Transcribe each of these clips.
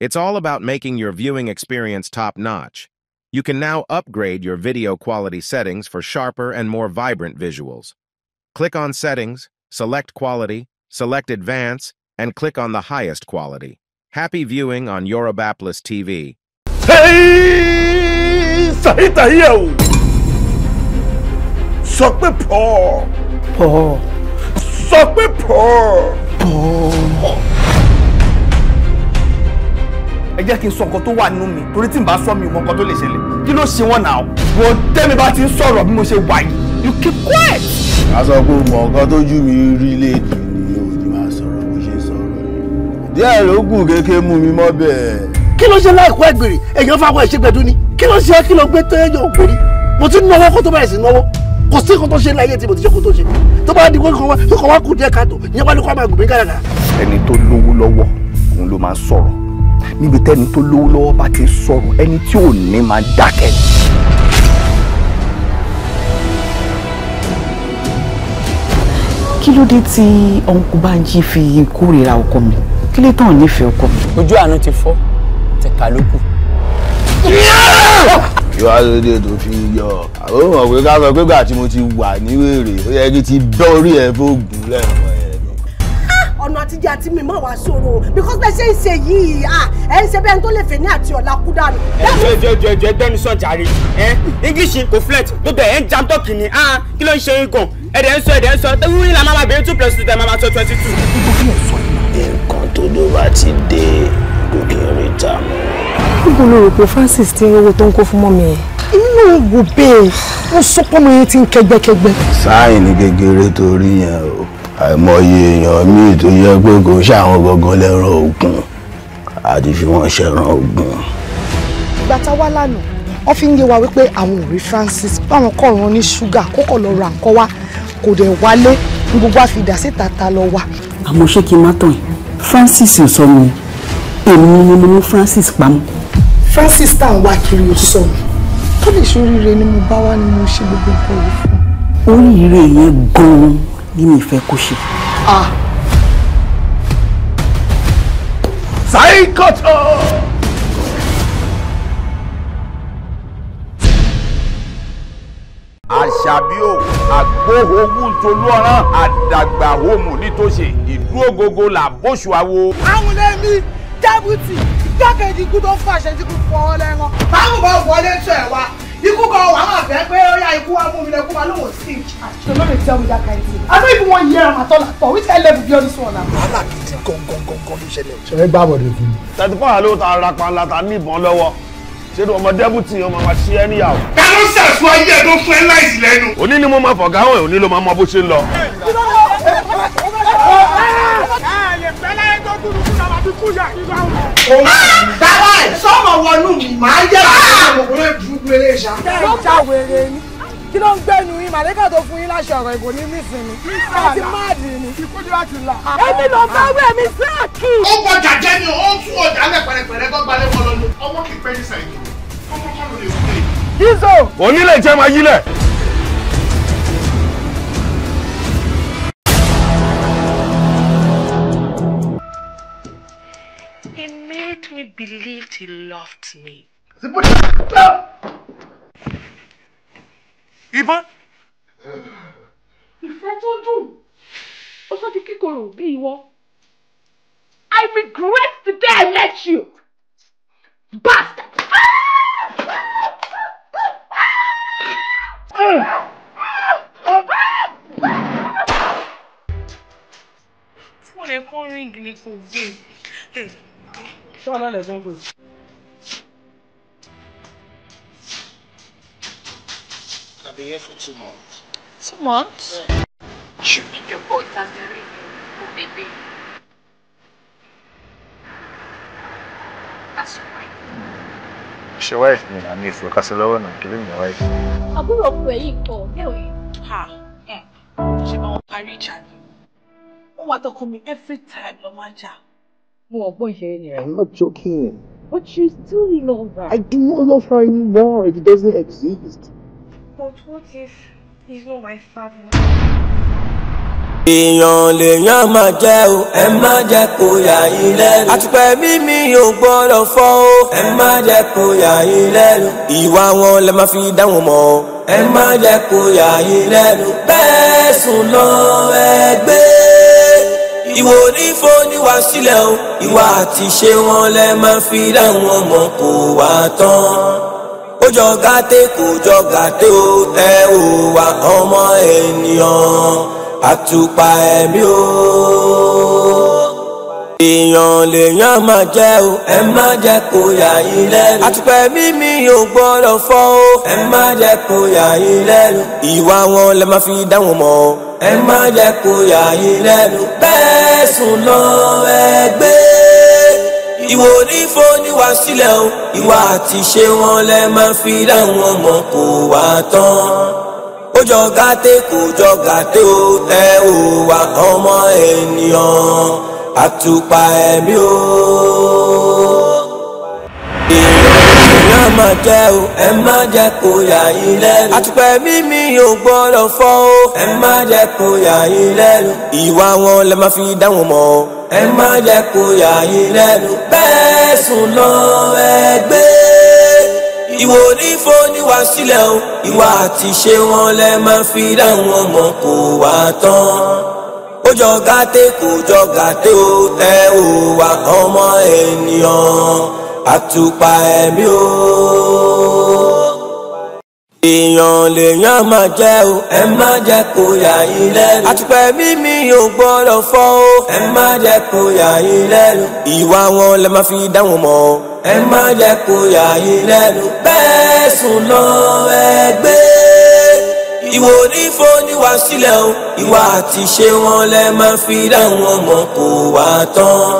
It's all about making your viewing experience top-notch. You can now upgrade your video quality settings for sharper and more vibrant visuals. Click on Settings, select Quality, select Advance, and click on the highest quality. Happy viewing on Yorubapolis TV. Hey! Sahita here! Sọ pé Paul. Paul. Sọ pé Paul. Paul. Ẹ jẹ́ kí n sọ nǹkan tó wà nínú mi torí tí n bá sọ mi mọ nǹkan tó lè ṣẹlẹ̀ kí ló ṣe wọ́n náà wọ́n tẹ́mi bá ti ń sọ̀rọ̀ bí mo ṣe wà yìí you keep quiet. A sọ pé mọ nǹkan tójú mi rí léèdì ni ò ní máa sọ̀rọ̀ bó ṣe sọ̀rọ̀ díẹ̀ ló kù kékeré mú mi mọ́ bẹ́ẹ̀. Kí ló ṣe láìkó ẹgbèrè èèyàn fáwọn ìṣègbèdú ni kí ló ṣe kí ló gbé tẹ́yọ̀ ògbórí mo ti náwó kó tó bẹ̀rẹ̀ sí náwó kò sí nǹkan tó ṣe láyé tí mo ti ṣe kó tó ṣe tó bá di kó wá kù díẹ̀ káàtó ìyẹn wá ní kó máa gùn mí gàràgàrà. Ẹni tó lówó lọ́wọ́ òun ló máa ń sọ̀rọ̀ níbi tẹ́ni tó lówó lọ́wọ́ bá ti ń sọ̀rọ̀ ẹni tí ò ní máa dákẹ́. Kí ló dé tí ọ̀nkú Bánjí fi kórìíra ọkọ mi kí ló tàn nífẹ̀ẹ́ ọkọ mi. Ojú àánú ti fọ́ tẹ̀ka ló kù. Kí wàá lóde tó fi ń yọ àwọn ọmọ pé ká sọ pé gbà tí mo ti wà ní wèrè ó yẹ kí ti bẹ́ orí ẹ̀ fóògùn lẹ́ẹ̀kan yẹn. Ọ̀nà àtijọ́ àti mímọ́ wàá ṣòro because bẹ́ẹ̀ ṣe ń ṣe yìí ẹ̀ ń ṣe bẹ́ẹ̀ tó lè fẹ́ ní àti ọ̀la kú dànù. Ẹ jọ gbẹ́nu sọ jàre ẹ English kò flet gbogbo ẹ̀ ń jam tọ́kì ni kí ló ń ṣe gan ẹ̀dẹ̀ ń sọ ẹ̀dẹ̀ ń sọ wíwí la máa bẹ̀rẹ̀ 2 + 2 tẹ̀ máa sọ 22. Nǹkan tó dó bá ti dé gòkè rí ta mọ́. Níbo ló rò pé Francis ti ń rówó tó ń kó fún mọ́mi ẹ̀? Inú náà wò bẹ́ẹ̀ wọ́n sọ pọ́nmọ yẹn ti ń kẹ́gbẹ́kẹ́gbẹ́. Sáyìn ní kékeré torí yẹn o àìmọye èèyàn míì tó yẹ pé kò ń ṣàwọn gangan lẹ́ràn ògùn àti fi wọ́n ṣẹ̀ràn ògùn. Ìgbà tá a wá lánàá wọ́n fi ń yé wa wípé àwọn ò rí Francis báwọn kọ̀ rán ní ṣúgà kókò lọ ra nǹkan wá kò dẹ̀ wálé ní gbogbo àfidà síta ta lọ wá. Àmọ́ ṣé kí n má tàn yín Francis ò sọ mi èmi ni mo mú Francis pamọ́. Francis tá à ń wá kiri ò sọnù tó lè ṣoríire ni mo bá wá ni mo ṣe gbogbo nǹkan yìí fún. Oríire yẹn gan-an ni mi fẹ́ kó ṣe. Sáìkọ̀tọ̀. Àṣàbí o àgbóhowú ntolú ọ̀ràn àdàgbà homu nítòsí ìdúrógógó là bóṣù àwo. Àwọn lẹ́mí jábùtì igbákejì ikú tó ń fàṣẹ tí kò fọwọ́ lẹ́rán. Báwo bá wọlé tó ẹ̀ wá ikú kan wà máa fẹ́ pé ó yá ikú wa mú mi lẹ́kú wa lóhùn sí. So no dey tell me that kind thing. I no even wan hear am at all at all. Which kind level be all this one now? Wàhálà gidi gangan ló ṣẹlẹ̀. Ṣé ẹ gbá bọ̀dẹ̀ fún mi? 34 ló ta ara pa ńlá ta ní ìbọn lọ́wọ́. Ṣé ọmọ dẹ́bùtì ọmọ wa ṣí ẹ níyàwó? Ta ló ṣàṣọ ayé ẹ tó fún ẹ láìsí lẹ́nu? Òní ni mo máa fọ̀gá hàn, òní ló máa mọ bó ṣe ń lọ. Bàbá ẹ̀ sọ́mọ wọnú mi máa yẹ kí ọmọkùnrin burúkú eré ṣá. Ló ń ṣàwèrè ni kí ló ń gbẹ́nu yín màlẹ́kà tó fún yín láṣẹ ọ̀rọ̀ ìbò ní nísìnyí ẹ ti máàdì ni. Èmi ló bá wí èmi sáàkì. Ó bọjà jẹ́ ni ó ń tún ọjà lẹ̀ pẹ̀rẹ̀pẹ̀rẹ̀ tó gbalẹ̀ wọn lọ ni ọwọ́ kì í pẹ́ ní sẹ́yìn ọmọ kọ́ ló lè fún mi. Dísò. Onílé jẹ́ máa yílẹ̀. He made me believe he loved me. Ìbọn. Ìfẹ́ tó dùn, ó sọ di kíkorò bí ìwọ. I regret the day I met you. Bastard! Fóònù ẹ̀ kọ́ ríǹgì ni kò gbé. Ṣé wọn náà lè tún pè? I've been here for 2 months. 2 months? Yeah. Your voice has been ringing, oh baby. That's your wife. It's your wife, man. I need to look at the náà. Give me your wife. Àbúrò ọkọ ẹ̀ yìí kọ̀ ẹ̀ ò yìí. Ha! Ṣé bá wọn parí ìjà ni? Wọ́n wá tọkọ mi every time lọ máa ń jà. Mo ọgbọ́n ìṣeré ni rẹ̀. I'm not joking. But you still love her. I do not love her anymore. It doesn't exist. But what if he's not my father? Èèyàn lèèyàn máa jẹ́ o, ẹ má jẹ́ kó yà yín lẹ́nu. Àtùpẹ̀ mímí ò gbọ́dọ̀ fọ́ o, ẹ má jẹ́ kó yà yín lẹ́nu. Ìwà wọn lẹ máa fi dá wọn mọ̀ o, ẹ má jẹ́ kó yà yín lẹ́nu. Bẹ́ẹ̀ sùn lọ ẹgbẹ́ ìwò onífóníwá sílẹ̀ o, ìwà àti ṣe wọn lẹ máa fi dá wọn mọ̀ kó wá tán. Ó jọ gàtẹ́ kò jọ gàtẹ́ o, ẹ ò wá ọmọ ènìyàn àtùpà ẹ̀mí o. Èèyàn lèèyàn máa jẹ́ o, ẹ má jẹ́ kó yà yín lẹ́nu. Àtùpà mímí ò gbọ́dọ̀ fọ́ o, ẹ má jẹ́ kó yà yín lẹ́nu. Ìwà wọn lẹ máa fi dá wọn mọ̀ o, ẹ má jẹ́ kó yà yín lẹ́nu. Bẹ́ẹ̀ sùn lọ ẹgbẹ́ ìwò onífóníwá sílẹ̀ o, ìwà àti ṣe wọn lẹ máa fi dá wọn mọ̀ kó wá tán. Ó jọ gàtẹ́ kò jọ gàtẹ́ o, ẹ ò wá ọmọ ènìyàn àtùpà ẹ̀mí o. Èèyàn máa jẹ́ o, ẹ má jẹ́ kó yà yín lẹ́nu. Àtùpà mímí ò gbọ́dọ̀ fọ́ o, ẹ má jẹ́ kó yà yín lẹ́nu. Ìwà wọn lẹ máa fi dá wọn mọ̀ o, ẹ má jẹ́ kó yà yín lẹ́nu. Bẹ́ẹ̀ sùn lọ ẹgbẹ́ ìwò onífóníwá sílẹ̀ o, ìwà àti ṣe wọn lẹ máa fi dá wọn mọ̀ kó wá tán. Ó jọ gàtẹ́ kò jọ gàtẹ́ o, ẹ ò wá ọmọ ènìyàn àtùpà ẹ̀mí o. Èèyàn lèèyàn máa jẹ́ o, ẹ má jẹ́ kó yà yín lẹ́nu. Àtùpà mímí ò gbọ́dọ̀ fọ́ o, ẹ má jẹ́ kó yà yín lẹ́nu. Ìwà wọn lẹ máa fi dá wọn mọ̀ o, ẹ má jẹ́ kó yà yín lẹ́nu. Bẹ́ẹ̀ sùn lọ ẹgbẹ́ ìwò onífóníwá sílẹ̀ o, ìwà àti ṣe wọn lẹ máa fi dá wọn mọ̀ kó wá tán.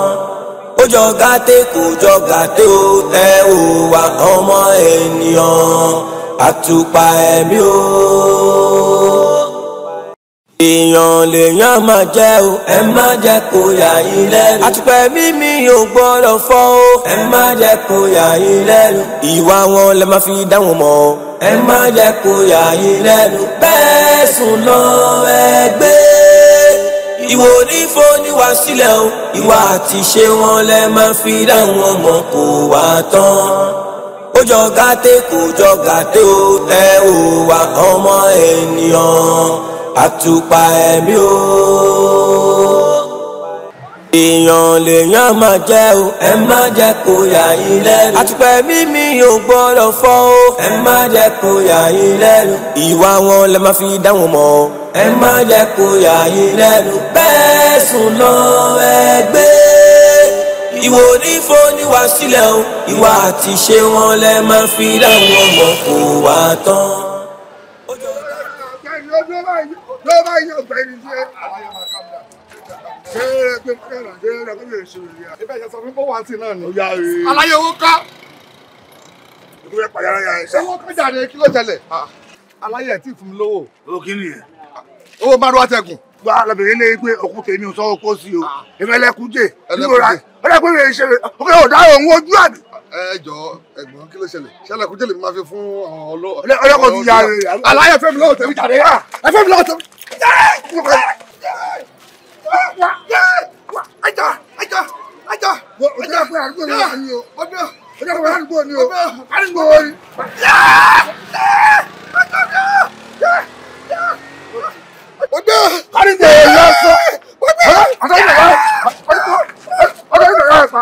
Ó jọ gàtẹ́ kò jọ gàtẹ́ o, ẹ ò wá ọmọ ènìyàn àtùpà ẹ̀mí o. Èèyàn lèèyàn máa jẹ́ o, ẹ má jẹ́ kó yà yín lẹ́nu. Àtùpà mímí ò gbọ́dọ̀ fọ́ o, ẹ má jẹ́ kó yà yín lẹ́nu. Ìwà wọn lẹ máa fi dá wọn mọ̀ o, ẹ má jẹ́ kó yà yín lẹ́nu. Bẹ́ẹ̀ sùn lọ ẹgbẹ́ ìwò onífóníwá sílẹ̀ o, ìwà àti ṣe wọn lẹ máa fi dá wọn mọ̀ kó wá tán. Ó jọ gàtẹ́ kò jọ gàtẹ́ o, ẹ ò wá ọmọ ènìyàn àtùpà ẹ̀mí o. Èèyàn lèèyàn máa jẹ́ o, ẹ má jẹ́ kó yà yín lẹ́nu. Àtùpà mímí ò gbọ́dọ̀ fọ́ o, ẹ má jẹ́ kó yà yín lẹ́nu. Ìwà wọn lẹ máa fi dá wọn mọ̀ o, ẹ má jẹ́ kó yà yín lẹ́nu. Bẹ́ẹ̀ sùn lọ ẹgbẹ́ ìwò onífóníwá sílẹ̀ o, ìwà àti ṣe wọn lẹ máa fi dá wọn mọ̀ kó wá tán. Aláyé owó ká. Owó ká jáde kí ló ṣẹlẹ̀? Aláyé ẹ̀ tí fún mi lówó. Owó kí nìyẹn? Owó márùn-ún àtẹ̀gùn. Gba lọ́bìnrin lé pé òkú tèmi ò sọ́wọ́ kó sí o. Èmi ẹlẹ́kúnjẹ. Ọlọ́pẹ́ mi ṣe òkè ọ̀dà òun ojú àbí. Ẹ jọ ẹ̀gbọ́n kí ló ṣẹlẹ̀? Ṣẹlẹ̀ kúnjẹ lèmi máa fi fún àwọn ọlọ́. Ọlọ́kọ̀ ti ya rẹ̀. Aláyé fẹ́ mi lọ́wọ́ tẹ̀mí jáde. Ẹ fẹ́ mi lọ́wọ́ tẹ̀mí. Ajá ajá ajá. Ọjọ́ pé àdúgbò ni wà ní o. Ọjọ́ pé àdúgbò ni o. Àdúgbò ni. Ọjọ́ àdúgbò yà sọ. Ọjọ́ ìgbà yà pa.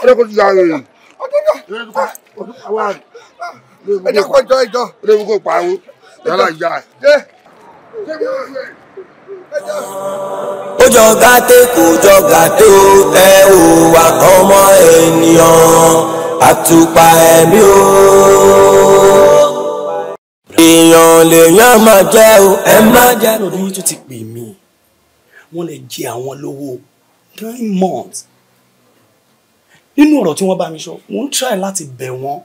Ọjọ́ kò ti yà rẹ̀. Ẹjọ́ kò jọ ìjọ. Ọjọ́ kò pariwo. Yàrá ìyá ẹ̀. Ó jọ gàtẹ́ kò jọ gàtẹ́ o, ẹ ò wá ọmọ ènìyàn àtùpà ẹ̀mí o. Èèyàn lèèyàn máa jẹ́ o, ẹ má jẹ́. Lọ́dún yìí tó ti pè mí, wọ́n lè jẹ àwọn lówó 9 months. Nínú ọ̀rọ̀ tí wọ́n bá mi sọ, wọ́n ń try láti bẹ̀ wọ́n.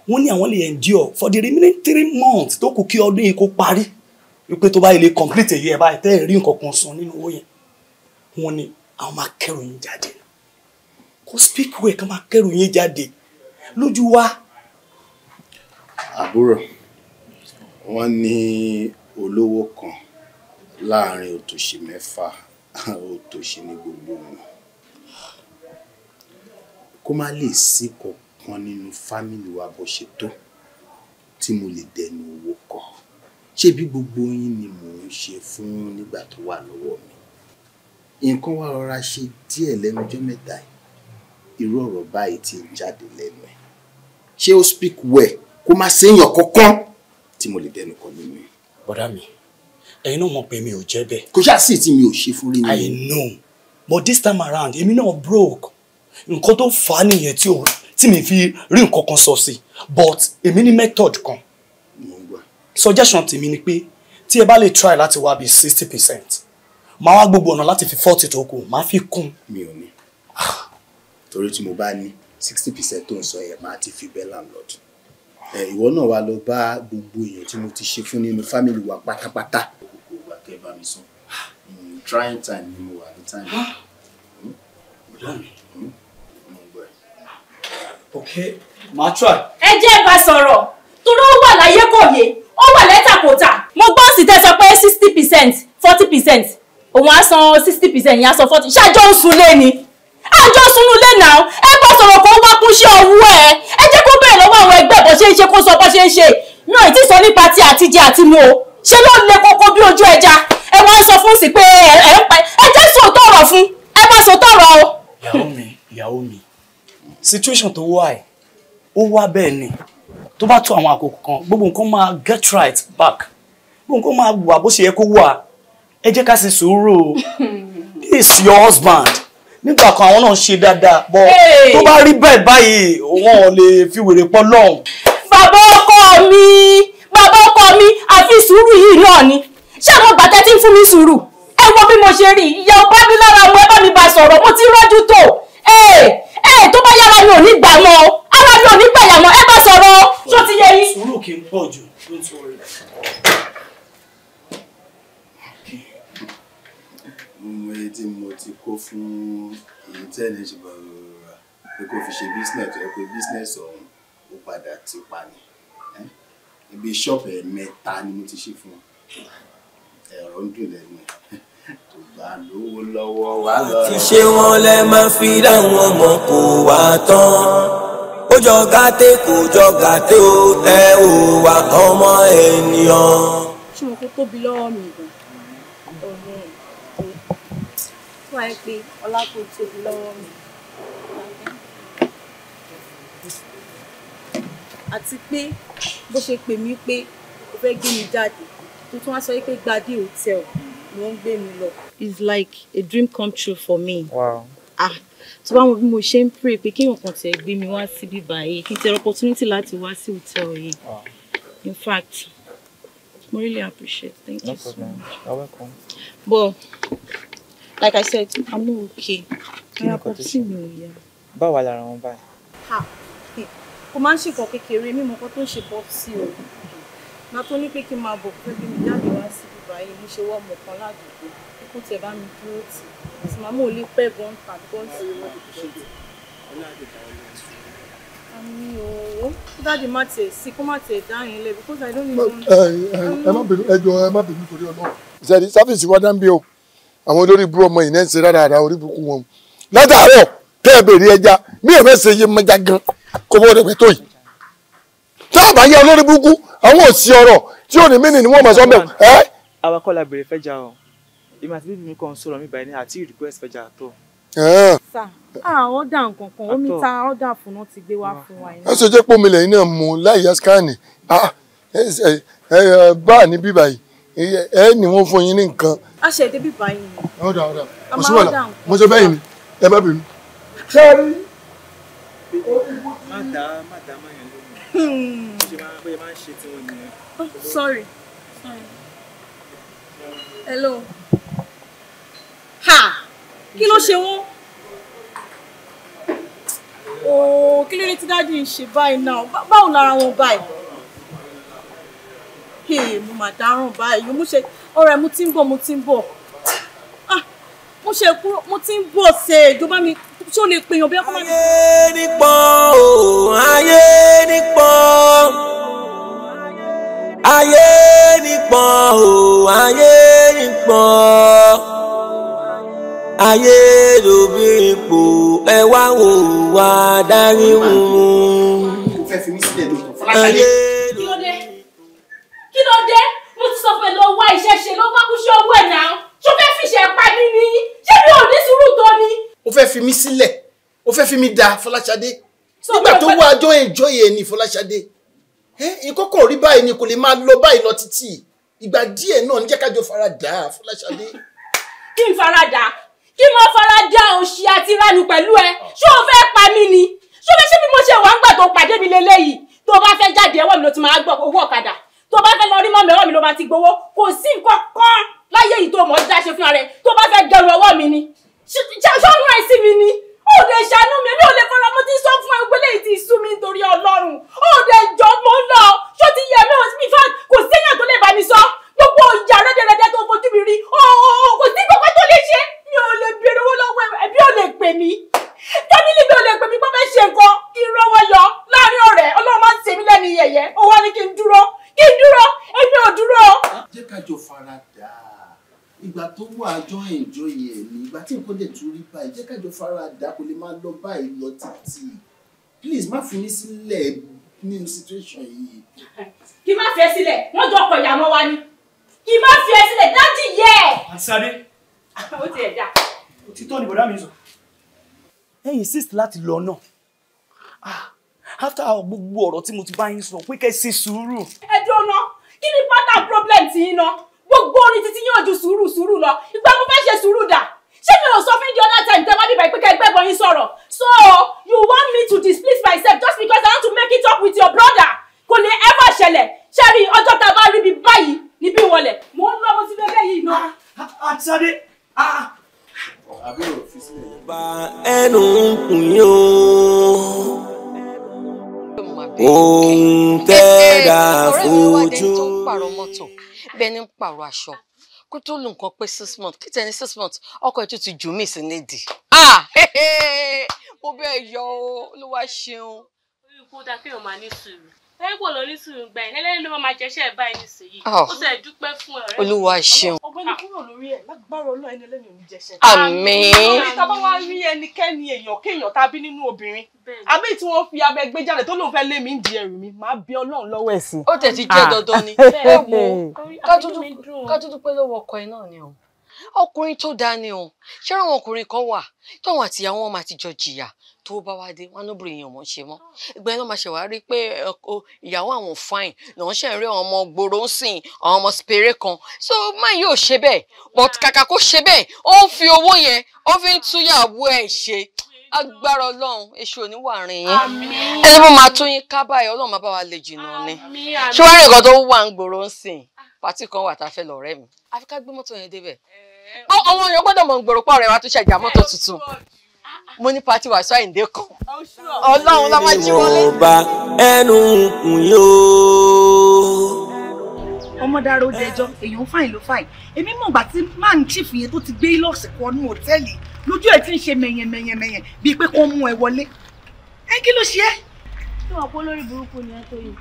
Wọ́n ní àwọn lè endure for the remaining 3 months tó kù kí ọdún yìí kó parí. Wípé tó bá ilé complete èyí ẹ̀ báyìí tẹ́ ẹ̀ rí nǹkan kan san nínú owó yẹn. Wọ́n ní àwọn máa kẹ́rù yín jáde. Kò speak well ká máa kẹ́rù yín jáde lójú wa. Àbúrò, wọ́n ní olówó kan Láàárín òtòṣì mẹ́fà, òtòṣì ní gbogbo wọn. Kó má lè sí kankan nínú family wa bó ṣe tó tí mo lè dẹnu owó kọ. Ṣé bí gbogbo yín ni mò ń ṣe fún nígbà tó wà lọ́wọ́ mi? Nǹkan wá rọra ṣe díẹ̀ lẹ́nu ọjọ́ mẹ́ta yìí. Irú ọ̀rọ̀ báyìí ti ń jáde lẹ́nu ẹ̀. Ṣé ó speak well kó má séèyàn kankan tí mo lè dẹnu kọ nínú yín? Bọ̀dá mi, ẹ̀yin náà mọ̀ pé mi ò jẹ́ bẹ́ẹ̀. Kò ṣáà sí tí mi ò ṣe fún rí mi. I know, but this time around, èmi náà broke. Nǹkan tó fà á nìyẹn tí mi fi rí nǹkan kan sọ sí. But èmi ní method kan. Suggestion tèmi ni pé tí ẹ bá lè try láti wá bí 60%, màá wá gbogbo ọ̀nà láti fi 40 tó kù, màá fi kún. Mi ò ní. Torí tí mo bá ní 60% tó ń sọ yẹn, màá ti fi bẹ́ landlord. Ìwọ náà wá lọ bá gbogbo èèyàn tí mo ti ṣe fún nínú family wa pátápátá. Gbogbo ìgbà tẹ́ bá mi sùn. Trying time ni mo wà ní time. Okay, màá try. Ẹ jẹ́ bá sọ̀rọ̀, torí ó wà láyé kò yé, ó wà lẹ́tà kò tà. Mo gbọ́ sí tẹ́ sọ pé 60%, 40%, òun á san 60%, ìyẹn á san 40%. Ṣáàjọ́ ń sunlé ni? Àjọ sunú lé náà, ẹ bá sọ̀rọ̀ kó wá kún sí ọwọ́ ẹ. Ẹ jẹ́ kó bẹ̀rẹ̀ lọ́wọ́ àwọn ẹgbẹ́ bó ṣe ń ṣe kó sọ bó ṣe ń ṣe. Mi ò tí sọ nípa ti àtijẹ àti mu o. Ṣé ló le koko bí ojú ẹja? Ẹ wá ń sọ fún sí pé ẹ ń pa ẹ jẹ́ sòótọ́ ọ̀rọ̀ fún. Ẹ bá sòótọ́ ọ̀rọ̀ o. Ìyàwó mi, situation tó wà ẹ̀, ó wá bẹ́ẹ̀ ni. Tó bá tó àwọn àkókò kan, gbogbo nǹkan máa get right back. Gbogbo nǹkan máa wà bó ṣe yẹ kó wà. Ẹ jẹ́ ká ṣe sùúrù. This is your husband. Nígbà kan àwọn náà ṣe dáadáa, but tó bá rí bẹ́ẹ̀ báyìí, wọn ò lè fi wèrè pọ̀ lọ́hùn. Bàbá ọkọ mi, àfi sùúrù yìí náà ni. Ṣé àwọn bàtẹ́ tí ń fún mi sùúrù? Ẹ wo bí mo ṣe rí, ìyá ọba mi lára wọn, ẹ bá mi bá sọ̀rọ̀, mo ti rọ́jú tó. Tó bá yára mi ò ní gbà mọ́, ara mi ò ní gbàyà mọ́, ẹ bá sọ̀rọ̀. Ṣó ti yé yín? Sùúrù kì í pọ̀ jù, don't worry. Mo iye tí mo ti kó fún èyí tẹ́lẹ̀ ṣe bàbá pé kó fi ṣe business tó yẹ pé business ọ̀hún ó padà ti pa ni. Ibi ṣọ́ọ̀bù ẹ̀mẹ́ta ni mo ti ṣe fún wọn. Ẹ̀rọ ń dùn lẹ́nu ẹ̀ tó bá lówó lọ́wọ́ wá lọ́rọ̀. Ti ṣe wọn lẹ máa fi dáwọn ọmọ kò wá tán. Ó jọ gàtè kò jọ gàtè ó ẹ ò wá ọmọ ènìyàn. Ṣé mo kó tóbi lọ́wọ́ mi gan? Wáyé pé ọlá kò tóbi lọ́wọ́ mi. Àti pé bó ṣe pè mí pé ó fẹ́ gbé mi jáde, tó tún wá sọ pé Gbadé hotel ló ń gbé mi lọ. It's like a dream come true for me. Wow. Ah, tó bá wọn bí mo ṣe ń pray pé kéèyàn kan tẹ̀ gbé mi wá síbí báyìí, kí n tẹ opportunity láti wá sí hotel yìí. Wow. In fact, mo really appreciate. Thank you so much. You're welcome. But like I said, I'm not okay. Ara pọ̀ sí mi ò yá. Báwo lára wọn báyìí? Ha! Kò máa ń ṣe nǹkan kékeré, mímọ nǹkan tó ń ṣe pọ̀ sí o. Màá tó ní pé kí n máa bọ̀ pé bí mi jáde wá sí ibà yìí, mo ṣe wọ́ ọmọ kan ládùúgbò. Kó tiẹ̀ bá mi dúró tì. Àti màmá ò lè pẹ́ gan tàbí gan sí. Àmì òwò. Dáàdì má tiẹ̀ sí, kó má tiẹ̀ dá yín lẹ̀ because I don't even. Ẹ má bínú, ẹ jọ̀ọ́ ẹ má bínú torí Ọlọ́run. Ìṣẹ̀rí sáfìsì wa dá ń bí o. Àwọn olórí burú ọmọ yìí náà ń ṣe rádaràda orí burúkú wọn látàárọ̀ tẹ́ ẹ bèrè ẹja mi ò fẹ́ ṣe iye mẹ́ja gan kó bọ́ ọ̀dẹ̀gbẹ́ tó yìí tá a bá yẹ olórí burúkú àwọn òsì ọ̀rọ̀ tí ò ní mí nì ni wọ́n mọ̀ sọ́ bẹ́ẹ̀ ẹ́. Àwa kọ́ la bèrè fẹ́ja o, èmi àti bíbí mi kàn ń sọ̀rọ̀ mi báyìí ní àti request fẹ́ja àtọ̀. Sà, a ọ̀dà nǹkan kan, omi ta ọ̀dà fún náà ti gbé wá fún wa. Ẹ ṣe jẹ́ pómi lẹ́yìn náà mú láì yá skáàní bá a ní bíbá yìí ẹ ní wọ́n fún yín ní nǹkan. A ṣe dé bíbá yìí ni. Ọ̀dà ọ̀dà kò sí wàhálà, mo ṣe bẹ́yìn ni ẹ má bínú. Ṣé Má dá má yẹn lóhùn. Bó ṣe máa ń ṣe tiwọn nìyẹn. Oh, sorry. Sorry. Hello. Ha! Kí ló ṣe wọ́n? Oh, kí ló dé tí dáàdì ń ṣe báyìí náà? Báwo lára wọn báyìí? Hey, mo mà dáràn báyìí. Mo ṣe ọ̀rẹ́ mo ti ń bọ̀, mo ti ń bọ̀. Ah, mo ṣe kúrò, mo ti ń bọ̀ ṣe ìjọba mi ṣó lè pèèyàn bí ọkọ máa. Ayé nípọn o, ayé nípọn. Ayé nípọn o, ayé nípọn. pọ̀, ayé lóbi ipò, ẹ wá wò wá dárí wù. Kò fẹ́ fi mí sílẹ̀ lóòótọ́, Fọláṣadé. Kí ló dé? Kí ló dé? Mo ti sọ fún ẹ lọ wá iṣẹ́ ṣe, lọ wá kúṣẹ́ owó ẹ̀ náà. Ṣó fẹ́ fi ṣe pa mí ni? Ṣé mi ò ní sùúrù tó ni? Ó fẹ́ fi mí sílẹ̀, ó fẹ́ fi mí da, Fọláṣadé. Nígbà tó wá àjọ enjoy ẹ̀ ní, Fọláṣadé. Ìkókò rí báyìí ni, kò lè máa lọ báyìí lọ títì. Ìgbà díẹ̀ náà ní, jẹ́ kájọ fara dà á, Fọláṣadé. Kí n fara dà? Kí mo fara dà òṣì àti ìranù pẹ̀lú ẹ? Ṣé o fẹ́ pa mí ni? Ṣé o fẹ́ ṣé bí mo ṣe wà ń gbà tó pàdé mi leléyìí? Tó bá fẹ́ jáde, ẹwọ́ mi ló ti máa gbọ́ owó ọ̀kadà. Tó bá fẹ́ lọ rí mọ́mí, ẹwọ́ mi ló máa ti gbowó. Kò sí nǹkan kan láyé yìí tó mọ̀ ọ́ dáṣe fúnra rẹ̀. Tó bá fẹ́ gẹrun, ọwọ́ mi ni. Ṣé ọ̀run ẹ̀ sí mi ni? Ó lè ṣàánú mi, mi ò lè fọlọ́. Mo ti sọ fún ẹ pé léyìí ti sú mi nítorí Ọlọ́run. Ó lè jọ, mo ń lọ. Ṣó ti yẹ mi ò sí fún, kò séèyàn tó lè bá mi sọ. Gbogbo ìyà rẹ́dẹ̀rẹ́dẹ́ tó fojú mi rí, kò sí gbogbo tó lè ṣe. Mi ò lè béèrè owó lọ́wọ́ ẹ, ẹbí ò lè pè mí. Fámílì mi ò lè pè mí pé fẹ́ ṣe nǹkan kí n rọ́wọ́ yọ láàrin ọ̀rẹ́. Ọlọ́run máa ń ṣe mí lẹ́nu yẹ̀yẹ́. Ó wá ní kí n dúró, kí n dúró, èmi ò dúró. Jẹ́ kájọ fara dà á. Ìgbà tó wà àjọ enjoy ẹ̀ ní, ìgbà tí nǹkan dẹ̀ tún rí báyìí, jẹ́ kájọ fara dà á, kò lè máa lọ báyìí lọ títì. Please, má fi mí sílẹ̀ nínú situation yìí. Kí má fi ẹ́ sílẹ̀, wọ́n jọ ọkọ̀ ìyàmọ́ wa ni. Kí má fi ẹ́ sílẹ̀, dájì yẹ. Àǹtí Sadé. Ó ti ẹ̀ dà. Òtítọ́ ni bọ̀dá mi sọ. Ẹ insist láti lọ náà. Ah, after gbogbo ọ̀rọ̀ tí mo ti bá yín sọ pé kẹ́ ṣe sùúrù. Ẹ dúró ná, kí ni pattern problem ti yín ná? Gbogbo orin títí yóò ju sùúrù sùúrù lọ. Ìgbà mo fẹ́ ṣe sùúrù dà? Ṣé mi ò sọ fún the other time tẹ́ wá bíbá pé kẹ́ gbẹ́gbọ́n yín sọ̀rọ̀? So you want me to displease myself just because I want to make it up with your brother? Kò lè ever ṣẹlẹ̀. Ṣé rí ọjọ́ tá a bá rí bí báyìí níbí wọlé? Mò ń lọ, mo ti lọ yìí ná. Àǹtí Sadé. Àbúrò, fi sílẹ̀. Bá ẹnu ń kùn yín o. Ohun tẹ́ dà Ọ̀rẹ́ mi ló wá dé fojú. tó ń pààrọ̀ mọ́tò, bẹ́ẹ̀ ni ń pààrọ̀ aṣọ, kó tó lu nǹkan pé 6 months, kí tẹ̀ ní 6 months, ọkọ ẹ̀ tó ti jù mí sí nídìí. Ah, mo bẹ́ẹ̀ yọ o, Olúwa ṣeun. Kó dáa kéèyàn máa ní sùúrù. Ẹ kò lọ ní sùúrù gbà yẹn lẹ́lẹ́ni ló máa jẹ́ṣẹ́ ẹ̀ báyìí nísìnyí. Oh. Ó sì dúpẹ́ fún ọ̀rẹ́ mi. Olúwa ṣeun. Ọ̀gbẹ́ni, kúrò lórí ẹ̀, lágbára Ọlọ́run, ẹni ẹlẹ́ni ò ní jẹṣẹ́. Àmín. Torí tá bá wá rí ẹnikẹ́ni, èèyàn kéèyàn tàbí nínú obìnrin àmì tí wọ́n fi abẹ gbé jáde tó lóun fẹ́ lé mi ń di ẹrù mi, máa bí Ọlọ́run lọ́wọ́ ẹ̀ sí. Ó tẹ̀ ti jẹ́ dandan ni. Ẹ wo, ká tó dúpẹ́ lọ́wọ́ ọkọ ẹ náà ni o, ọkùnrin tó dáa ni o. Ṣé àwọn ọkùnrin kan wà tóun àtìyàwó wọn máa ti jọ jìyà, tó bá wá dé, wọn lóbìnrin èèyàn mọ̀ ṣe mọ́, ìgbà yẹn ló máa ṣe wá rí pé ìyàwó àwọn fine lòun ṣe ń rí, àwọn ọmọ gbòòrò ń sìn, àwọn ọmọ spere kan. So máa yóò ṣe bẹ́ẹ̀, but kàkà kó ṣe bẹ́ẹ̀, ó ń fi owó yẹn, ó fi ń túyàwó ẹ̀ ṣe. Agbára Ọlọ́run, èṣù oníwàrin yín, ẹni bó máa tún yín ká báyìí, Ọlọ́run máa bá wa lè jìnnà ni. Ṣé wàá rí nǹkan tó wà ń gbòòrò ń sìn? Party kan wà tá a fẹ́ lọ, ọ̀rẹ́ mi, àfi ká gbé mọ́tò yẹn débẹ̀. Àwọn èèyàn gbọ́dọ̀ mọ̀ ń gbòòrò pọ̀, ọ̀rẹ́ wa tó ṣẹ̀jà mọ́tò tuntun. Mo ní party Wàsíù Àyìndé kan, Ọlọ́run la máa jí wọlé. Ọba ẹnu kùn yín o. Ọmọ dára, ó dẹjọ́, èèyàn fine ló fine. Èmi mọ̀ gbà tí man chief yẹn tó ti gbé lọ́ọ̀sì wọnú hòtẹ́ẹ̀lì, lójú ẹ̀ tí ń ṣe mẹ̀yẹn mẹ̀yẹn mẹ̀yẹn bíi pé kó mú ẹ wọlé. Ẹ kí ló ṣe é? Tí wọ́n pé lórí burúkú ni ẹ tó yìí,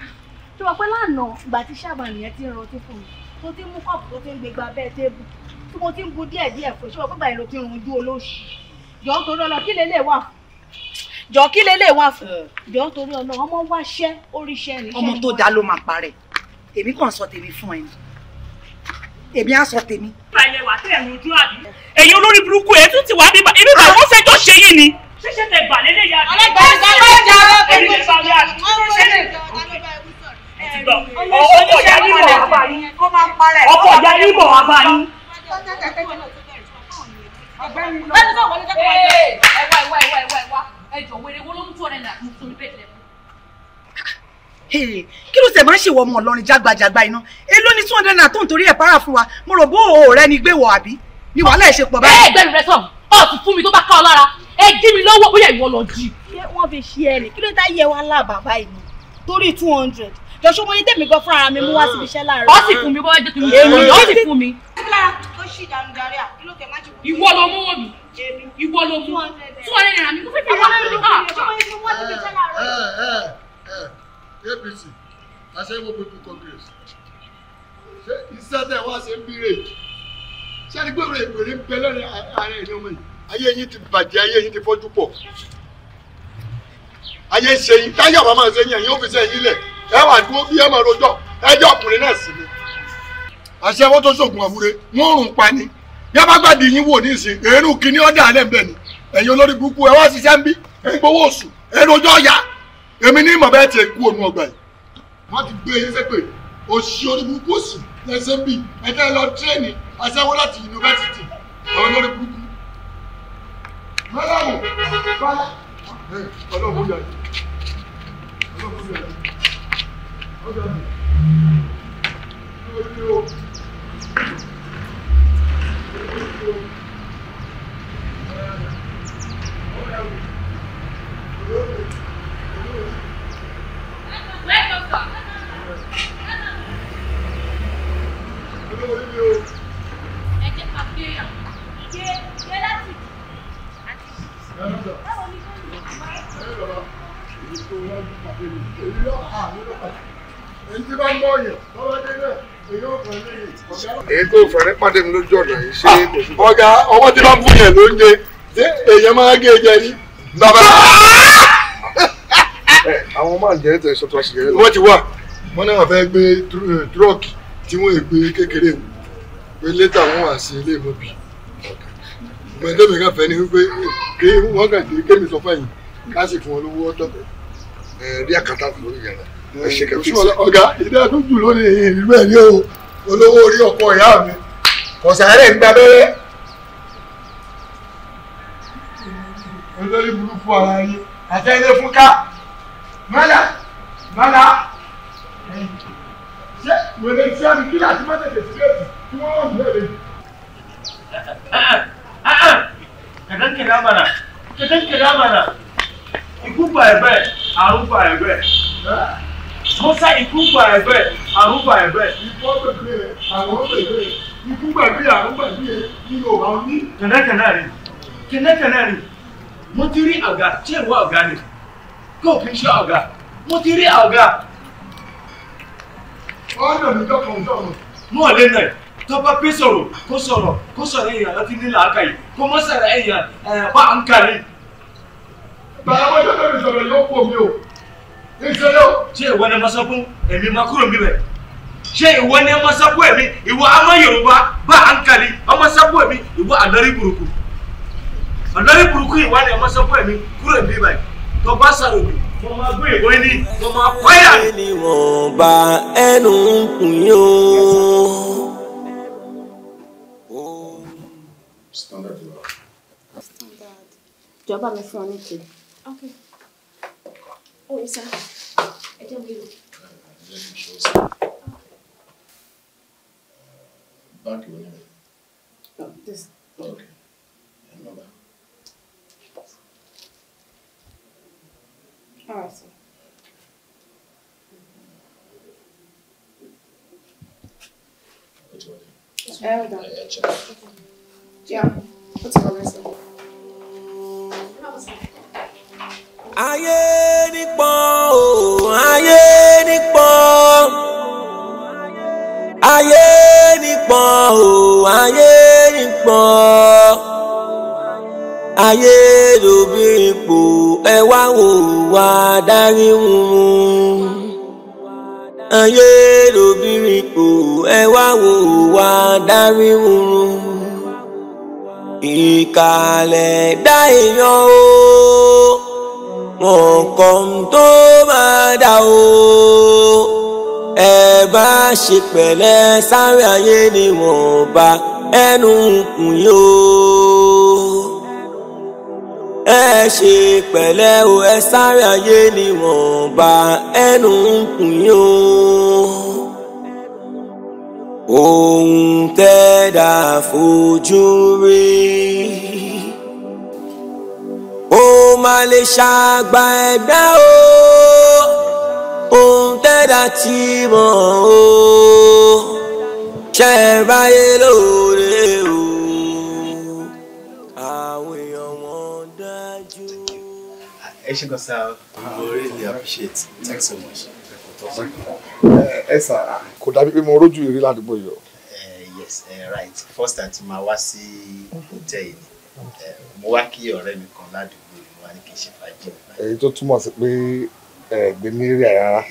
tí wọ́n pé lánàá ìgbà tí sábà nìyẹn ti ń rántí fún mi, tó ti ń mú kọ́ọ̀pù, tó ti ń gbégbá bẹ́ẹ̀ tébù, tí mo ti ń bu díẹ̀ díẹ̀ fún, ṣé wọ́n pé báyìí ló ti ń runjú olóṣì? Jọ̀ọ́ nítorí Ọlọ́, kí lélẹ̀ wà fún? Jọ̀ọ́, kí lélẹ̀ wà fún? Jọ̀ọ́ nítorí Ọlọ́, ọmọ wáṣẹ́ oríṣẹ́ ní. Ọmọ tó dáa ló máa parẹ́. Èmi kàn sọ tèmi fún ẹ ni, èmi á sọ tèmi. Ilẹ̀ wà tẹ̀ ẹ̀rùn ojú àbí. Ẹ̀yin olórí burúkú ẹ̀ tún ti wá bíbá ibi bá wọ́n fẹ́ tó ṣe yín ni. Ṣíṣe tẹ gbà lélẹ̀ yá. Ẹ̀yin lè bá wí àbí. Ọkọ̀ ìyá yín bọ̀ wá bá yín. Ọkọ̀ ìyá yín bọ̀ wá bá yín. Ẹ wá, ẹ wá, ẹ wá, ẹ wá, ẹ wá, ẹ jọ, wèrè wo ló mú 200 naira mú sórí bẹ́ẹ̀ lẹ́kọ̀ọ́? Kí ló ṣe máa ń ṣèwọ ọmọ Ọlọrin jágbajàgba iná? Èló ní 200 naira tó ń torí ẹ̀ para fún wa? Mo rò bó o rẹ ni gbé wọ àbí ni wàhálà ẹ̀ ṣe pọ̀ báyìí. Ẹ gbẹrù rẹ sọ ọ sì fún mi, tó bá ká ọ lára, ẹ jí mi lọ́wọ́, bóyá ìwọ lọ jí. Ṣé wọ́n fi ṣe ẹ ní? Kí ló dá yẹ wá lábàá báyìí ni torí 200? Jọ̀ṣọ́ mo ní tèmi gan fúnra mi mú wá síbi iṣẹ́ láàárọ̀. Ọ sì fún mi, bó bá jẹ́ tó mi, ọ sì fún mi. Ìwọ ló mú wọ mi, ìwọ ló mú 200 naira mi, mo fẹ́ fi wá lórí. APC, Aṣẹ́wó People Congress, ṣé iṣẹ́ tẹ̀ wá ṣe ń bírè? Sẹ́ni gbèrò èrè ń bẹ lọ́rẹ̀ ara ẹ̀ ní ọmọ yìí. Ayé yín ti bàjẹ́, ayé yín ti fọ́jú pọ̀. Ayé ṣe yín, táyà bá máa ṣe yín, ẹ̀yin ó fi ṣe yín lẹ̀. Ẹ wà dúró bí ẹ máa rojọ́, ẹjọ́ ọkùnrin náà sì ni. Aṣẹ́wó tó ṣògùn àwúre, wọ́n rùn pa ni. Yá bá gbàdí yín wò ní ìsìn, èrú kìíní ọ̀dà alẹ́ ń bẹ̀ ni. Ẹ̀yin olórí burúkú ẹ wá ṣiṣẹ́ ń bí, ẹ̀ ń gbowó oṣù, ẹ rojọ́ ọ̀yà. Èmi ní ìmọ̀ bẹ́ẹ̀ tiẹ̀ kú òun ọgbà yìí. Wọ́n ti gbé yín sépè, òṣì orí burúkú òṣì lẹ́sẹ̀ ń bì, ẹ tẹ́ lọ tírẹ́nì aṣẹ́wó láti yunifásitì, àwọn olórí burúkú. Mọ́lámù, bọ́lá, ọlọ́run yà yìí. Ọlọ́run yà yìí. Ọlọ́run yà yìí. Èyí tó fẹ̀rẹ̀ pàdé mi lójú ọ̀nà yìí ṣé kò sí. Ọ̀gá, ọwọ́ tí bá ń fún yẹn lóúnjẹ, ṣé èèyàn máa gé jẹ ní? Bàbá. Àwọn máa ń jẹ́ nítorí sọ́tún àṣìṣe. Wọ́n ti wà, wọ́n náà fẹ́ gbé tírọ́ọ̀kì tí wọ́n gbé kékeré mu, pé létà wọ́n wà sí ilé ìmọ̀bì. Gbẹ̀dẹ́mi kan fẹ́ ni wípé kí wọ́n kàn dé kémi sọ fẹ́yìn ká sì fún wọn lówó ọ̀tọ̀. Rí àkàtà lórí yàrá. Ẹ ṣe kẹfí sí. Ọ̀gá, ìdá tó jù lónìí ìlú ẹ̀ ní o, olówó orí ọkọ ìyá mi, kọ̀sàárẹ̀ ń gba abẹ́rẹ́. Olórí burúkú ara yín, àtẹ́lé fún ká. Mọ́lá, mọ́lá. Ṣé wèrè tí a ní kí láti má tètè sí ètò tí wọ́n wà ní ẹ̀rẹ́? Kẹ̀kẹ́ mana, kẹ̀kẹ́ mana, ikú pa ẹ̀gbẹ́, àrùn pa ẹ̀gbẹ́. Musa ikú pa ẹ̀gbẹ́, àrùn pa ẹ̀gbẹ́. Ikú gbàgbé àrùn gbàgbé, ikú gbàgbé àrùn gbàgbé ní Yorùbá ní. Kẹ̀kẹ́ rí, kẹ̀kẹ́ rí, mo ti rí ọ̀gá, ṣé ìwọ ọ̀gá ni? Kò kí n ṣe ọ̀gá, mo ti rí ọ̀gá. Ọ̀nà mi dọ́kàn sọ̀rọ̀. Mo lè nà ẹ̀. Tó bá pé sọ̀rọ̀ kó sọ̀rọ̀ kó sọ̀rọ̀ èèyàn láti ní làákàyè kó mọ́ sọ̀rọ̀ èèyàn bá ń kàlí. Bàbá ọjọ́ tó mi sọ̀rọ̀ yóò pò mí o. Ìṣẹ̀lẹ̀ o. Ṣé ìwọ ni mo sọ fún èmi máa kúrò níbẹ̀? Ṣé ìwọ ni mo sọ fún èmi ìwọ ọmọ Yorùbá bá ń kàlí ọmọ sọ fún èmi ìwọ àlọ́rí burúkú. Àlọ́rí burúkú ìwọ ni ọmọ sọ fún èmi kúrò níbẹ̀. Tó bá sọ̀rọ̀ mi, mo máa gbé ìwọ ní mo máa fáyà. Níwọ̀n bá ẹnu ń kùn yóò. Standard. Standard. Jọba mi fún ọ ní kí. Okay. Oh, sir. Ẹ jẹ́ mi lò. Báńkì wo ni rẹ̀? Oh, this. Okay. Number. All right, sir. Elder. Yeah, what's all this? Ayé nípọn o, ayé nípọn. Ayé nípọn o, ayé nípọn. Ayé lóbi ipò ẹ wá wò wá dárí wùrùn. Ayé lóbi ipò ẹ wá wò wá dárí wùrùn. Ìkàlẹ̀ dá èèyàn o, wọn kàn tó máa dà o. Ẹ bá ṣe pẹ̀lẹ́ sáré ayé ni wọ́n bá ẹnu kùn yóò. Ẹ ṣe pẹ̀lẹ́ o, ẹ sáré ayé ni wọ́n bá ẹnu kùn yóò. Ohun tẹ́dá fojú rí ó máa lè ṣàgbà ẹ̀dá o. Ohun tẹ́dá tí mọ̀ o ṣe ráyé lóore o. Àwọn èèyàn wọn dájú. Ẹ ṣé gan sir. I really appreciate. Thanks so much. Ẹ sà, kò dàbí pé mo rójú ìrí ládùúgbò yìí o. Yes Yes, right. First time tí máa wá sí hotel yìí ni. Mo wá kí ọ̀rẹ́ mi kan ládùúgbò ni mo wá ní kí n ṣe fàájì. Èyí tó túmọ̀ sí pé ẹ gbé ní rí rárá.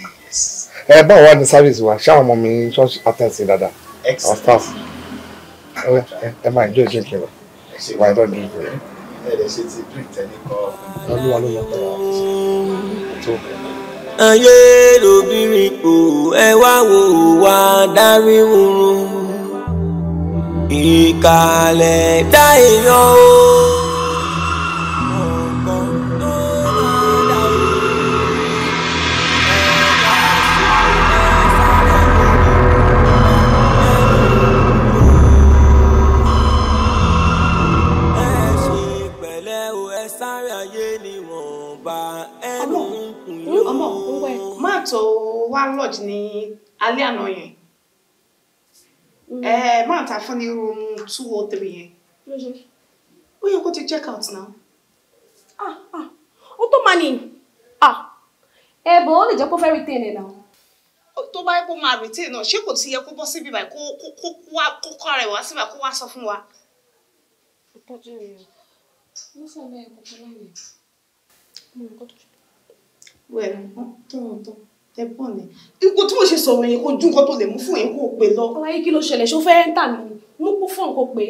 Ẹ báwo wá ní service wa? Ṣé àwọn ọmọ mi church attend sí dáadáa? Our staff. Ẹ máa enjoy drink yẹn lọ. Wà á dán drink yẹn. Ẹ lè ṣe ti drink tẹ́ ní kọ́. Olúwa ló lọ pẹ̀lú tó. Ayé lóbìnrin kò ẹ wá wò wá dárí wúru. Ìkàlẹ̀ dá èèyàn o. Ọmọ má tó wá lodge ní alẹ́ àná yẹn. Máa ta fún ní room 203 yẹn. Ó yẹ kó ti check out now. Ó tó máa ní. Ẹ bọ̀ ó lè jẹ́ kó fẹ́ retain ẹ̀ náà. Tó bá yẹ kó máa retain náà, ṣé kò ti yẹ kó bọ́ síbí báyìí kó kọ́ ara ẹ̀ wá síbí kó wá sọ fún wa. Ìtọ́jú rẹ̀ ló sọ bẹ́ẹ̀ kọ́kọ́ láyé. Mo nǹkan tó ṣe. Well, tán ẹ̀gbọ́n ni. Ipò tí mo ṣe sọ̀rọ̀ yẹn kò ju nǹkan tó lè mú fún yẹn kó o pè lọ. Àlàyé kí ló ṣẹlẹ̀? Ṣó fẹ́ ẹ́ńtà mi ni? Mú kó fóònù kó pé.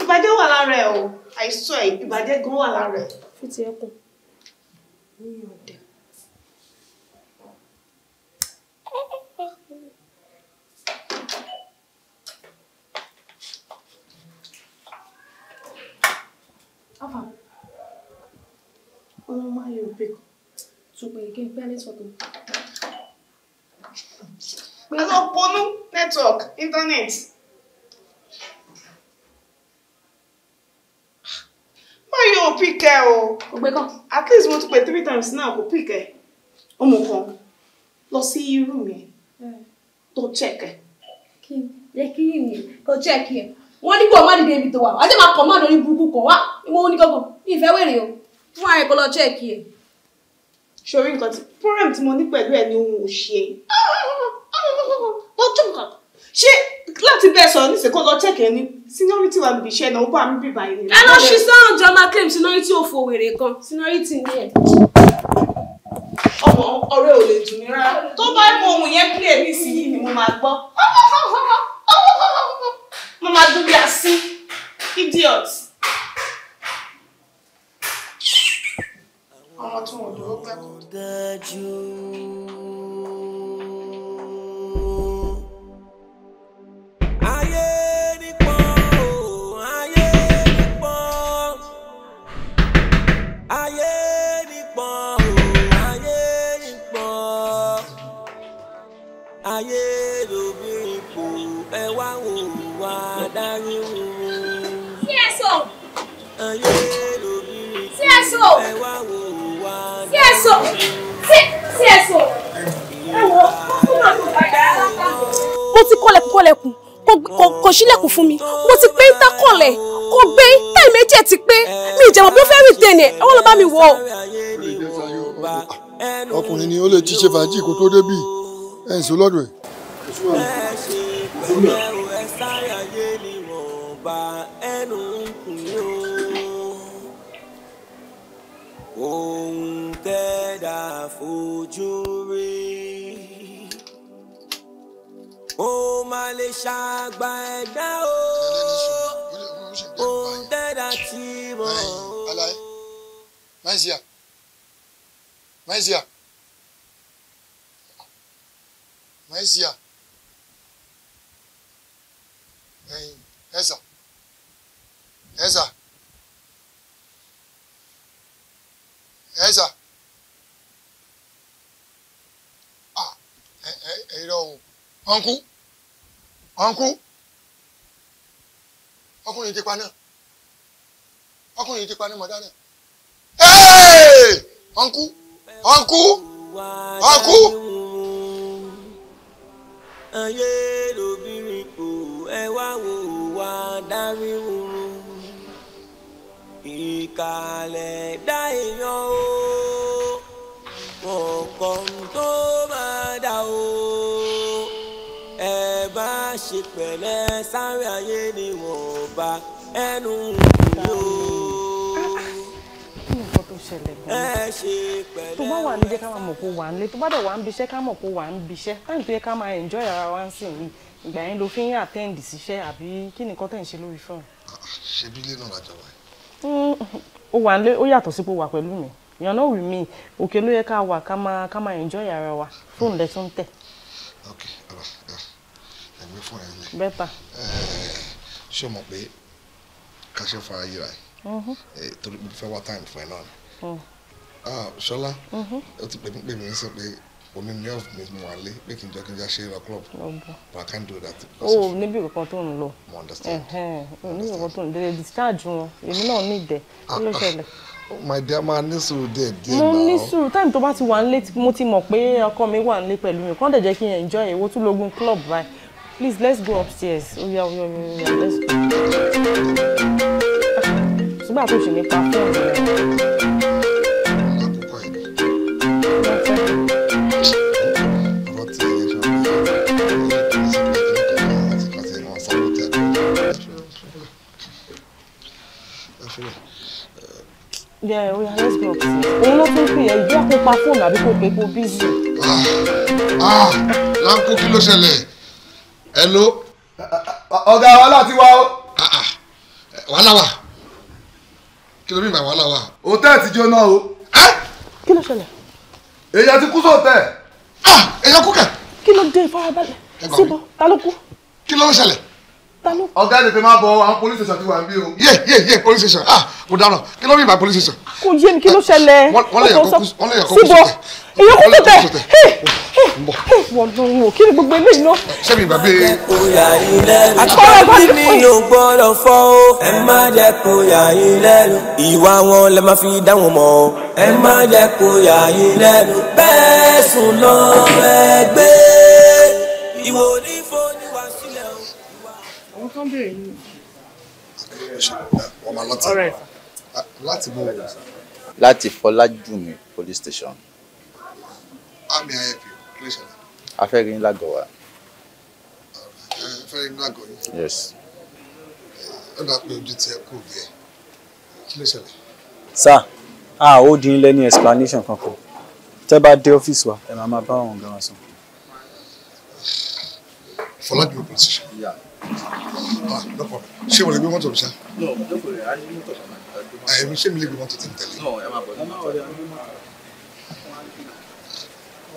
Ìbàjẹ́ wà lára ẹ̀ o. Àìsàn ẹ̀ ìbàjẹ́ gan wà lára ẹ̀. Fi ti ẹkùn. Ní ọ̀dẹ̀. Alpha. Ọlọ́run máa yọ break. Ṣùgbọ́n èké pé network mi. Ẹ lọ ponú network internet. Máa yọ pick ẹ o. Kò gbé kàn. At least mo ti pè 3 times now kò pick ẹ. Ọmọ kan lọ sí room yẹn tó check ẹ. Kí yẹ kí ni kò check yẹn. Wọ́n ní kó o má dìde ibi tó wà. Wàá jẹ́ máa kọ̀ má lórí burúkú kan wá. Ìmọ̀ onígbọ̀ngàn ní ìfẹ́ wèrè o. Fún ààrẹ kó lọ check yẹn. Ṣorí nǹkan tí problem tí mo ní pẹ̀lú ẹ̀ ni òun ò ṣe. Lọ́jọ́ nǹkan ṣé láti bẹ́ẹ̀ sọ̀rọ̀ níṣẹ́ kó lọ check ẹ̀ ní seniority wa níbi iṣẹ́ náà ó bá mi bíbá yìí. Ẹ lọ ṣí sáwọn jọ máa claim seniority òfò wèrè kan seniority ní ẹ̀. Ọmọ ọ̀rẹ́ ò lè dùn mí rárá tó bá mọ ohun yẹn clear nísìnyí ni mo máa gbọ́. Mo máa dún bí asín idiot. Ọmọ tí wọn dúró pẹ́ kọ́. Dájú. Ayé nípọn o, ayé nípọn. Ayé nípọn o, ayé nípọn. Ayé lóbìnrin kò ẹ wá wò wá dárí wò. CSO. Ayé lóbìnrin kò CSO. ẹ wá wò wá. CSO. CSO. Ẹ wo, mo ti kọ́lẹ̀kùn kọ́lẹ̀kùn kò ṣílẹ̀kùn fún mi. Mo ti pé ìtàkọ̀lẹ̀ kò gbé táì méjì ẹ̀ ti pé mi ìjẹ̀mọ̀ bí ó fẹ́ rìn tẹ̀lé ẹ̀ wọ́n lọ bá mi wọ̀. Ọkùnrin ni ó lè ti ṣe fàájì kó tó débì ẹ̀ ń sọ lọ́dọ̀ ẹ̀. Ohun tẹ́dá fojú rí ó máa lè ṣàgbà ẹ̀dá o. Ohun tẹ́dá tí mo. Alaye, Maisia, Maisia, Maisia, ẹyin ẹ̀sà, ẹ̀sà. Ẹ̀sà ẹ̀rọ o ọ̀nkú ọ̀nkú ọkùnrin ti paná ọkùnrin ti paná mọ̀dá náà ọ̀nkú ọ̀nkú ọ̀nkú. Ayé lóbìnrin kò ẹ wá wò wá dárí wúru. Ìkàlẹ̀ dá èèyàn o, wọn kàn tó máa dà o, ẹ bá ṣe. ṣe pẹ̀lẹ́, sáré ayé ni wọ́n bá ẹnu yóò. Kí ni nǹkan tó ṣẹlẹ̀ gan-an? Tó bá wà níjẹ́ ká máa mọ̀ kó wà nílé, tó bá dẹ̀ wà ń biṣẹ́ ká mọ̀ kó wà ń biṣẹ́. Táyì tó yẹ ká máa enjoy ara wa ń sìn yìí, ìgbà yẹn ló fi ń attend síṣẹ́ àbí kí ni nǹkan tẹ̀ ń ṣe lórí fóònù? Ṣebí ilé náà lájọ wà. Ó wà nílé, ó yàtọ̀ sí pé ó wà pẹ̀lú mi. You're not with me. Òkè ló yẹ ká wà ká máa enjoy ara wa. Fóònù lẹ tún tẹ̀. Ok, ọ̀rọ̀ ẹ̀mí fún ẹ lẹ. Bẹ́tà. Ṣé o mọ̀ pé ká ṣe fara yíra ẹ̀? Torí mo fẹ́ wá time fún ẹ náà ni. Ṣọlá, ó ti pè mí ń sọ pé oní ní off mi mo wà lé pé kí n jọ kí n já ṣe lọ club. But I can't do that. O níbi kankan tó ń lọ. Mo understand. O níbi kankan tó ń lọ. Discharge wọn, èmi náà ní ìdẹ. Kí ló ṣẹlẹ̀? My dear, máa ní sùúrù díẹ̀ díẹ̀ náà. Mo ní sùúrù. Time tó bá ti wà nílé, mo ti mọ̀ pé ọkọ mi wà nílé pẹ̀lú mi. Kàn dẹ̀ jẹ́ kí n enjoy èwo tún lógún club báyìí. Please, let's go upstairs. Oya, oya, oya, let's go. Ṣùgbọ́n àtúnṣe nípa fóònù rẹ̀. Yeah, oya, let's go upstairs. Òun ló tún pè é, ìdí àkópa fóònù àbí kò pé kó bízì. Láńkó, kí ló ṣẹlẹ̀? Hello. Ọ̀gá, wàhálà ti wá o. Wàhálà wà? Kí ló bí ìgbà wàhálà wà? Hòtẹ́ẹ̀lì ti jóná o. Kí ló ṣẹlẹ̀? Èèyàn ti kú sóòtẹ́ẹ̀. Èèyàn kú kẹ̀. Kí ló dé? Ìfarabalẹ̀. Síbò, ta ló kú? Kí ló ń ṣẹlẹ̀? Ọ̀gá, tètè máa bọ̀, àwọn police station ti wà níbí o. Yé yé yé, police station! Ah, mo dáná. Kí ló bí ìgbà police station? Kò yé mi, kí ló ṣẹlẹ̀? Wọ́n lè yàn kó kú Síbò, sóòtẹ́ẹ̀. Èèyàn kú sóòtẹ́ẹ̀. Wọ́n lọ wò, kí ni gbogbo eléyìí náà? Ṣé mi gbàgbé? Àtúpà mímí ò gbọ́dọ̀ fọ́ o. Ẹ má jẹ́ kó yà yín lẹ́nu. Ìwà wọn lẹ máa fi dá wọn mọ̀ o. Ẹ má jẹ́ kó yà yín lẹ́nu. Bẹ́ẹ̀ sùn lọ ẹgbẹ́. Ìwò ní fóònù wá sílẹ̀ o. Àwọn tó ń béèrè ní. Wọ́n máa lọ́tì láti mú wọn. Láti Fọlájúmi police station. Àmì IFP, kí ló ṣẹlẹ̀? A fẹ́ rí yín lágọ̀ọ́ wa. Ẹ fẹ́ rí lágọ̀ọ́ yín? Yes. Ó dà pé ojú ti ẹ kú bí ẹ. Kí ló ṣẹlẹ̀? Sir, a ò dín lẹ́ni explanation kankan. Tẹ́ bá dé ọ́fíìsì wa, ẹ máa máa bá àwọn ọ̀gá wa sọ. Fọlájúmi police station. Yeah. Ah, no problem. Ṣé mo lè gbé mọ́tò mi ṣá? No, jókòó rẹ̀, a ní mọ́tò kan máa. Ẹ̀mí, ṣé mi lè gbé mọ́tò tí ń tẹ̀lé? No, ẹ máa bọ̀ ní mọ́tò.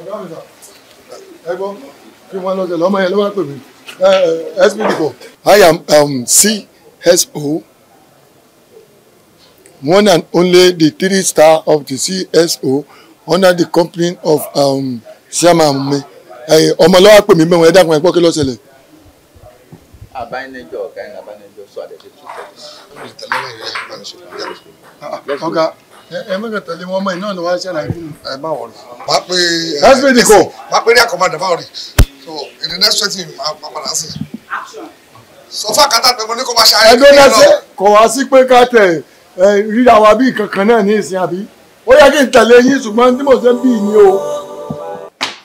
Ọ̀gá mi sà, ẹ gbọ́ kí wọ́n lọ sẹ̀lẹ̀ ọmọ yẹn ló wá pè mí SPD kọ. I am CSO, one and only the three star of the CSO under the company of chairman mi. Ọmọ ló wá pè mí mẹ́wọ̀n. Ẹ dákun, ẹ gbọ́, kí ló ṣẹlẹ̀? Abánilẹ́jọ́ ọ̀gá ẹ̀ abánilẹ́jọ́ sọ àdẹ̀tẹ̀ 2:30. Ọ̀gá, ẹ mẹ́kàn tẹ̀lé wọn, ọmọ yìí náà ló wá ṣàlàyé fún mi. Ẹ má wọlé. Máa pe SPD kọ. Máa pe area commander, máa rí. So in the next 20 minutes, máa padà sí. Sọ fún àkátà pé mo ní kó máa ṣe Ẹgbẹ́ náà ṣe kò wá sí pé ká tẹ̀ ẹ ríra wa bí kankan náà ní ìsìn, àbí ó yẹ kí n tẹ̀lé yín, ṣùgbọ́n tí mo ṣe ń bì ní o.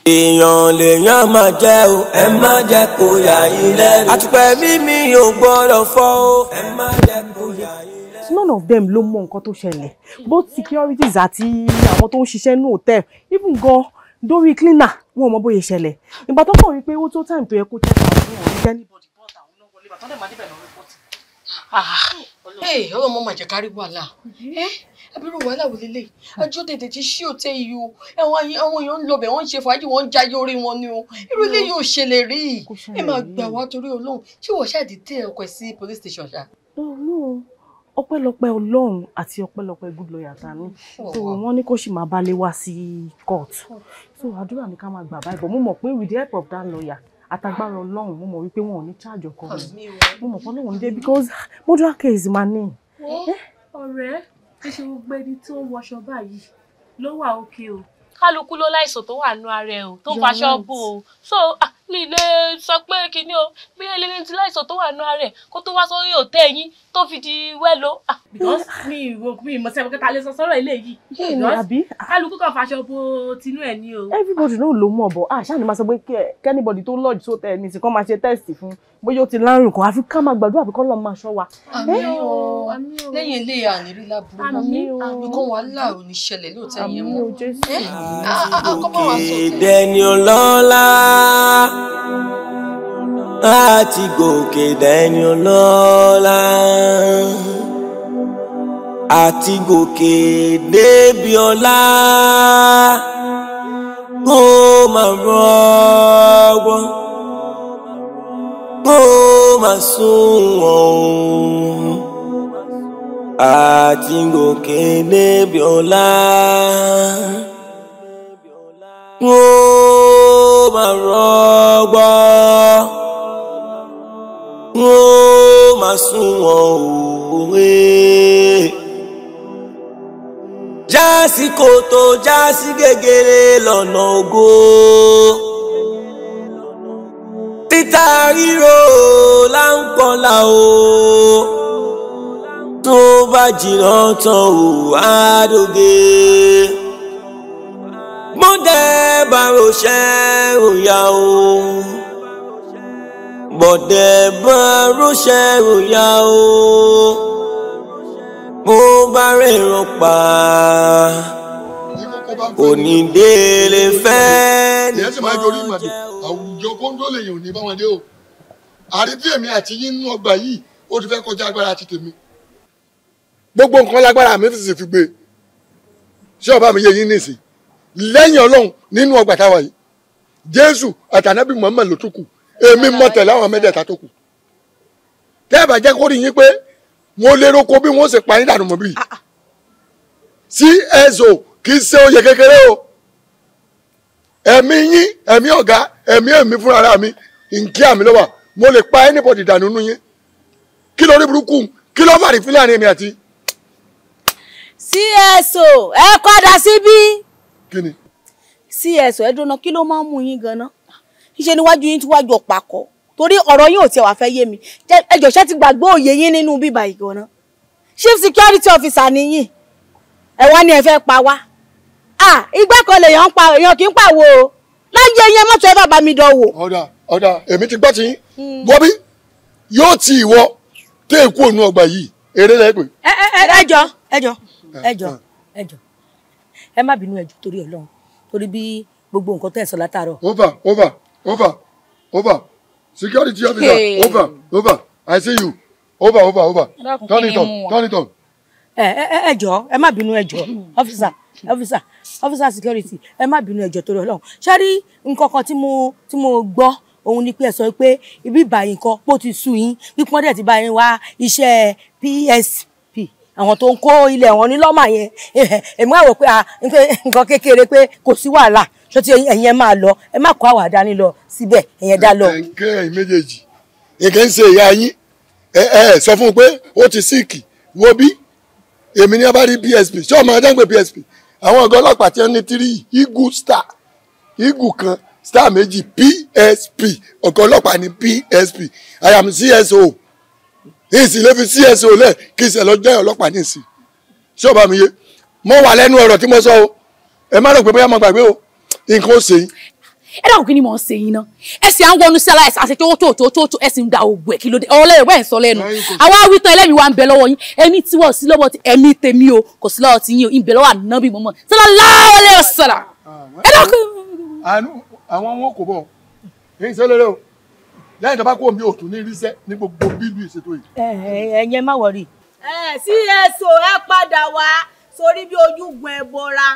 Èèyàn lèèyàn máa jẹ́ o. Ẹ má jẹ́ kó yà yín lẹ́nu. Àtùpà mímí ò gbọ́dọ̀ fọ́ o. Ẹ má jẹ́ kó yà yín lẹ́nu. None of them ló mọ nǹkan tó ṣẹlẹ̀, both securities àti àwọn tó ń ṣiṣẹ́ ní hotel, even gan dórí cleaner, wọn ò mọ bóyá ṣẹlẹ̀. Ìgbà tó kàn rí pé ó tó time tó yẹ kó check out, wọn ò ní jẹ́ anybody bọ́ọ̀tà àwọn náà wọlé. Ìgbà tó dẹ̀ máa débẹ̀ lọ report. Ọlọ́mọ máa jẹ́ kárí wàhálà. Abirú wàhálà wò lélẹ̀? Ẹjọ́ tètè ti ṣí òtẹ́ yìí o. Àwọn èèyàn ń lọ bẹ̀, wọ́n ń ṣe fàájì, wọ́n ń jayé orí wọn ni o. Irú ilé yóò ṣẹlẹ̀ rí. Ẹ máa gbà wá torí Ọlọ́run. Ṣé wọ́n ṣáà dìde ọkọ̀ ẹ̀ sí police station ṣá? No, no, ọpẹ́lọpẹ́ Ọlọ́run àti ọpẹ́lọpẹ́ good lawyer ta ní. So wọ́n ní kó sì máa bá lé wá sí court. So àdúrà ní ká máa gbà báyìí, but mo mọ̀ pé with the help of that lawyer àtagbára Ọlọ́run, mo mọ̀ wípé wọn ò ní charge ọkọ mi. Mo mọ̀ pé Ọlọ́run ní dé, because murder case máa ní. Ọ̀rẹ́, kì í ṣe gbogbo ẹni tó ń wọṣọ báyìí ló wà òkè o. Kálukú ló láìsàn tó wà nú ara ẹ o, tó ń faṣọ bò o. So Mi lè sọ pé kinní o, bí eléyìí ti láìsàn tó wà nínú ara ẹ̀ kó tó wá sórí òtẹ́ yín tó fi di wẹ́lo. Because mi ò mi mọ̀ sẹ́wọ̀n kẹta lè sọ sọ́rọ̀ eléyìí. Àbí? Kálukú kan faṣọ bo tinú ẹ̀ ní o. Everybody náà ló mọ̀ bọ̀, àṣà ni máa sọ pé kẹ́nìbọ̀dì tó lodge sótẹ́ ní ìsìnkán máa ṣe test fún bóyá ó ti lárùn kan, àfi ká máa gbàdúrà àbí kọ́ lọ́ọ́ máa ṣọ́ wa. Àmín o, lẹ́yìn ilé ànírí láburú, nǹkan wàhálà ò ní ṣẹlẹ̀ lóòótọ́ yẹn mọ́. Gòkè dẹni ọlọ́lá, láti gòkè dẹni ọlọ́lá, àti gòkè débi ọlá, kó máa rọgbọ́n, kó máa sunwọ̀n, àti gòkè débi ọlá, kó máa rọgbọ́n, kó máa sunwọ̀n òwe. Jásí kòtò, jásí gègèrè lọ́nà ògo, títa ríro là ń kọlà o, tó bá jìnnà tán o àdóge. Bọ́dẹ̀ bá rọṣẹ́ òyà o, bọ́dẹ̀ bá rọṣẹ́ òyà o, bó bá rẹ̀ràn pa kò ní délé fẹ́. Ìyẹn sì máa ń jorí ìmàdò àwùjọ kóńdó lèyàn ò ní bá wọn dé o. Àrídí èmi àti yín nínú ọgbà yìí ó ti fẹ́ kọjá agbára ti tèmi. Gbogbo nǹkan lágbára mi sì fi gbé. Ṣé ọba mi yé yín nísìn? Lẹ́yìn Ọlọ́run nínú ọgbà táwa yìí, Jésù àtànábì Muhammad ló tún kù, èmi mọ̀ tẹ̀lé àwọn mẹ́tẹ̀ẹ̀ta tó kù. Tẹ́ ẹ bá jẹ́ kó rí yín pé wọ́n lérò kó bí wọ́n ṣe pa yín dànù mọ́ bí. CSO kì í ṣe oyè kékeré o. Ẹ̀mí yín, ẹ̀mí ọ̀gá, ẹ̀mí èmi fúnra mi, nkí àmì ló wà. Mo lè pa anybody dànù nínú yín. Kí ló rí burúkú? Kí ló fàrí fílàní èmi àti? CSO ẹ padà síbí. Kí ni? CSO ẹ dúnà, kí ló máa ń mú yín ganan? Ṣíṣe níwájú yín tí wájú ọ̀pá kọ. Torí ọ̀rọ̀ yín ò tiẹ̀ wá fẹ́ yé mi. Ẹ jọ̀ọ́ ṣé ti gbàgbé òye yín nínú bíbá yìí ganan? Chief security officer ni yín. Ẹ wá ní ẹ fẹ́ pa wá. Ah, ìgbà kan lèèyàn ń pa, èèyàn kì í pàwọ́ o. Láyé yẹn mọ́tò ẹ bàbá mi dán wò. Ọ̀dà ọ̀dà èmi ti gbọ́ ti yín. Wọ́bí yóò ti ìwọ tẹ́ èkó ònú ọgbà yìí eré lẹ́gbẹ̀ẹ́. Ẹ jọ̀ọ́ ẹ jọ̀ọ́ ẹ jọ̀ọ́ ẹ jọ̀ọ́ ẹ má bínú, ẹ jọ̀ọ́ torí Ọlọ́run, torí bí gbogbo nǹkan tẹ́ ẹ sọ látàárọ̀. Over over over over security officer. Hey. Over over I see you over over over turn it on turn it on. Ẹ ẹ ẹ jọ̀ọ́ ẹ má bínú, ẹ jọ̀ọ́ officer officer officer security ẹ má bínú, ẹ jọ̀ọ́ torí Ọlọ́run. Ṣé rí nǹkan kan tí mo gbọ́ òun ni pé ẹ sọ pé ibi ìbàyìn kan pó ti sú yín, pípọ́n dẹ̀ ti bá yín wá iṣẹ́ PSP àwọn tó ń kó ilẹ̀ wọn ní lọ́mà yẹn. Èmi wá wò pé nǹkan kékeré pé kò sí wàhálà, ṣó ti ẹ̀yin ẹ máa lọ, ẹ má kó àwàdà dání lọ síbẹ̀, ẹ̀yin dá lọ. Ẹ̀ǹkẹ́ ẹ̀yin méjèèjì nǹkan ń ṣe ìyá yín, ẹ ẹ sọ fún un pé ó ti síìkì. Wo bí èmi ní abá rí PSP, ṣé ọmọ ajá ń pè PSP? Àwọn ọ̀gá ọlọ́pàá tí wọ́n ní 3 eagle star eagle kan star méjì PSP, ọ̀gá ọlọ́pàá ní PSP. I am CSO. Ìsìn lè fi CSO lẹ̀ kí ìṣẹ̀ lọ jẹ́ ọlọ́pàá ní ìsìn. Ṣé ọba mi yé? Mo wà lẹ́nu ọ̀rọ̀ tí mo sọ o. Ẹ má rò pé bóyá mo gbàgbé o. Nǹkan ó ṣe yín. Ẹ dákun, kí ni mò ń ṣe yín náà? Ẹ sì à ń wọnú sí aláìsàn àti tó tó tó tó ẹ sì ń da ògùn ẹ, kí ló dé? Ọ̀rọ̀ lẹ́yìn wẹ́ẹ̀ ń sọ lẹ́nu. Àwa wí tán, ẹlẹ́mìí wa ń bẹ lọ́wọ́ yín. Ẹ̀mí tí wọ́n sí lọ́wọ́ ti ẹ̀mí tèmi o, kò sí lọ́wọ́ ti yín o, ń bẹ lọ́wọ́ ànábì mọ́mọ́. Sallallahu alaihi wasallam. Ẹ dákun. Àánú àwọn wọn kò bọ̀. Èyí ṣe lérè o. Lẹ́yìn tó bá kó omi òtún ní ríṣẹ́ ní gbogbo bílù ìṣètò yìí. Ẹ ẹ ẹ̀yin má wọrí. Ẹ CSO ẹ padà wá sórí bí ojúgun ẹ bọra.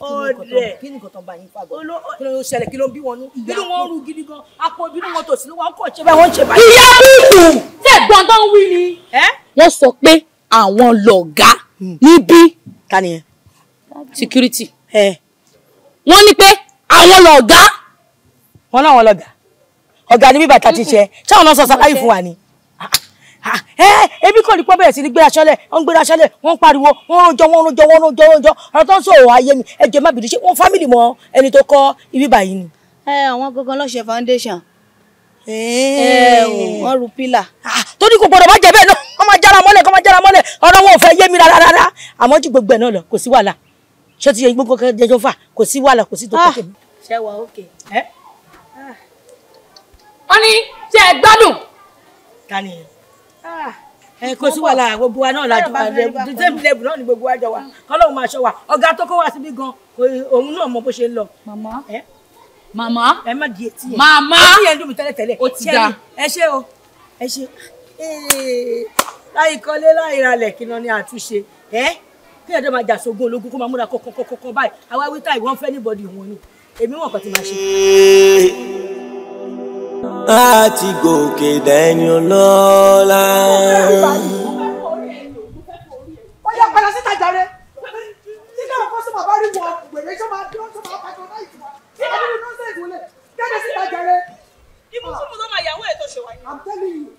Ọdẹ kí ni nǹkan tó ń bá yín fàgọ? Kí ló ń ṣẹlẹ̀? Kí ló ń bí wọn nú? Bínú wọn ń ru gidi gan, apò bínú wọn tòsí ló wà ń kọ̀ ṣe báyìí, wọ́n ń ṣe báyìí. Ìyá bíbù ṣe gbọ́n tó ń wí ni. Wọ́n sọ pé àwọn lọ̀gá níbí. Ta ni yẹn? Security. Wọ́n ní pé àwọn lọ̀gá. Wọ́n láwọn lọ̀gá. Ọ̀gá ni bíbà ta ti ṣe, ṣáwọn náà sọ sáláyì fún wa ni. Ebi kò ní pọ́ bẹ̀rẹ̀ sí ní gbéra ṣọlẹ̀, wọ́n ń gbéra ṣọlẹ̀, wọ́n ń pariwo, wọ́n rojọ́ wọ́n rojọ́ wọ́n rojọ́ wọ́n rojọ́. Ọ̀rọ̀ tó ń sọ̀rọ̀ ayé mi, ẹ jọ̀ọ́ má bínú, ṣé wọ́n fámìlì mọ ẹni tó kọ́ ibi báyìí ni? Ẹ àwọn gangan ló ṣe foundation. Wọ́n ru pílà. Torí kò gbọdọ̀ má jẹ bẹ́ẹ̀ náà, wọ́n máa jára mọ́lẹ̀, kọ́ máa jára mọ́lẹ̀, ọ̀rọ̀ wọn ò fẹ́ yé mi rárá rárá. Àmọ́ ju gbogbo ẹ̀ náà lọ, kò sí wàhálà. Ṣé ti yẹ gbogbo jẹjọ fà, kò sí wàhálà, kò sí tó kọ́kẹ́ mi. Ṣé wà ókè? Wọ́n ní ṣé ẹ gbádùn. Ta ni ẹ? Kò sí wàhálà, gbogbo wa náà lájú same level náà ni gbogbo wa jọ wa. Kọ́lọ́hún máa ṣọ́ wa. Ọ̀gá tó kó wá síbí gan, òun náà mọ bó ṣe ń lọ. Màmá. Màmá. Ẹ má di etí yẹn. Màmá. Etí yẹn ń dùn mí tẹ́lẹ̀tẹ́lẹ̀. Ó ti dáa. Ẹ ṣé o, ẹ ṣé. Láì kọ́lé láì ralẹ̀ kí lọ ní àtúnṣe. Kí ẹ̀dọ́ máa jà sógun ológun kó máa múra kọ́kọ́kọ́kọ́ báyìí. Àwa wí táì wọ́n fẹ́ níbọ̀dì wọn ni. Èmi wọn kàn ti máa ṣe. Láti gòkè dẹni ọlọ́lá. Ó yá padà síta jàre. Nígbà wọn kọ́ sọ́mọ̀ bá rí wọn wèrè ṣọ́ máa dán ṣọ́ máa patronize wa. Adúlù nonsense wọlé. Jáde síta jàre. Ibùsùn tó máa yàwó ẹ̀ tó ṣe wáyé. I'm telling you.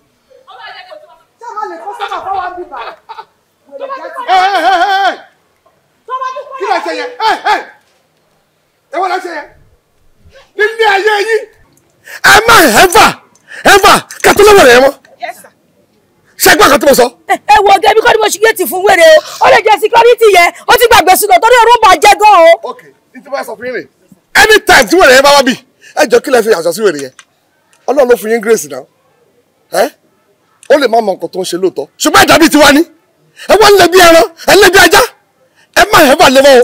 Ṣé a máa lè kọ́ sọ́mọ̀ fáwọn àbí bá? Kí ló ṣe yẹn? Ẹ wọ́n lọ ṣe yẹn. Nílé ayé yín. Ẹ má ẹ̀fà kàtó lọ́wọ́ rẹ̀ mọ́. Ṣé gbọ́ kan tí mo sọ. Ẹ wo ọ̀gá ibi kọ́ ni mo ṣe géètì fún wèrè o, ó lè jẹ́ security yẹn, ó ti gbàgbé sínú torí òórùn bà jẹ́ gan o. Ok, ní tí wọ́n sọ fún yín rè, anytime tí wèrè yẹn bá wá bì, ẹ jọ kí lẹ fi àṣà sí wèrè yẹn. Ọlọ́run ló fún yín grace náà. Ẹ ó lè má mọ nǹkan tó ń ṣe lóòótọ́, ṣùgbọ́n ẹ̀dá bíi tiwa ni. Ẹ wọ́n ń lé bí ẹran, ẹ ń lé bí ajá. Ẹ má ẹ̀fà lé mọ́ o.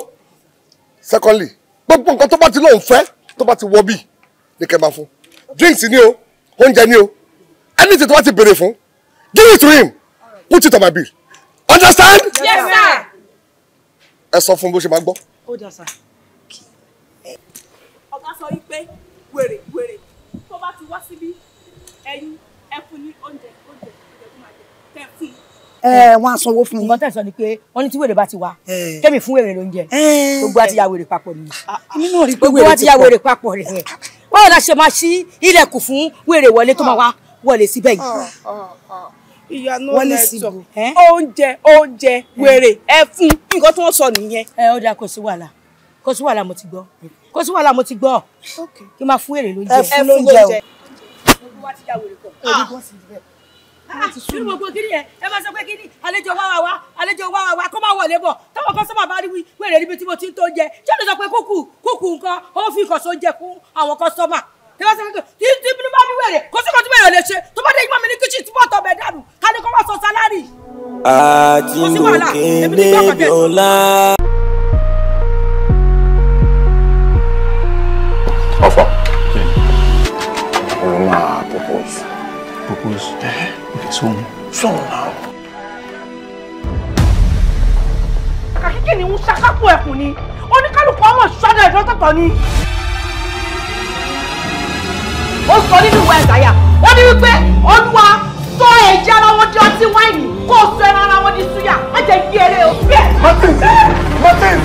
Secondly, gbogbo nǹkan tó bá ti lóun fẹ́, tó bá ti wọ bì, ní kẹ́ máa fún. Drinks ni o, oúnjẹ ni o, anything tó bá ti béèrè fún, give it to him, put it on my bill, understand? Yes sir. Ẹ sọ fún bó ṣe máa gbọ́. Ó dà sá. Ọ̀gá sọ wípé wèrè wèrè tó bá ti wá síbí ẹ̀yin ẹ fún ní oúnjẹ oúnjẹ oúnjẹ tó máa jẹ tẹ fún un. Ẹ wọ́n á sanwó fún yín. Nǹkan tẹ̀sán ni pé wọ́n ní tí wèrè bá ti wá kémi fún wèrè lóúnjẹ, gbogbo àti ya wèrè papọ̀ nìyẹn. Èmi náà rí i pé Gbogbo wa ti ya wèrè papọ̀ nìyẹn. Báwo la ṣe máa ṣí ilẹ̀kùn fún wèrè wọlé tó máa wá wọlé síbẹ̀ yìí? Ìyanu Wọlé lẹ́tọ̀ síbò. Oúnjẹ oúnjẹ wèrè ẹ fún nǹkan tí wọ́n sọ nìyẹn. Ẹ ó dáa, kò sí wàhálà, kò sí wàhálà, mo ti gbọ́, kò sí wàhálà, mo ti gbọ́. Kí n máa fún wèrè lóúnjẹ. Ẹ fún lóúnjẹ o. Gbogbo wa ti ya wèrè pọ̀. Kí ni gbogbo kí ni yẹn? Ẹ máa sọ pé kí ni àlejò wá wá wá, àlejò wá wá wá, kó má wọlé bọ̀. Táwọn kan sábà bá rí wèrè níbi tí mo ti ń tó jẹ. Ṣé o lè sọ pé kúkú kúkú nǹkan ó fi nǹkan sóúnjẹ fún àwọn kọ́sọ́mà? Tí wọ́n sọ pé tí tí bá bí wèrè, kò sí kan tí wèrè lè ṣe. Tó bá dé ìgbà mi ní kíchìn tí wọ́n tọ̀ bẹ̀ dànù, ká ní kó wá sọ sálárì. Àti gòkè débi ọlá. Ọ̀fọ̀. Ọ̀rọ̀ máa propose. Propose? Okay, so so now. Kàkíkì ni ń ṣakápò ẹkùn ni, oníkálukú ọmọ ṣọ́dọ̀ ìdọ́tọ̀tọ̀ ni. Ó sọ nínú ìwé Àìsáyà, ó ní wípé Olúwa sọ ẹ̀jẹ̀ ara wọn di ọtí wáìnì, kó o sọ ẹran ara wọn di súyà, má jẹ́ gbé eré o. Martin! Martin!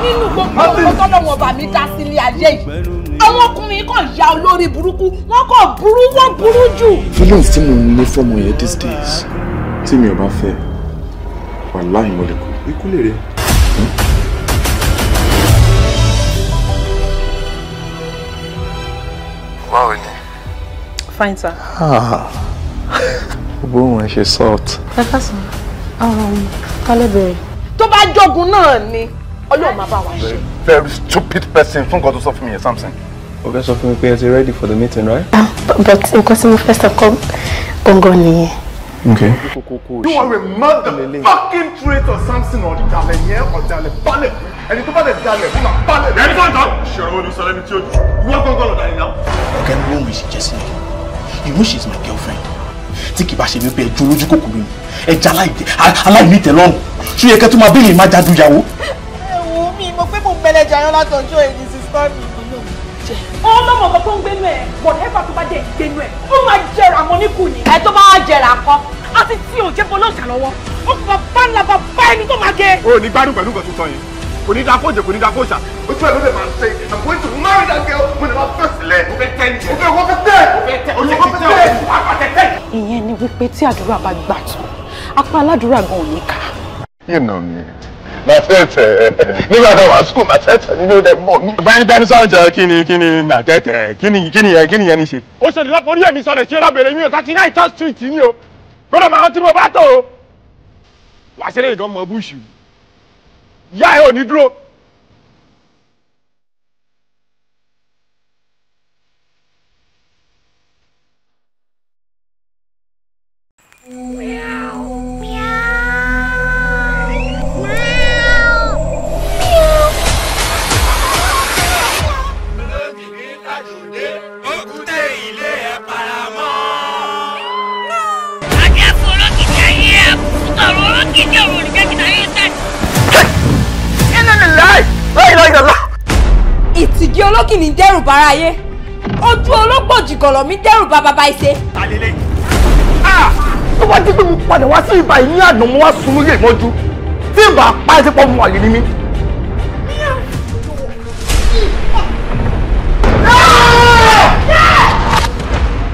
Nínú gbogbo ọkọ tọ́lọ́wọ́n ọba mi dá sílé ayé yìí, àwọn ọkùnrin kàn ya olórí burúkú, wọ́n kàn burú, wọ́n burú jù. Feelings tí mo ní fọ́mọ yẹn these days, tí mi ò bá fẹ́, wàláhì mo lè kú. Ikú lè rẹ. Báwo ni? Fine sir. Gbogbo wọn ṣe salt. Ẹ káàsán, kálẹ̀ bẹ̀rẹ̀. Tó bá jogun náà ni Ọlọ́run máa bá wa ṣe. Very stupid person fún nǹkan tó sọ fún mi yẹn, Samson. O fẹ́ sọ fún mi pé ẹ ti ready for the meeting, right? But nǹkan tí mo fẹ́ sọ kọ́ gangan nìyẹn. Okay. You are a motherfucking traitor, Samson. Ọ̀dàlẹ̀ yẹn, ọ̀dàlẹ̀ balẹ̀. Ẹni tó bá lè dalẹ̀, ó máa balẹ̀. Ẹni tó ń tọ́. Ṣòro wo ni sọ lẹ́nu tí ó jù? Wọ́n gbọ́ngàn lọ̀dà yìí náà. Ọ̀gá mi wọ́n mi ṣe jẹ́ sí mi. You know she is my girlfriend. Tí kì bá ṣe wípé ẹjọ́ lójú kòkòrò ni, ẹja aláìnítẹ̀lọ́rùn. Ṣé ó yẹ kẹ́ tó máa béèrè má jáde ìyàwó? Ẹ wo mi, mo pé mo mẹlẹ́jà yán látọjọ́ èyí sísá mi. Ó lọ́mọ kan tó ń gbénu ẹ̀, whatever tó bá dé gbénu ẹ̀, ó máa jẹrà mọ́ níkù ni. Ẹ tó bá wá jẹrà kọ́, àti tí ò jẹ́ bọ́lọ́ọ̀ṣà lọ́wọ́, ó kò bá ńlá bá bá ẹni tó máa gé. O ò ní gbádùn pẹ̀lú nǹkan tó sọ yẹn. Kò ní dáa fóòjè, kò ní dáa fóòṣà. Ojú ẹ̀ ló lè máa ń ṣe. I'm going to marry that girl. Mo lè máa fẹ́ sílẹ̀. Mo fẹ́ tẹ́ ni. Mo fẹ́ wọ́n fẹ́ tẹ́. Mo fẹ́ tẹ́. Mo fẹ́ tẹ́. Wàá fẹ́ tẹ́. Ìyẹn ni wípé tí àdúrà bá gbà tán, apá aládùúrà gan ò ní ká. You know me. Nàtẹ̀tẹ̀ nígbà tó wà school nàtẹ̀tẹ̀ nínú ẹ̀ mọ̀ mi. Báyìí bẹ́ẹ̀ ni sọ̀rọ̀ jẹ́ kí ni nàtẹ̀tẹ̀ kí ni yẹn ní ṣe. Ó ṣe ìlọ́pọ̀ orí ẹ̀mí sọ̀rọ̀ ṣé lábẹ́rẹ́ mi ò 39 Third Street ni o. Gbọ́dọ̀ máa tí mo bá tó o. Wàá ṣeré ìdán mọ búṣù. Ìyá ẹ ò ní dúró. Ìtìgí ológìní dẹ́rù bara ayé, ojú ológbò jìgọ̀lọ̀ mi dẹ́rù ba bàbá ìṣe. Tó bá dé pé mo padà wá sí ibà yìí ní àná mo wá sun lóye ìmọ́jú tí ìbá pa ẹ́ sípò mo àlè ní mí.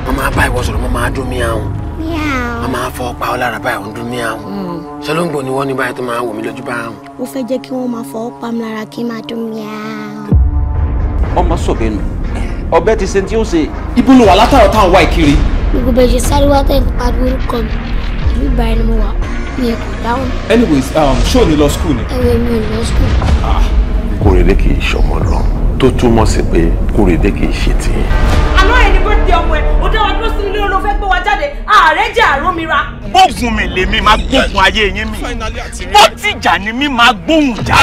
Wọ́n máa bá ìwọ sọ̀rọ̀, wọ́n máa dún mí àwọn, wọ́n máa fọ́ pa ọ́ lára báyìí, wọ́n dún mí àwọn. Ṣọlọ́ngbò ni wọ́n ní báyìí tó máa wò mí lójú bá àwọn. Ó fẹ́ jẹ́ kí wọ́n máa fọwọ́ pa mi lára kí n máa dún mí àwọn. Ọmọ sọ̀bẹ̀nù ọbẹ̀ ti ṣe tí ó ṣe ibùnú wà látàrọ̀ táwọn wá ìkiri. Gbogbo bẹ́ẹ̀ ṣe sáré wá tẹ̀ ń pariwo orúkọ mi, ìlú Ìbàrẹ̀ ni mo wà, mi ò kò dáhùn. Anyways, ṣé ò ní lọ school ni? Ẹ̀wẹ̀ mi ò lọ school. Kórèdé kì í ṣọmọ lọ tó túmọ̀ sí pé Kórèdé kì í ṣe tìyẹn. Àná ẹni bó di ọmọ ẹ, ó dá wa dúró sí ilé ló fẹ́ gbé wa jáde, ààrẹ jẹ́ àrómira. Gbógun mi lèmi máa gbógun ayé yín mi. Bó tìjà ni mi máa gbóhùn já.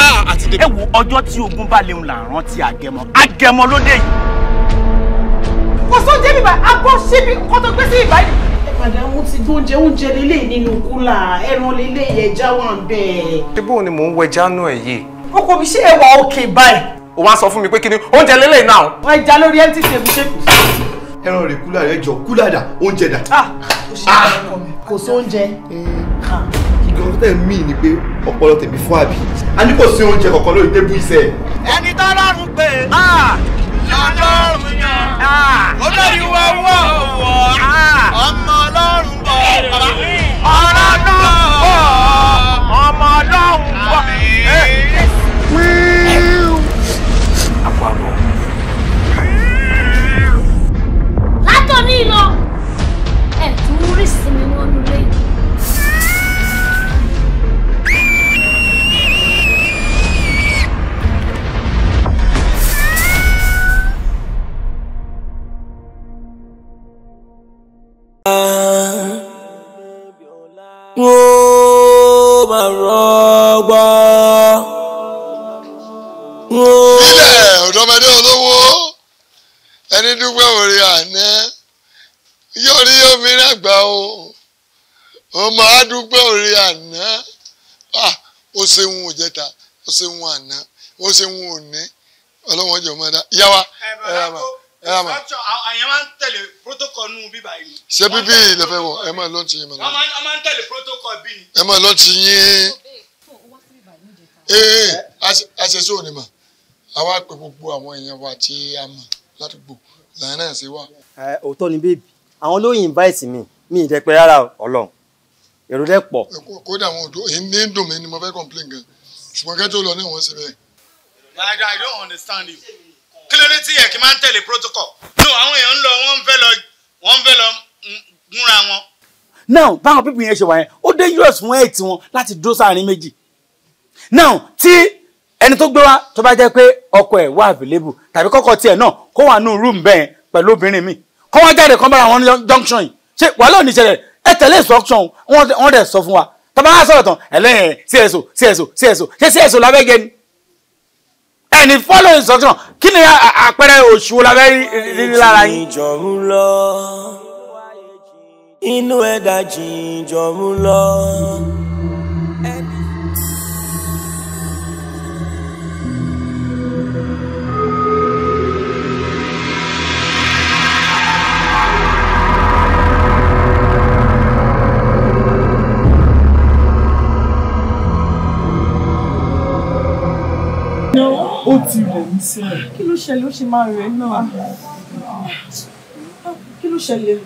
Ẹ wo ọjọ́ tí ogun bá léun là ń rántí Agẹmọ. Agẹmọ ló dé yìí. Kò sóúnjẹ bíbá, agbó síbi nǹkan tó gbé sí ìbá yìí. Màdàmú ti gbóúnjẹ, oúnjẹ lélẹ̀ nínú kúlà, ẹran lélẹ̀ ẹja wà ń bẹ̀. Ṣé bóun ni mò ń wẹja nú ẹ̀ yìí? Ọkọ mi ṣé ẹ wà òkè báyìí? O wá sọ fún mi pé kí ni oúnjẹ lélẹ̀ náà. Wọ́n ẹja lórí empty table ṣé kù sí. Ẹran rẹ̀ kúlà rẹ̀ jọ kúlà dà oúnjẹ dà. Kò sóúnjẹ. Ìgbà tẹ̀ mí ni pé ọpọlọ tèmi fún àbí. A ní kò sí oúnjẹ kankan lórí tébù iṣẹ́. Ẹni tọ́lọ́run pé lọ́lọ́run yàn olórí wọ́wọ́ wọ́ ọmọ ọlọ́run bọ̀ ọ̀rọ̀ náà bọ̀ ọmọ ọlọ́run bọ̀. Látọ̀ní lọ, ẹ̀ tún rí sinmi wọnú lẹ́yìn. Ó máa rọgbọ. Ilẹ̀ ọ̀dọ́mọdé olówó ẹni dúpẹ́ òrì àná yóò rí omi lágbà o, ó máa dúpẹ́ òrì àná. Ó ṣeun òjẹta, ó ṣeun àná, ó ṣeun òní, ọlọ́wọ́n jọ mọ́ dá. Ìyá wa ẹ rà mà. Àyàn máa ń tẹ̀lé protocol nù bíbá yìí. Ṣé bíbí ilẹ̀ fẹ́ wọ̀? Ẹ máa lọ́ọ́ ti yín. Wọ́n máa ń tẹ̀lé protocol bí ni. Ẹ máa lọ́ọ́ ti yín. Ee àṣẹṣe òní mà, àwa pè gbogbo àwọn èèyàn wa tí a mọ̀ ládùúgbò làwọn náà ṣe wà. Òótọ́ ni bébì, àwọn ló invite mi, mi ì dẹ́pẹ́ rárá Ọlọ́run, èrò dẹ́ pọ̀. Kódà àwọn òdò èyí ní dùn mí ni mo fẹ́ complain gan, ṣùgbọ́n kẹ́tọ́ lọ ní wọ́n ṣe bẹ́ẹ̀. I don't understand you. Kí ló dé tí yẹ kí máa ń tẹ̀lé protocol? No, àwọn èèyàn ń lọ, wọ́n ń fẹ́ lọ gúnra wọn. Now báwọn pípín yẹn ṣe wà yẹn, ó dangerous fún ẹ̀ tí wọn láti dúró sáàrin méjì. Now tí ẹni tó gbé wá tó bá jẹ́ pé ọkọ ẹ̀ wà available tàbí kọ́kọ́ tiẹ̀ náà kó wà nù room bẹ́ẹ̀ pẹ̀lú obìnrin mi, kó wọ́n jáde kán bára wọn ní junction yìí, ṣé wàhálà ò ní ṣẹlẹ̀? Ẹ tẹ̀lé instruction wọ́n dẹ̀ sọ fún wa. Tàbá wá sọ̀rọ̀ tán ẹlẹ́yìn CSO CSO CSO, ṣé CSO lábẹ́ gẹ ni? Ẹni follow instruction, kí ni àpẹẹrẹ òṣù lábẹ́ rí lára yín? Inú ẹ̀dá jìnjọ̀rún lọ. Ó ti rẹ̀ mí sílẹ̀. Kí ló ṣẹlẹ̀? Ó ṣe máa rẹ̀ náà. Kí ló ṣẹlẹ̀?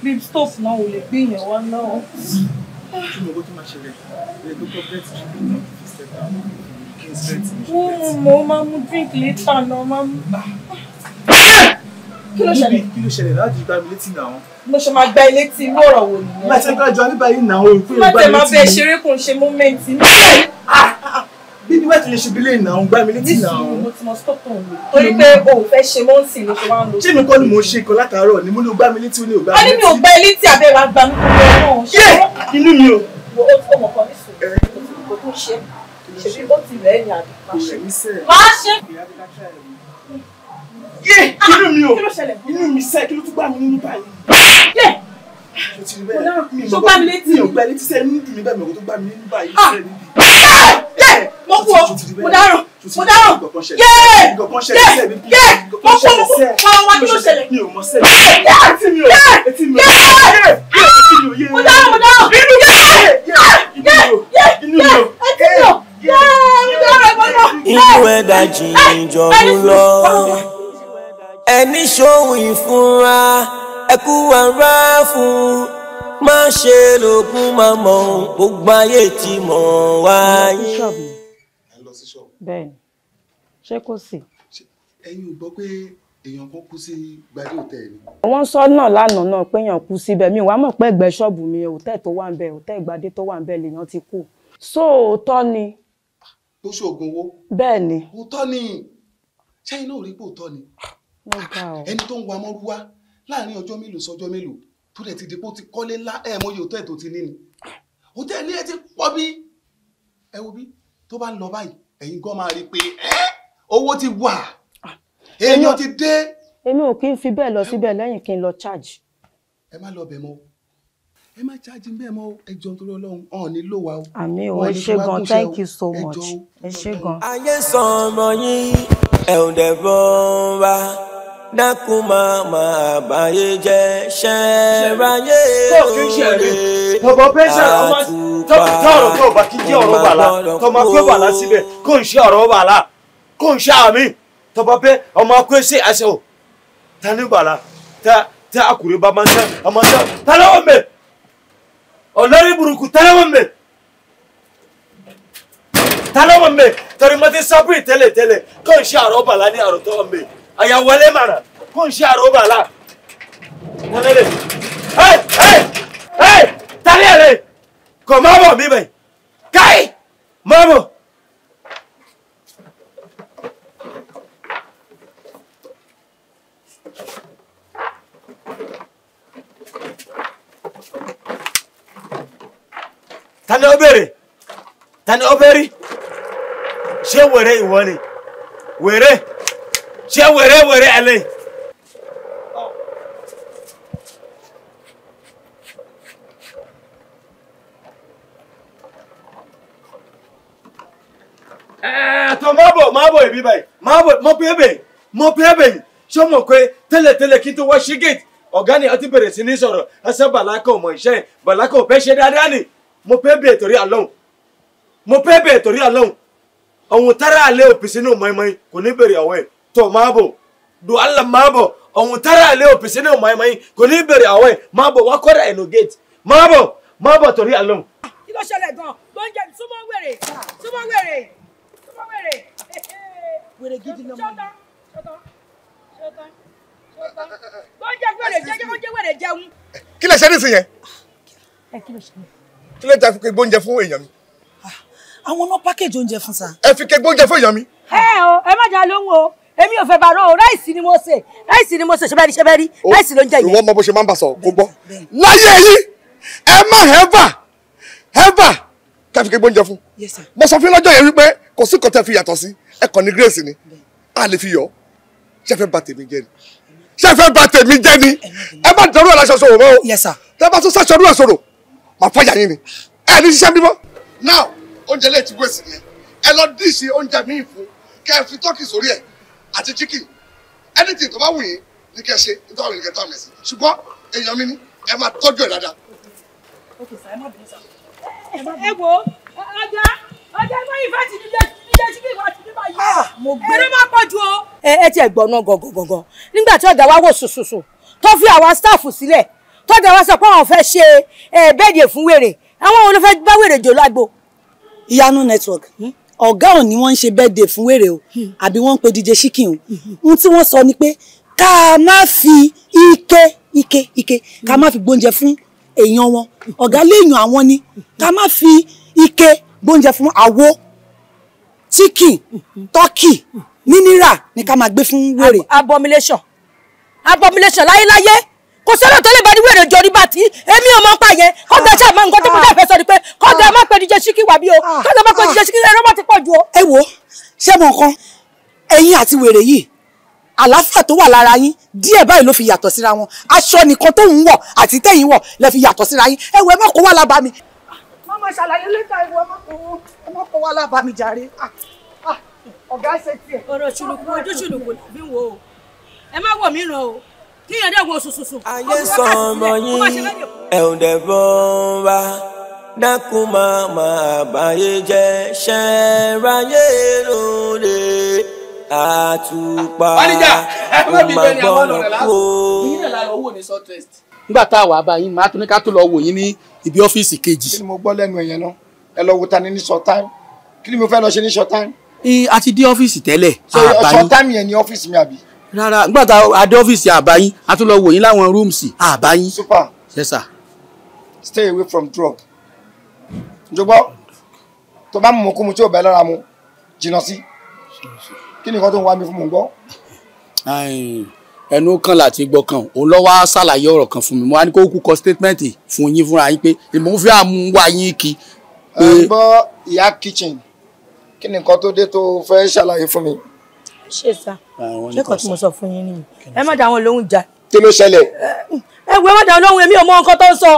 Babe, stop náà, ò lè gbé yẹn wá náà. Ṣé mo gbọ́ tó máa ṣẹlẹ̀? Ẹ tó kọ́ bẹ́ẹ̀ ti ṣe ní ọ́fíìsì. Ó mo máa mú drink later náà máa mú. Kí ló ṣẹlẹ̀? Kí ló ṣẹlẹ̀ láti gbá mi létí náà? Mo ṣe máa gba ilé tí irú ọ̀rọ̀ wo nìyẹn. Má ṣe gbájú àbíbá yìí náà o, ìpín Má ìgbà tẹ̀ mi máa létí. bẹ ṣeré kò ń ṣe mọ́mẹ́ǹtì mi. Bíbí wá ti lè ṣe bílẹ̀ náà, gbá mi létí náà. Mo ti mọ stop tó ń lò. Torí pé o ò fẹ́ ṣe mọ́ǹsì ló ṣe wá ń lò. Ṣé mi kọ́ ni mò ń ṣe nǹkan látàárọ̀ ni mo ní o gbá mi létí o ní o gbá A mi ní mi ò létí? gba ilé tí abẹ́ wa gba mi kò lọ náà. Yé! Inú mi o. Wo ó mọ̀ kan ní sùúrù. Kò tó ṣe. Ṣèbí ó ti rẹ̀ ẹ́ ní àbí. Kò rẹ̀ mí sẹ́ẹ̀. Máa ṣe. Yé! Inú mi o. Kí ló ṣẹlẹ̀? Inú mi sẹ́ẹ̀ kí ló tún gbá mi nínú báyìí? Yé! Ṣé o ti rí bẹ́ẹ̀? Mi ò Ṣó mọ̀ gbá mi létí? Mi ò gbá létí sẹ́ẹ̀ nínú dùn mí bẹ́ẹ̀ mi ò tó gbá mi nínú báyìí sẹ́ẹ̀ níbi. Yé! Mo kú o. Mo dáràn. Mo dáràn. Yé! Yé! Yé! Mo kú mo kú. Wá wá kí ló ṣẹlẹ̀? Mi ò mọ̀ sẹ́ẹ̀. Yé! Etí mi ò. Etí mi ò. Yé! Yé! Etí mi ò. Yé! Mo dáràn mo dáràn. Inú mi ò. Yé! Inú mi ò. Yé! Inú mi ò. Etí mi ò. Yé! Mo dáràn mo dáràn. Inú ẹ̀dá jìn jọ̀run lọ. Ẹni ṣòwò ìfúnra ẹkú ara fún má ṣe lògùn má mọ̀ gbogbo ayé tí mọ̀ wáyé. Bẹ́ẹ̀ni, ṣé kò sí? Ẹ̀yin ò gbọ́ pé èèyàn kan kú sí Gbadé hòtẹ́ẹ̀lì ni? Wọ́n sọ náà lánàá náà pé èèyàn kú síbẹ̀. Mi wàá mọ̀ pé ẹ̀gbẹ́ ṣọ́ọ̀bù mi hòtẹ́ẹ̀ tó wà ń bẹ̀, hòtẹ́ẹ̀ Gbadé tó wà ń bẹ̀ lèèyàn ti kú. So òótọ́ ni. Tó ṣoògùn owó. Bẹ́ẹ̀ ni. Òótọ́ ni. Ṣẹ́yìn náà rí pé òótọ́ ni. Ẹni tó ń wa mọ́rúwá láàrin ọjọ́ mélòó sọjọ́ mélòó tó dẹ̀ ti di pé ó ti kọ́lé ńlá ẹ̀ mọ́yì hòtẹ́ẹ̀ tó ti ní ni. Hòtẹ́ẹ̀lì ẹ ti pọ̀ bí. Ẹ wo bí tó bá ń lọ báyìí ẹ̀yin gan máa rí i pé owó ti wà, èèyàn ti dé. Èmi ò kí ń fi bẹ́ẹ̀ lọ síbẹ̀ lẹ́yìn kí n lọ charge. Ẹ má lọ bẹ̀ mọ́, ẹ má charge bẹ́ẹ̀ mọ́, ẹ jọ̀ọ́ nítorí Ọlọ́run ọ̀hún ni ló wà o. Àmì ò, ẹ ṣé gan, thank you so much, ẹ ṣé gan. Ayé sọ̀rọ̀ yín ẹ ò dẹ̀ rọra dákun máa máa báyé jẹ́ ṣẹ́ráyé òde tọmọ pẹ́sẹ̀ ọmọ tọrọ tó bá kí jẹ́ ọ̀rọ̀ bàlá tọmọ pé bàlá síbẹ̀ kó n ṣe ọ̀rọ̀ bàlá kó n ṣe àmì tọmọ pé ọmọ pé sí ẹsẹ̀ o tani bàlá tẹ akùrẹ́ bá máa ń sẹ ọmọ sẹ tálẹ́wọ̀n mẹ́ ọ̀lọ́rí burúkú tálẹ́wọ̀n mẹ́ tálẹ́wọ̀n mẹ́ torí mo ti sọ́pì tẹ́lẹ̀ tẹ́lẹ̀ kó n ṣe ọ̀rọ̀ bàlá ní ọ̀rọ̀ tó mẹ́ àyàwọlé màrà kó n ṣe ọ̀rọ̀ bàlá tálẹ́lẹ̀ ẹ ẹ ẹ tálẹ́lẹ̀ kò má bọ̀ mí bẹ̀ káì má bọ̀. Tani ó béèrè? Tani ó béèrè? Ṣé wèrè ìwọ ni? Wèrè? Ṣé wèrè wèrè ẹlẹ́? Tó má bọ̀ ìbí báyìí, má bọ̀, mo pè é bẹ̀, mo pè é bẹ̀ yìí. Ṣé o mọ̀ pé tẹ́lẹ̀tẹ́lẹ̀ kí n tó wá sí gate, ọ̀gá ni a ti bẹ̀rẹ̀ sí ní sọ̀rọ̀, ẹsẹ̀ Bàlákà ò mọ̀ iṣẹ́ ẹ̀, Bàlákà ò fẹ́ ṣe dáadáa ni. Mo pè é bẹ̀ torí Ọlọ́run. Mo pè é bẹ̀ torí Ọlọ́run. Ọ̀hun tára àlẹ́ òpìsí ní mọ́ínmọ́ín kò ní bèrè ọ̀wọ́ ẹ̀ tó má bọ̀. Do Allah má bọ̀. Ọ̀hun tára àlẹ́ òpìsí ní mọ́ínmọ́ín kò ní bèrè ọ̀wọ́ ẹ̀ má bọ̀ wá kọ́ra ẹ̀nu gate. Má bọ̀ má bọ̀ torí Ọlọ́run. Kí ló ṣẹlẹ̀ gan-an? Tó ń jẹ súnmọ́ wèrè súnmọ́ wèrè súnmọ́ wèrè. Wèrè gidi lọmọ yìí. Ṣọ́tán ṣọ́tán ṣọ́tán tó ń jẹ wèrè jẹ́ kó jẹ́ wèrè jẹun. Kí lẹ ṣe nísìnyẹn yẹn? Ẹ kí ló ṣẹlẹ̀? Kí lẹ jẹ́ fi ke gbóúnjẹ fún èèyàn mi? Àwọn náà pákéjì oúnjẹ fún sa. Ẹ fi ke gbóúnjẹ fún èèyàn mi. Ẹ o, ẹ má jà lóhùn o, èmi ò fẹ́ bá rọ o, ráìsì ni mo sè, ráìsì ni mo sè, ṣẹbẹ́rí ṣẹbẹ́rí, ráìsì ló ń jẹ yìí. Ìwọ mọ bó ṣe máa ń bà sọ kó gbọ́. Láyé yìí, ẹ má hẹ́fà hẹ́fà kẹ́ fi ke gbóúnjẹ fún. Yes sir. Mo sọ fún lọ́jọ́ yẹn wípé kò sí nǹkan tẹ́ fi yàtọ̀ sí, ẹ kàn ní grace ni, a lè fi yọ. Ṣé fẹ́ bà tèmi jẹ́ ni? Ṣé fẹ́ bà tèmi jẹ́ ni? Ẹ má dọ̀rọ̀ ẹ̀ láṣọ sọ̀rọ̀ mọ́ o. Yes sir. Tẹ́ bá tún ṣàṣọ ọdún ẹ̀ sọ̀rọ̀, màá fàyà yín ni. Ẹ ní ṣiṣẹ́ bímọ. Now, oúnjẹ lè ti wéṣì yẹn. Ẹ lọ díṣì oúnjẹ míì fún kẹ́ ẹ fi tọ́kì sórí ẹ̀ àti chicken. Anything tó bá wù yín ní kẹ́ ẹ ṣe, nítorí àwọn ènìyàn tó àmì sí. Ṣùgbọ́n èèyàn mi ni ẹ máa tọ́jú ẹ̀ dáadáa. Ok sir, ẹ má bínú sir. Ẹ wo, ọjà ọjà ẹ má ìfẹ́ ti nílé nílé chicken wá ti ní báyìí. Eré má pọ̀ ju o. Ẹ tiẹ̀ gbọ́ náà gọ̀gọ̀gọ̀gọ̀ nígbà tí ọ̀gá wa wò sùsùsù tó fi àwa staff sílẹ̀ tọ́jà wa sọ pé àwọn fẹ́ ṣe bẹ́ẹ̀dì fún wèrè, àwọn wo ló fẹ́ bá wèrè jò lágbo. Ìyanu Network, ọ̀gá ò ní wọ́n ń ṣe birthday fún wèrè o, àbí wọ́n ń pe DJ Chicken o. Ohun tí wọ́n sọ ni pé ká má fi ike ike ike ká má fi gbóúnjẹ fún èèyàn wọn. Ọ̀gá léèyàn àwọn ni ká má fi ike gbóúnjẹ fún àwo, chicken, turkey, mineral ni ká máa gbé fún wèrè. Abomination, abomination láyéláyé. Kò sọ́dọ̀ tó lè bá ní wèrè jọrí bá tí èmi ò mọ̀ pa yẹn. Kọ́ńtà ṣáà máa nǹkan tó kún dáfẹ́ sọ ni pé kọ́ńtà má pẹ́ DJ Chicken wà bí o, kọ́ńtà má pẹ́ DJ Chicken ẹ̀rọ má ti pọ̀ ju o. Ẹ wo, ṣé mo nǹkan ẹ̀yin àti wèrè yìí, àlàáfíà tó wà lára yín díẹ̀ báyìí ló fi yàtọ̀ síra wọn. Aṣọ nìkan tó ń wọ̀ àti tẹ̀yìn wọ̀ lẹ fi yàtọ̀ síra yín. Ẹ wo, ẹ má kó wà lábàá mi. Má máa ṣàlàyé lẹ́tà. Ìwọ ẹ má kó wà lábàá mi jàre. Ọ̀gá ṣe tiẹ̀. Ọ̀rọ̀ ṣùlùkù ojú ṣùlùkù làbí wo o, ẹ má wọ̀ mí ràn o, kíyàn dẹ̀ wo sùsùsù. Ayé sọmọ yín ẹ ò dẹ̀ bọ́ wa, dákun máa máa báyé jẹ́ ṣẹ́ráyé lóde àtùpà ó máa gbọ́dọ̀ kú. Nígbà tá a wà bá yín, màá tún ní ká tó lọ wò yín ní ibi ọ́fíìsì kejì. Kí ni mo gbọ́ lẹ́nu ẹ̀yẹn náà? Ẹ lọ wo ta ni ní short time. Kí ni mo fẹ́ lọ ṣe ní short time? A ti dé ọ́fíìsì tẹ́lẹ̀. So short time yẹn ni ọ́fíìsì mi àbí? Rárá, nígbà tá a dé ọ́fíìsì àbáyín, a tún lọ wò yín láwọn rúùmùsì àbáyín. Super. Yes sir. Stay away from drug. Njọgbọ́, tó bá mú kú mu tí ò bẹ́ lára mu, jìnnà sí. Kí ni nǹkan tó ń wá mi fún mò ń gbọ́? Ẹnu kan láti gbọ́ kan, òun lọ wá ṣàlàyé ọ̀rọ̀ kan fún mi. Mo wá ní kó kú kọ statement fún yín fúnra yín pé èmi ò fi àmú wá yín kí. Ẹ gbọ́, ìyá kitchen, kí ni nǹkan tó dé tó fẹ́ ṣàlàyé fún mi? Ṣé sá, ṣé kò tí mo sọ fún yín nìyí? Ẹ má dá wọn lóhùn jà. Kí ló ṣẹlẹ̀? Ẹ wo, ẹ má dá wọn lóhùn, èmi ò mọ nǹkan tó ń sọ.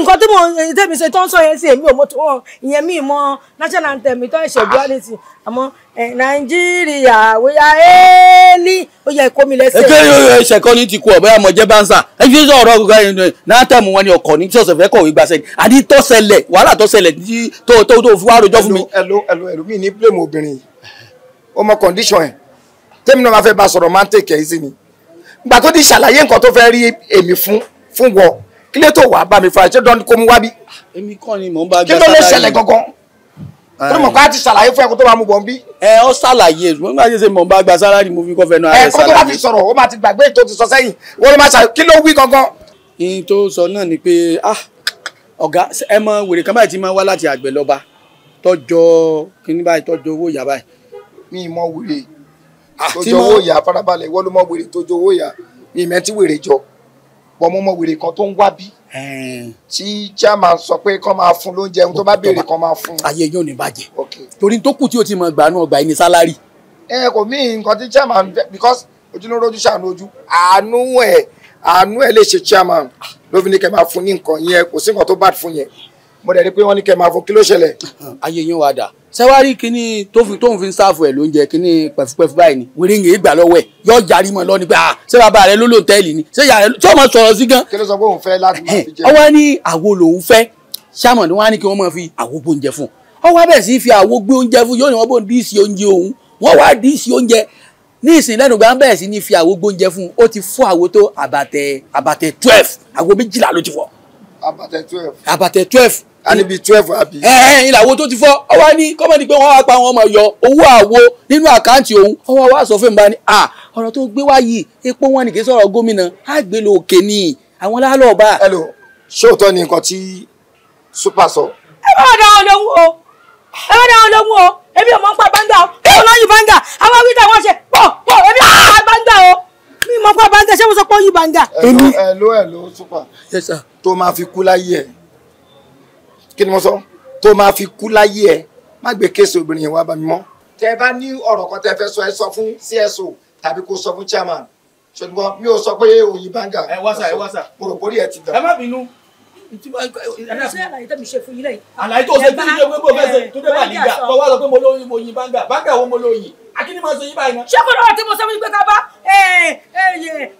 Nǹkan tí mo tẹ̀mí ṣe tó ń sọ yẹn sí, èmi ò mọ tó wọn. Ìyẹn mi mọ national anthem tó ń ṣe duality. Àmọ́ Nàìjíríà wíyá éèlì ó yẹ kó mi lẹ́sẹ̀. Èké ẹsẹ̀ kan ní ti kú ọ̀bẹ́ àmọ́ jẹ́ bánsà. Ẹ fi sọ ọ̀rọ̀ gbogbo ẹ̀yìn náà tẹ̀mú wọn ni ọkọ̀ ní tí ọ̀sẹ̀ fẹ́ kọ̀wé gbàṣẹ́ ni. Àní tó ṣẹlẹ̀, wàhálà tó ṣẹlẹ̀ tó fi wá rojọ́ fún mi. Hello, hello, hello, mi ní blame obìnrin yìí. Ó mọ condition ẹ̀. Tẹ́mi náà máa fẹ́ bá sọ̀rọ̀ máa ń tèkẹ́ yìí sí ni. Ìgbà tó ti ṣàlàyé nǹkan tó fẹ́ rí èmi fún wọ, kí ló tó wàá bá mi fara ṣé dán kó mú wá bí. Èmi kọ́ ni mò ń bá gbà sálárì. Kí ló lè ṣẹlẹ̀ gangan? Tó mọ̀ ká ti ṣàlàyé fún ẹ̀kọ́ tó bá mú bọ̀ ń bí. Ẹ ó ṣàlàyé, ṣùgbọ́n nígbà tí ṣe mò ń bá gba sálárì mo fi kọ́ fẹ́ nu ara ẹ̀ ṣàlàyé. Ẹ̀kọ́ tó bá fi sọ̀rọ̀ ó máa ti gbàgbé tó ti sọ sẹ́yìn, wọ́n ló máa ṣàlàyé kí ló wí gangan. Ihun tó sọ náà ni pé ọ̀gá ẹ mọ wèrè kan báyìí ti máa wá láti àgbẹ̀ lọ́ba tọ́jọ́ kíní báyìí tọ́jọ́ owó ìyá báyìí. Mi mọ wèrè tó jọ owó ìyá, farabalẹ̀, ìwọ ló mọ wèrè tó jọ owó ìyá, mi mẹ́ tí wèrè jọ bọ́ mo mọ wèrè kan tó ń wá bí tí chairman sọ pé kán máa fún lóúnjẹ, ohun tó bá béèrè kán máa fún. Ayé yóò ní bàjẹ́ torí tó kù tí o ti mọ gbà nù ọgbà yìí ní sálárì. Ẹ kò mí nǹkan tí chairman fẹ́ because ojú ló rójú ṣàánú ojú, àánú ẹ̀ lè ṣe chairman ló fi ní kẹ́ máa fún ní nǹkan yẹn, kò sí nǹkan tó bad fún yẹn. Mo dẹ̀ rí pé wọ́n ní kẹ́ máa fún, kí ló ṣẹlẹ̀? Ayé yín wà dà sẹ́wárí kínní tó fi tóun fi ń sáfù ẹ̀ lóúnjẹ kínní pẹ̀fúpẹ̀fú báyìí ni wèrè ń gbà lọ́wọ́ ẹ̀ yọ yarí mọ́ lọ ni pé ṣé bàbá rẹ ló lòtẹ́ẹ̀lì ni ṣé ìyá rẹ tí ó máa sọ̀rọ̀ sí gan. Kí ló sọ pé òun fẹ́ láti máa fi jẹ? Ọwọ́ ní àwo lòun fẹ́, sàmọ̀ ni wọ́n á ní kí wọ́n máa fi àwo gbóúnjẹ fún un. Ọwọ́ abẹ́ sí fi àwo gbé oúnjẹ fún, yóò ní wọ́n bó ń díìsì oúnjẹ òun, wọ́n wá díìsì oúnjẹ ní ìsìn lẹ́nu gbà ń bẹ̀rẹ̀ sí ní fi àwo gbóúnjẹ fún un. Ó ti fọ́ àwo tó àbàtẹ̀ 12, àwo 12 ló ti fọ́. Àbàtẹ̀ 12. Àbàtẹ̀ 12. A níbi 12 àbí. Ìlàwó tó ti fọ́, ọwọ́ ní kọ́mọ̀dé pé wọ́n wá pa wọn ọmọ yọ owó àwo nínú àkáǹtì òun. Ọwọ́ wa sọ fún mi bá ní ọ̀rọ̀ tó gbé wá yìí epo wọn ni kì í sọ̀rọ̀ gómìnà, á gbé lọ òkè ni àwọn lálọ́ọ̀bá. Hello, ṣé òótọ́ ni nǹkan tí super sọ? Ẹ má dá wọn lóhùn o, ẹ má dá wọn lóhùn o, èmi ò mọ̀ ń pa báńgà o, èmi ò lọ́yìn báńgà, àwọn wíńdà wọn ṣe pọ̀ pọ̀, èmi ò mọ̀ ń pa báńgà o, mi mọ̀ ń pa báńgà, ṣé mo sọ pé ó yí báńgà. Hello, hello, super. Yes sir. Tó máa fi kú láyé ẹ̀, kí ni mo sọ? Tó máa fi kú láyé ẹ, má gbé kéèsì obìnrin yẹn wá bá mi mọ́. Tẹ bá ní ọ̀rọ̀ kan tẹ fẹ́ sọ, ẹ sọ fún CSO tàbí kó sọ fún chairman. Ṣùgbọ́n mi ò sọ pé òyìn báńgà. Ẹ wá sà, ẹ wá sà. Mo rò pórí ẹ ti dà. Ẹ má bínú. Ṣé àlàyé tẹ́mi ṣe fún yín lẹ́yìn? Àlàyé tó ṣe tí ìjọba gbogbo fẹ́ ṣe tó dé bá nígbà tó wá sọ pé mo lóyún mo yin báńgà, báńgà wo mo lóyìn? Akíní máa sọ yín báyìí náà. Ṣé kò lọ́wọ́ tí mo sọ fún yín pé ká bá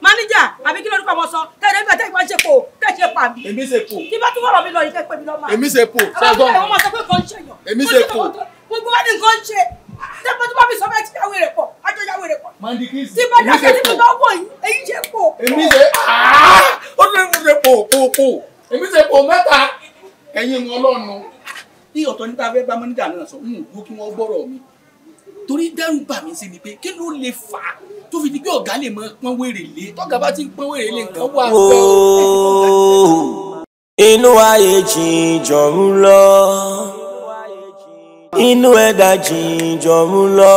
máníjà àbí kí lórúkọ mo sọ tẹ̀lé nígbà tẹ́ ìwà ṣe pò tẹ́ ṣe pa mí. Èmi ṣe pò. Kí bá tún wọ̀rọ̀ mi lọ yìí kẹ́ pé mi lọ́mọ. Èmi ṣe pò. Àwọn ọmọ máa sọ pé nǹkan ń ṣe yàn. Èmi ṣe pò. Gbogbo wa ní nǹkan ń ṣe. Tẹ́pẹ́ tó bá mi sọ fẹ́ tí yàwó rẹ̀ pọ̀, àjọ yàwó rẹ̀ pọ̀. Mandi Chris. Tí bá dákẹ́ tí mo bá wọ̀ yìí, èyí ṣe pò. Èmi ṣe ó ní mo ṣe pò pò pò. Èmi ṣe pò mẹ́ta. Ẹ̀yin wọn lọ́nu. Ní ọ̀tọ̀ níta fẹ́ bá mọ́níjà náà sọ, ń wo kí wọ́n gbọ́rọ̀ mi. Torí dẹ́rù bà mí sí ni pé kí ló lè fà á tó fi di pé ọ̀gá lè mọ pọ́n wèrè lé. Tọ́gà bá ti ń pọ́n wèrè lé nǹkan wà bẹ́ẹ̀. Inú ayé jìn jọ̀rún lọ. Inú ẹ̀dá jìn jọ̀rún lọ.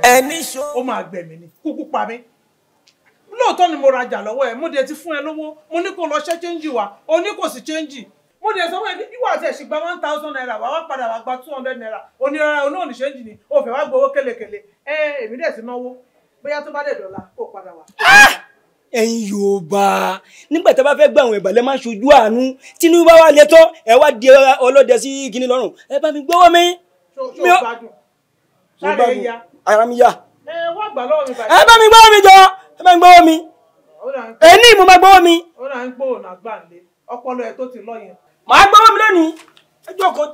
Ẹni ṣó. Ó máa gbẹ̀mí ni, kúkú pa mí. Lóòótọ́ ni mo rajà lọ́wọ́ ẹ̀, mo dẹ̀ ti fún ẹ lówó, mo ní kó lọ ṣẹ́ chẹ́ńjì wá, o ní kò sí chẹ́ńjì. Mo dẹ̀ sọ fún ẹ bí wàá tẹ̀ ṣì gba 1000 naira wá wá padà wá gba 200 naira. Onírara oní òní chẹ́ńjì ni, o fẹ́ wá gbowó kélekèle. Ẹ èmi dẹ̀ ti náwó, bóyá tó bá dẹ̀ dọ̀la kó padà wá. Ẹ̀yin Yorùbá nígbà tí a bá fẹ́ gbà àwọn ìbàlẹ̀ máa ń ṣojú àánú. Tinubu bá wà létọ́ ẹ wá di ọlọ́dẹ sí kinní lọ́rùn, ẹ bá mi gbọ́wọ́ mi. Ṣé o gbádùn? Sáré ya. Ara mi yá. Ẹ wá gbà lọ́wọ́ mi báyìí. Ẹ bá mi gbọ́wọ́ mi jọ, ẹ bá mi gbọ́wọ́ mi. Ẹni mo máa gbọ́wọ́ mi. Ó dà ń gbóhùn àgbà ńlẹ̀, ọpọlọ ẹ tó ti lọ yẹn. Màá gbọ́wọ́ mi lónìí, ẹ jókòó,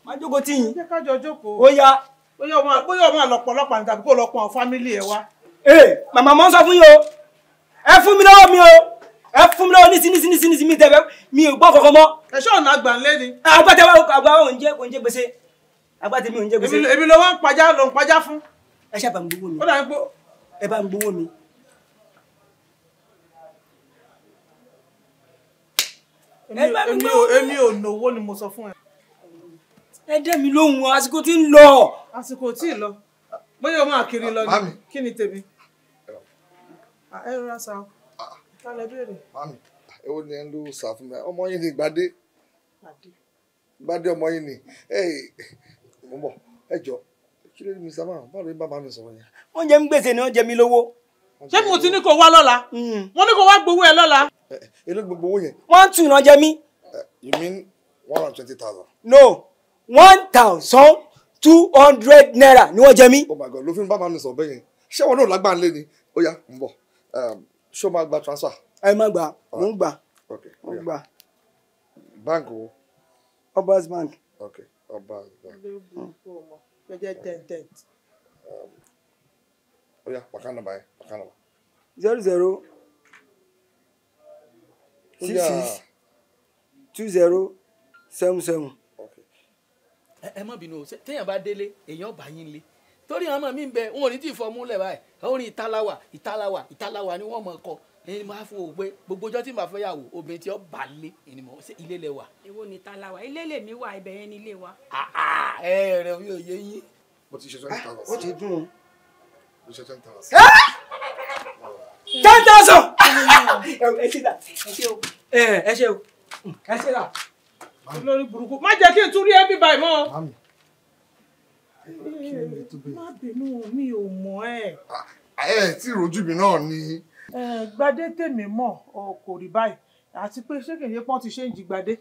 màá jókòó tì yín. Jẹ́ ká jọ jókòó. Ó yá. Bóyá o máa lọ pọ̀lọpàá ní tàbí kó lọ pọn fámílì ẹ wá. Ee, màmá mọ́ ń sọ fún yín o. Ẹ fún mi lọ́wọ́ mi o. Ẹ fún mi lọ́wọ́ ní mi tẹ̀fẹ́ mi ò gbọ́ kankan mọ́. Ẹ ṣé ọ̀nà àgbà ńlẹ̀ ni. Àgbà tẹ wá àgbà ò ń jẹ gbèsè. Àgbà tèmi ò ń jẹ gbèsè. Èmi ló wá ń pajá ló ń pajá fún. Ẹ ṣe bá mi gbowó mi. Ó dà ń pò. Ẹ bá mi gbowó mi. Èmi ò náwó ni mo sọ fún ẹ. Ẹ dẹ́ mi lóhùn, àsìkò tí ń lọ. Àsìkò tí ń lọ. Bóyá o máa kiri lọ ni. Kí ni tèmi? Ẹ rọra sa o. Kálẹ̀ béèrè. Mami, èwo ni ẹ ń lo sà fún mi? Ọmọ yín ni Gbadé. Gbadé ọmọ yín ni. Mo bọ̀, ẹ jọ, kí ló ní Mr. Man? Báwo ni bàbá mi sọ̀rọ̀ yẹn? Wọ́n jẹ mí gbèsè ni wọ́n jẹ mí lówó. Ṣé mo ti ní kó wá lọ́la? Mo ní kó wá gbowó ẹ lọ́la. Èló gbogbo owó yẹn? 12 náà jẹ mí. You mean 120,000? No, 1,200 naira ni wọ́n jẹ mí. Oh my God, ló fi ń bá màmí sọ̀rọ̀ bẹ́ẹ̀ yẹn. Ṣé wọn náà lágbàá lé ni? Ó yá, ń bọ̀. Ṣé o máa gba transfer? Ẹ má gbà, mò ń gbà. Ok, Mò ń gbà. Bank wo? Obas Bank. Ok, Obas Bank. Jẹ́jẹ́ 10 10. Ó yá, account number yẹn, account number. 00 66 20 77. Ẹ má bínú o, téèyàn bá délé èèyàn bá yín lé torí àwọn ọmọ mi ń bẹ wọn ò ní tí ì fọmú lẹ báyìí. Orin ìtaláwà ìtaláwà ìtaláwà ni wọ́n mọ̀ kọ. Ẹni máa fún o pé gbogbo ọjọ́ tí màá fẹ́ yàwó obìnrin tí ó bá lé ẹni mọ̀ ṣé ilé lẹ wà. Èwo ni ìtaláwà? Ilé lèmi wà, ibẹ̀ yẹn ni ilé wa. Ẹ rẹ mi ò yé yín. Mo ti ṣe 20,000. Ó ti dùn. Mo ṣe 10,000. 10,000. Ẹ ṣe dà, ẹ ṣe o, ẹ ṣe o, ẹ ṣe dà. Lórí burúkú, má jẹ́ kí n tún rí ẹbí báyìí mọ́. Má bínú, mi ò mọ̀ ẹ́. Ẹ tí ìrojú mi náà ni. Gbadé tèmi mọ̀ ọ kò rí báyìí, àti pé ṣé kìí ṣe pọ́n ti ṣe ń jí Gbadé.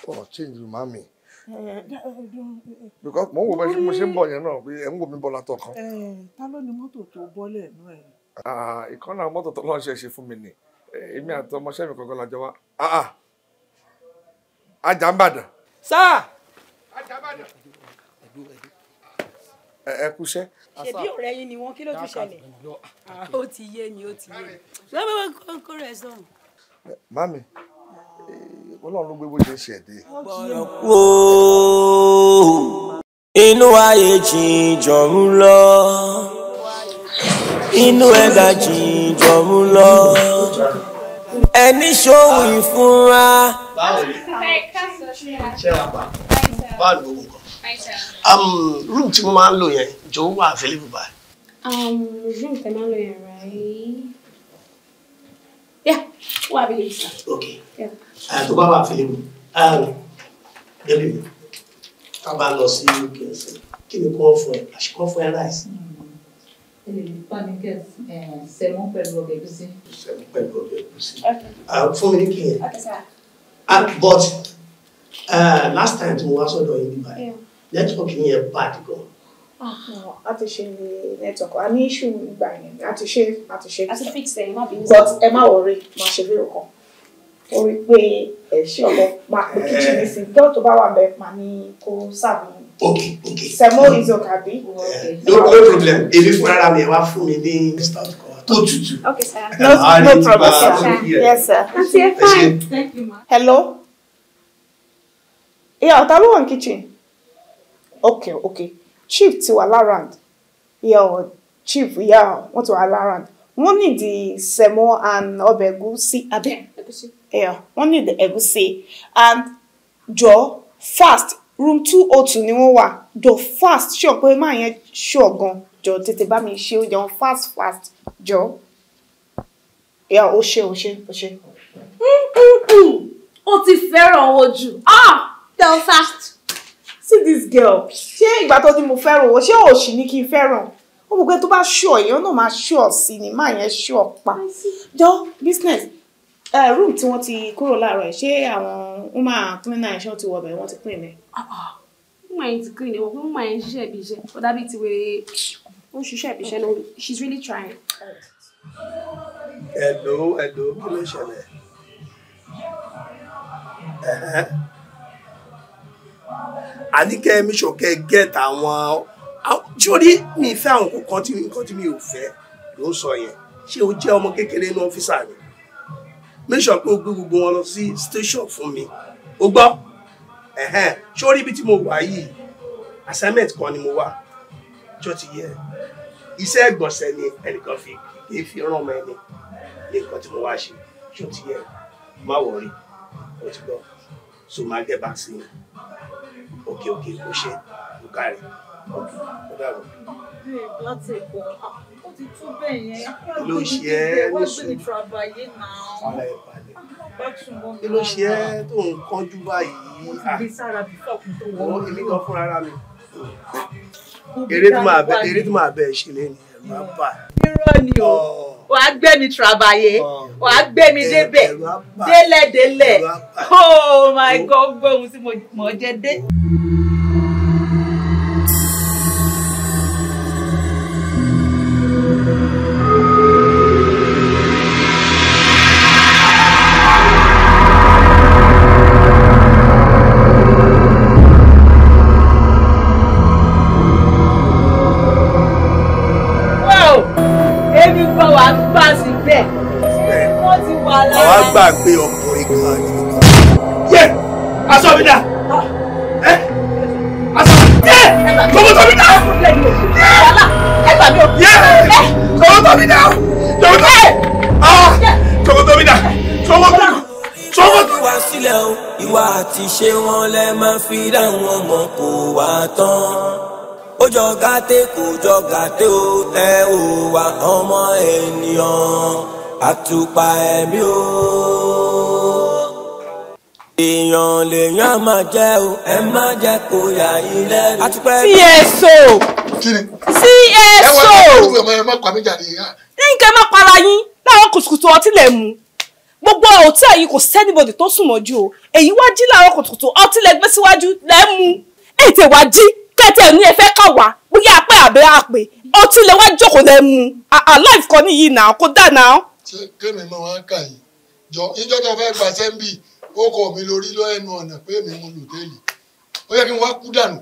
Ọ̀rọ̀ change mami. Because mo ń wo bẹ́ẹ̀ mo ṣe ń bọ̀ yẹn náà bí ẹ̀ ń wò mí bọ́ látọ̀ kan. Ta ló ní mọ́tò tó bọ́lẹ̀ nú ẹ̀? Ìkan náà mọ́tò tó lọ́n ṣe ṣe fún mi ni. Èmi àti ọmọọṣẹ́ mi kankan la jọ wá. Ajá ń bàdàn. Sáà. Ẹ kúṣẹ́. Ṣebí ọ̀rẹ́ yín ni wọ́n, kí ló tún ṣẹlẹ̀? Ó ti yé mi, ó ti yé mi. Lọ́wọ́ kó rẹ̀ sọ̀rọ̀. Mami, Ọlọ́run ló gbé bó ṣe ń ṣe ẹ̀dẹ́. Inú ayé jìn jọ̀rún lọ. Inú ẹ̀dá jìn jọ̀rún lọ. Ẹni ṣòwò ìfúnra. Ṣé wàá pa? Báwo ni gbogbo nǹkan? Room tí mo máa ń lò yẹn, jọ̀wọ́ wà available báyìí. Room tẹ máa ń lò yẹn, right? Yeah, wà available sir. Okay. Yeah. Tó bá wà available, débi mi, tá a bá lọ sí UK ẹsẹ̀, kí ni kò fún ẹ? Àṣìkò fún ẹ rice. Ẹ lè bá mi get sẹ̀mó pẹ̀lú ọbẹ̀ ẹ̀gúsí. Sẹ̀mó pẹ̀lú ọbẹ̀ ẹ̀gúsí. Fún mi ní kí yẹn. Okay sir. But last time tí mo wá sọ́dọ̀ yín bíbá yìí, network yẹn bad gan. A ti ṣe network, a ní issue ìgbà yẹn, a ti ṣe, a ti ṣe. A ti fix ẹ̀, má bínú. But ẹ má worry, máa ṣe fídíò kan. Ó rí pé ẹ ṣe ọ̀lọ́ máa pè kitchen nísìn, girl tó bá wà bẹ́ẹ̀ máa ní kó serve yín. Okay. Semo is okay, abi? No, no problem. Èmi fúnra mi ẹ wá fún mi ní stout kan tó tutù. Okay sir. No, no problem, sir. Yes, sir. Aunty, ẹ fine. Thank you, ma. Hello? Yeah, ta ló wà ní kitchen? Okay, okay. Chief ti wà l'around. Yeah, chief, yeah, wọ́n ti wà l'around. Wọ́n need the semo and ọbẹ̀ ẹ̀gúsí, àbí? Yeah, wọ́n need the ẹ̀gúsí. And jọ fast, room 202 ni wọ́n wà. Jọ fast, sure pé máa yẹn sure gan. Jọ tètè bá mi ṣe oúnjẹ wọn fast fast. Jọ. Yeah, ó ṣe, ó ṣe, ó ṣe. Ó ti fẹ́ràn owó jù. Ah! Tell fast. See this girl. Ṣé ìgbà tó ní mo fẹ́ràn owó? Ṣé òṣì ni kí n fẹ́ràn? Ó mọ̀ pé tó bá ṣùọ̀ èèyàn náà máa ṣùọ̀ sí ni, máa yẹn ṣùọ̀ pa. Jọ business. Room tí wọ́n ti kúrò láàárọ̀ ẹ̀, ṣé àwọn woman cleaner ẹ̀ ṣé wọ́n ti wọ bẹ̀, wọ́n ti clean ẹ̀? Woman yẹn ti clean ẹ̀, wọ́n pé woman yẹn ń ṣiṣẹ́ ibi iṣẹ́. Ó dàbí ti wèrè, ó ń ṣiṣẹ́ ibi iṣẹ́ náà. She's really trying. Hello, hello, kí ló ṣẹlẹ̀? Àníkẹ́ mi ṣọ̀kẹ́ get àwọn sórí mi fẹ́ àwọn nǹkan tí mi ò fẹ́ ló ń sọ yẹn. Ṣé o jẹ́ ọmọ kékeré ní ọ́fíìsà ni? Make sure pé o gbé gbogbo wọn lọ sí station fún mi. O gbọ́? Sórí ibi tí mo wà yìí, assignment kan ni mo wá. Ṣó ti yẹ? Iṣẹ́ ìgbọ̀nsẹ̀ ni ẹnìkan fi kì í fi rán ọmọ ẹni ní nǹkan tí mo wá ṣe. Ṣó ti yẹ? Má wọrí. O ti gbọ́. So máa get back sí i. Okay, okay, o ṣe, o kárí. Okay, o dàbọ̀. Láti Èkó, ó ti tó bẹ́ẹ̀ yẹn. Kí ló ṣe ẹ́ ní sùúrù? Fara ẹ̀ balẹ̀. Kí ló ṣe ẹ́ tó ń kánjú báyìí? Mo ti gbé sára bífọ̀ kí n tó wọ. Ó èmi gan fúnra ra mi. Eré tí màá bẹ ṣe lé ní ẹ̀rù á bà. Irọ́ ni o, wàá gbé mi travayé, wàá gbé mi débẹ̀, délẹ̀délẹ̀. Oh my God, gbọ́ ohun tí mo mọ̀ jẹ dé. Àwa gbà pé ọkùnrin kan ni. Yé! Aṣọ mi dà! Ẹ́! Aṣọ mi dà! Yé! Ṣòkòtò mi dà! Yé! Ṣòkòtò mi dà! Ṣòkòtò mi! Ṣòkòtò mi dà! Ṣòkòtò! Ṣòkòtò! Wá sílẹ̀ o, ìwà àti ṣé wọn lẹ máa fi dá wọn mọ̀ kó wá tán. Ó jọ gàtẹ́ kò jọ gàtẹ́ o, ẹ ò wá ọmọ ènìyàn. Àtùpà ẹ̀mí o, èèyàn lèèyàn máa jẹ́ o, ẹ má jẹ́ kó yà yín lẹ́nu. CSO. CSO. Ẹ má pa mí jáde. Nǹkan má para yín láàárọ̀ kùtùkùtù ọtí lẹ̀ mú. Gbogbo òtẹ́ yìí kò sẹ́nibọ̀dì tó sùn mọ́jú o. Èyí wá jí láàárọ̀ kùtùkùtù ọtí lẹ̀ gbé síwájú lẹ̀ mú. Ètè wá jí kẹ́tẹ̀ ní ẹ fẹ́ kà wá bóyá apẹ́ àbẹ́ àpè ọtí lẹ̀ wá jókòó lẹ̀ mú. Àláìf kan nìyí náà kó dà náà. Ṣé kémi mọ wọn kà yìí jọ ìjọ tó fẹ́ gbà sẹ́ńbì ó kọ mi lórí lọ ẹnu ọ̀nà pé èmi mo lòtẹ́ẹ̀lì ó yẹ kí n wá kú dànù.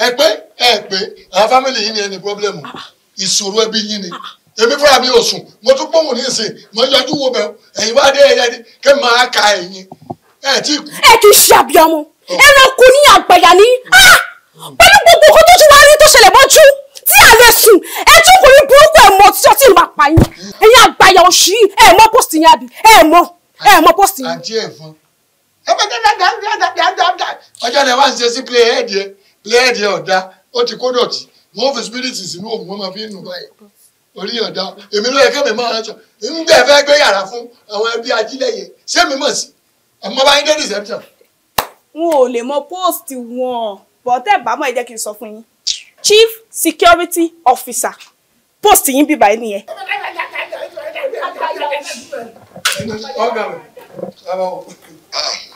Ẹ pé àwọn fámìlì yìí ni ẹni pọ́blẹ́mù ìṣòro ẹbí yín ni èmi fúnra mi ò sùn mo tún gbóhùn ní ìsìn mo yọjú wo bẹ ẹ̀yin wá dé ẹ̀yẹ kí n máa ka ẹ̀yin ẹ̀ tí kú. Ẹ kì í ṣe àbíamọ ẹranko ní àgbàyà ní pẹ̀lú gbogbo nǹkan tó tún wá rí tó ṣẹlẹ̀ mọ́jú tí a lè sùn ẹ tún kò ní burúkú ẹ mọ tí ọtí máa pa yín ẹ̀yin àgbàyà òṣì ẹ mọ pósìtì yẹn àbí ẹ mọ pósìtì yẹn. Àǹtí ẹ̀fọn ọjọ́ náà wá ń ṣe sí playhead yẹn playhead yẹn ọ̀dà ó ti kó dọ̀tí wọ́n fi spirit sínú òun wọ́n máa fi ń nù báyìí orí ọ̀dà èmi ló yẹ kẹ́mi máa sọ ń bẹ́ẹ̀ fẹ́ gbé yàrá fún àwọn ẹbí ajílẹ̀ yẹn ṣé mi mọ̀ sí ọmọ bá yín dé reception. N ò lè mọ pósìtì wọn bọ́tẹ́ bá mọ̀ ẹ jẹ́ kí n sọ fún yín. Chief Security Officer post yín bíbá yín nìyẹn. Ọ̀gá mi, bàbá o,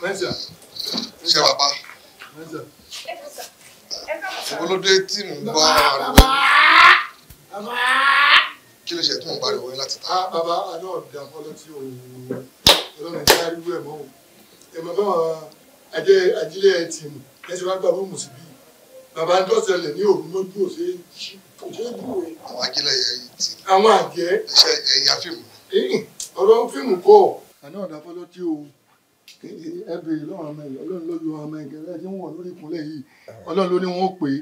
mẹ́sà. Ṣé bàbá? Olóde tí mò ń bá ariwo. Kí ló ṣe tí mò ń bá ariwo yín láti ta? Bàbá, àná ọ̀dà fọlọ́tí o, ọlọ́run ti ariwo ẹ̀ mọ́ o. Ẹ̀ mọ̀ bá wọn ajílẹ̀ tì mù, ẹ ti wá gba rúùmù síbí. Bàbá ń tọ́sẹ̀lẹ̀ ní òru lójú òṣè júwe. Àwọn ajílẹ̀ yẹn ti. Àwọn àjẹ́. Iṣẹ́ ẹ̀yà fíìmù. Ọ̀rọ̀ fíìmù kọ́. Àná ọ̀dà fọlọ́tí o, Ẹ bèrè lọ́wọ́ ọmọ ẹ̀yìn, Ọlọ́run ló yọ ọmọ ẹ̀yìn kẹrẹ́ tí ń wọ̀ lórí ìkúnlẹ̀ yìí. Ọlọ́run ló ní wọn ó pè é.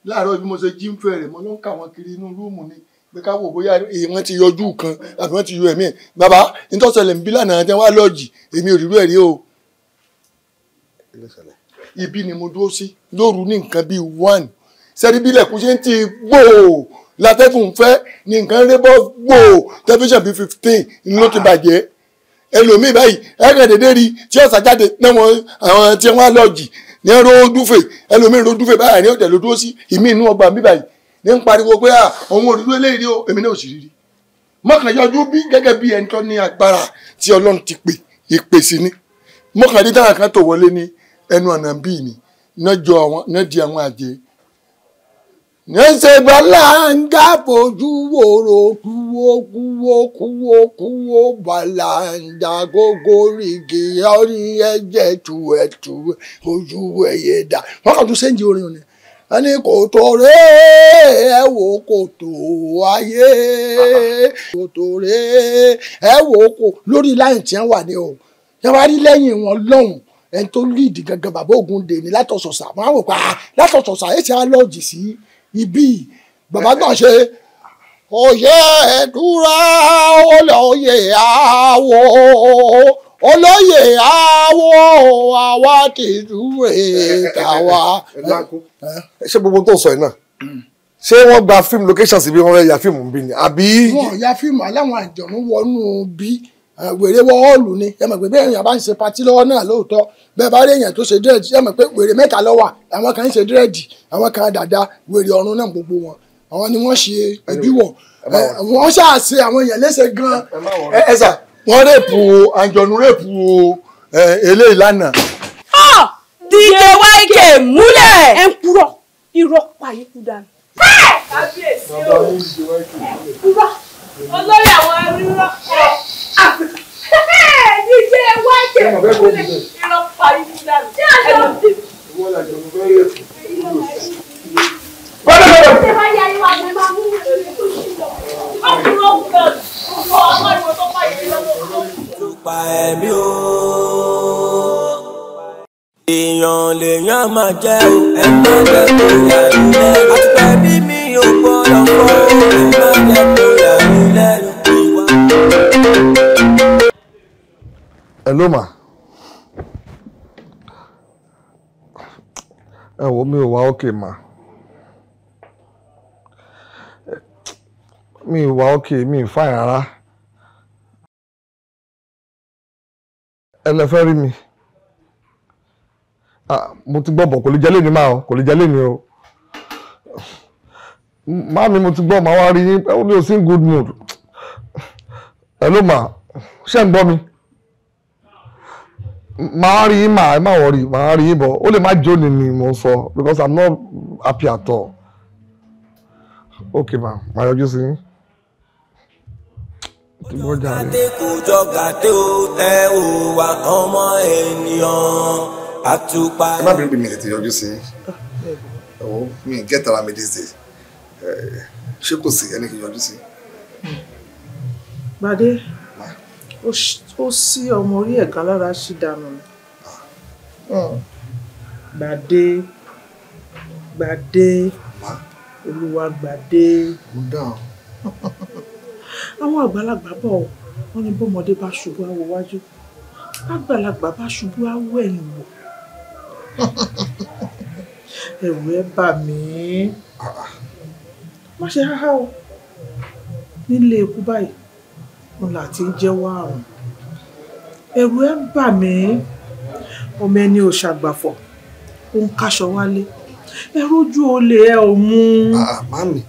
Láàárọ̀ bí mo ṣe jí ń fẹ́ rẹ̀, mo ló ń kà wọ́n kiri inú rúùmù ni. Pé ká wò bóyá wọ́n ti yọjú kan àbí wọ́n ti yọ ẹ̀mí ẹ̀. Bàbá, nítòsẹ̀lẹ̀ ń bí lánàá tí wọ́n á lọ́ọ̀jì, èmi ò rírú ẹ̀ rí o. Ibi ni mo dúró sí lóru ní nǹkan bíi 1. Sẹ́rí bí ilẹ̀kùn ṣe ń ti gbòò látẹ́gùn fẹ́ ní nǹkan rébọ́ gbòò tẹlifíṣàn bíi 15 ló ti bàjẹ́. Ẹlòmíì báyìí ẹ̀rẹ̀ dédé rí tí ọ̀sà jáde náà wọn àwọn tí wọ́n á lọ́ọ̀jì ní ẹ̀rọ dúfè, ẹlòmíì ro dúfè báyìí ní ọ̀dẹ̀ ló dúró sí ìmí inú ọgbà mi báyìí ní ń pariwo pé òun òdúdó eléyìí o, èmi náà ò sì rí rí. Mọ́kànlá bí gẹ́gẹ́ bí ẹni tó ní agbára tí Ọlọ́run ti pè ìpè sí ni. Mọ́kànlá dára kan tó wọlé ní ẹnu ọ̀nà bíi ni náà di àwọn àjẹ́. Ṣe balanga fojú wòrò kúwó kúwó kúwó kúwó balanga gógó rìgì orí ẹ̀jẹ̀ tuẹ̀tù ojú ẹ̀yẹ dà. Wọ́n kàn tún sẹ́ńjì orin òní. Ẹni kò tó ré ẹ wò kò tó ayé kò tó ré ẹ wò kò lórí láyìn tí wọ́n wà ní o. Ṣé wàá rí lẹ́yìn wọn lọ́hùn ẹni tó líìdì gangan bàbá Ògúndé ní látọ̀sọ̀sà. Wọ́n á wò pa látọ̀sọ̀sà ẹ̀ ṣe á lọ́ọ̀jì sí ibi bàbá náà ṣe oyè ẹdúrà olóyè àwọ olóyè àwọ àwa ti dúró tàwa. Ṣé gbogbo tó sọ yìí náà ṣé wọ́n gba fíìmù location síbi wọ́n fẹ́ ya fíìmù bí ni àbí. Wọ́n ya fíìmù aláwọn àjọ̀nú wọnú bí wèrè wọ ọ́ọ̀lù ni. Ẹ mọ̀ pé bẹ́ẹ̀ èèyàn bá ń ṣe patí lọ́wọ́ náà lóòótọ́, bẹ́ẹ̀ bá rí èèyàn tó ṣe dírẹ́dì, ẹ mọ̀ pé wèrè mẹ́ta ló wà, àwọn kan ń ṣe dírẹ́dì, àwọn kan dàda, wèrè ọ̀run náà gbogbo wọn àwọn ni wọ́n ṣe ẹbí wọ̀, wọ́n ṣàṣe àwọn èèyàn léṣe gan. Ẹ sà, wọ́n rèpù àjọ̀nú rèpù eléyìí lánàá. DJ YK múlẹ̀. Ẹ ń purọ́ irọ́ pa yín kú dànù. Kábíyèsí o, purọ́ olórí àwọn arírọ́ DJ YK múlẹ̀ irọ́ pa yín kú dànù. Pa ẹ̀mí o, èèyàn lèèyàn máa jẹ́ o, ẹ má jẹ́ kó yà mí lẹ́nu. Àtúpẹ́ bí mi ò gbọ́dọ̀ fọ́, ẹ má jẹ́ kó yà mí lẹ́nu. Hello ma. Ẹ wo mi ò wá okay ma. Mi ò wá okay, mi ò fine rárá. Ẹ lè fẹ́ rí mi. Mo ti gbọ́ bọ̀, kò lè jẹ́ léni máa o, kò lè jẹ́ léni o. Máàmi mo ti gbọ́, màá wá rí yín, mi ò sí in good mood. Hello ma, ṣé ń gbọ́ mi? Màá rí yín mà, ẹ má worry, màá rí yín bọ̀. Ó lè má jó ni ni mo sọ because I'm not happy at all. Okay ma, màá yọjú sí yín. Gàdé kò jọ gàdé o, ẹ ò wà ọmọ ènìyàn àtùpà. Ẹ má bínú bí mi tètè yọjú sí yín. Ẹ mi get ara mi these days. Ṣé kò sí ẹni kì í yọjú sí? Gbadé, ó sí ọmọ orí ẹ̀gá lára ṣì dànù. Gbadé, Gbadé, Olúwa Gbadé. Mo dáhùn. Àwọn àgbàlagbà bọ̀ wọ́n ní bọ́mọdé bá ṣubú á wo wájú, àgbàlagbà bá ṣubú á wo ẹ̀yìn wò. Ẹ̀rù ẹ bà mí. Má ṣe háhá o, nílé ikú báyìí òun là ti ń jẹ́wọ́ àrùn. Ẹ̀rù ẹ bà mí. Ọmọ ẹni ò ṣàgbàfọ̀, ó ń káṣọ wálé, ẹ̀rù ojú olè ẹ ò mú. Màámi,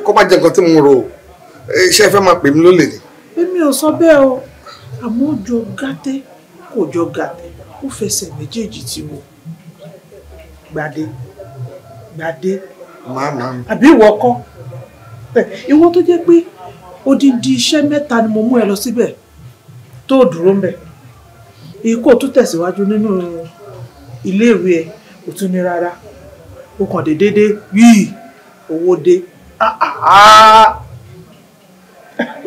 kó má jẹ́ nǹkan tí mo rò ó. Ṣé ẹ fẹ́ máa pè mí lólè ni? Èmi ò sọ bẹ́ẹ̀ o, àmọ́ ó jọ gàtẹ́ kò jọ gàtẹ́, ó fẹsẹ̀ méjèèjì tí mo. Gbadé, Gbadé, àbí ìwọ kọ́? Ìwọ tó jẹ́ pé odindi iṣẹ́ mẹ́ta ni mo mú ẹ lọ síbẹ̀ tó dúró ń bẹ̀. Ìkó tún tẹ̀síwájú nínú iléèwé ẹ, kò tún ní rárá. Ó kàn déédéé yìí owó dé.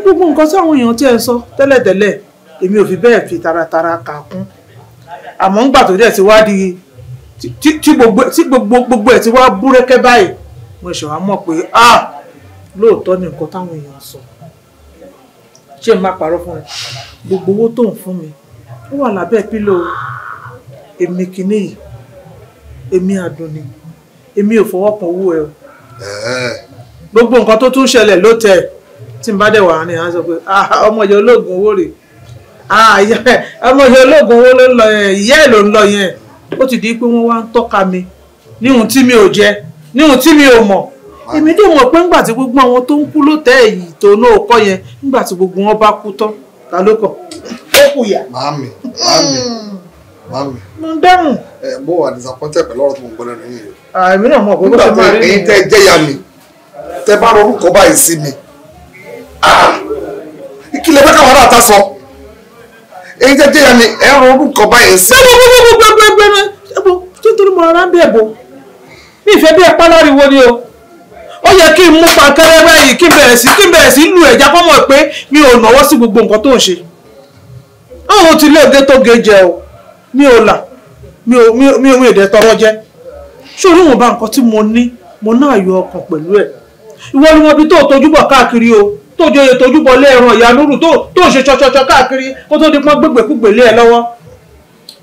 Gbogbo nǹkan tí àwọn èèyàn tí ẹ ń sọ tẹ́lẹ̀tẹ́lẹ̀ èmi ò fi bẹ́ẹ̀ fi taratara kà kún. Àmọ́ ńgbà tó dẹ̀ ti wá di tí gbogbo ẹ̀ ti wá búrẹ́kẹ́ báyìí, mo ṣe wá mọ̀ pé ah, lóòótọ́ ni nǹkan táwọn èèyàn sọ. Ṣé n má parọ́ fún ẹ? Gbogbo owó tó ń fún mi ó wà lábẹ́ pílò. Èmi kìíní yìí, èmi Àdùnní, èmi ò fọwọ́ kan owó ẹ o. Gbogbo nǹkan tó tún ṣẹlẹ̀ ló tẹ̀ tí n bá dẹ̀ wà ní à ń sọ pé ọmọ yẹn olóògùn owó rè, ọmọ yẹn olóògùn owó ló ń lọ yẹn, ìyá ẹ̀ ló ń lọ yẹn. Ó ti di pé wọ́n wá ń tọ́ka mi níhun tí mi ò jẹ, níhun tí mi ò mọ̀. Èmi dè mọ̀ pé ńgbà tí gbogbo àwọn tó ń kú ló tẹ́ èyí tó náà kọ́ yẹn, ńgbà tí gbogbo wọn bá kú tán, ta ló kàn? Ó kù yà. Màámi, màámi, màámi. Mo ń dáhùn. Ẹ mo wà disappointed pẹ̀lú ọ̀rọ̀ tó ń gbọ́ lẹ́nu yìí. Èmi náà mọ̀ pé bó ṣe máa rí nìyẹn. Nígbà tí èyí tẹ́ jẹ́yà mi, tẹ́ bá rorúkọ báyìí sí mi, kí lè fẹ́ káwọn ará ta sọ? Èyí tẹ́ jẹ́yà mi, ẹ rorúkọ báyìí sí. Gbogbogbogbogbogbogbò tó ń torí mo rárá ń bẹ̀ bò. Mi ìfẹ́ bí ẹ pa láriwo ni o. Ó yẹ kí n mú pankẹ́rẹ́ báyìí, kí n bẹ̀rẹ̀ sí lu ẹ̀já kọ́ mọ̀ pé mi ò náwó sí gbogbo nǹkan tó ń ṣe. Òun ti lé oge tó ge jẹ o. Mi ò là, mi ò dẹ̀ tọrọ jẹ. Ṣé orí wọn bá nǹkan tí mo ní, mo náà yọ ọkàn pẹ̀lú ẹ̀. Ìwọ ni wọn bí tó tojúbọ̀ káàkiri o, tó joyè tojúbọ̀ lé ẹran ìyá lóru tó ṣe ṣọṣọṣọ káàkiri kó tó di pọ́n gbégbèkúgbè lé ẹ lọ́wọ́.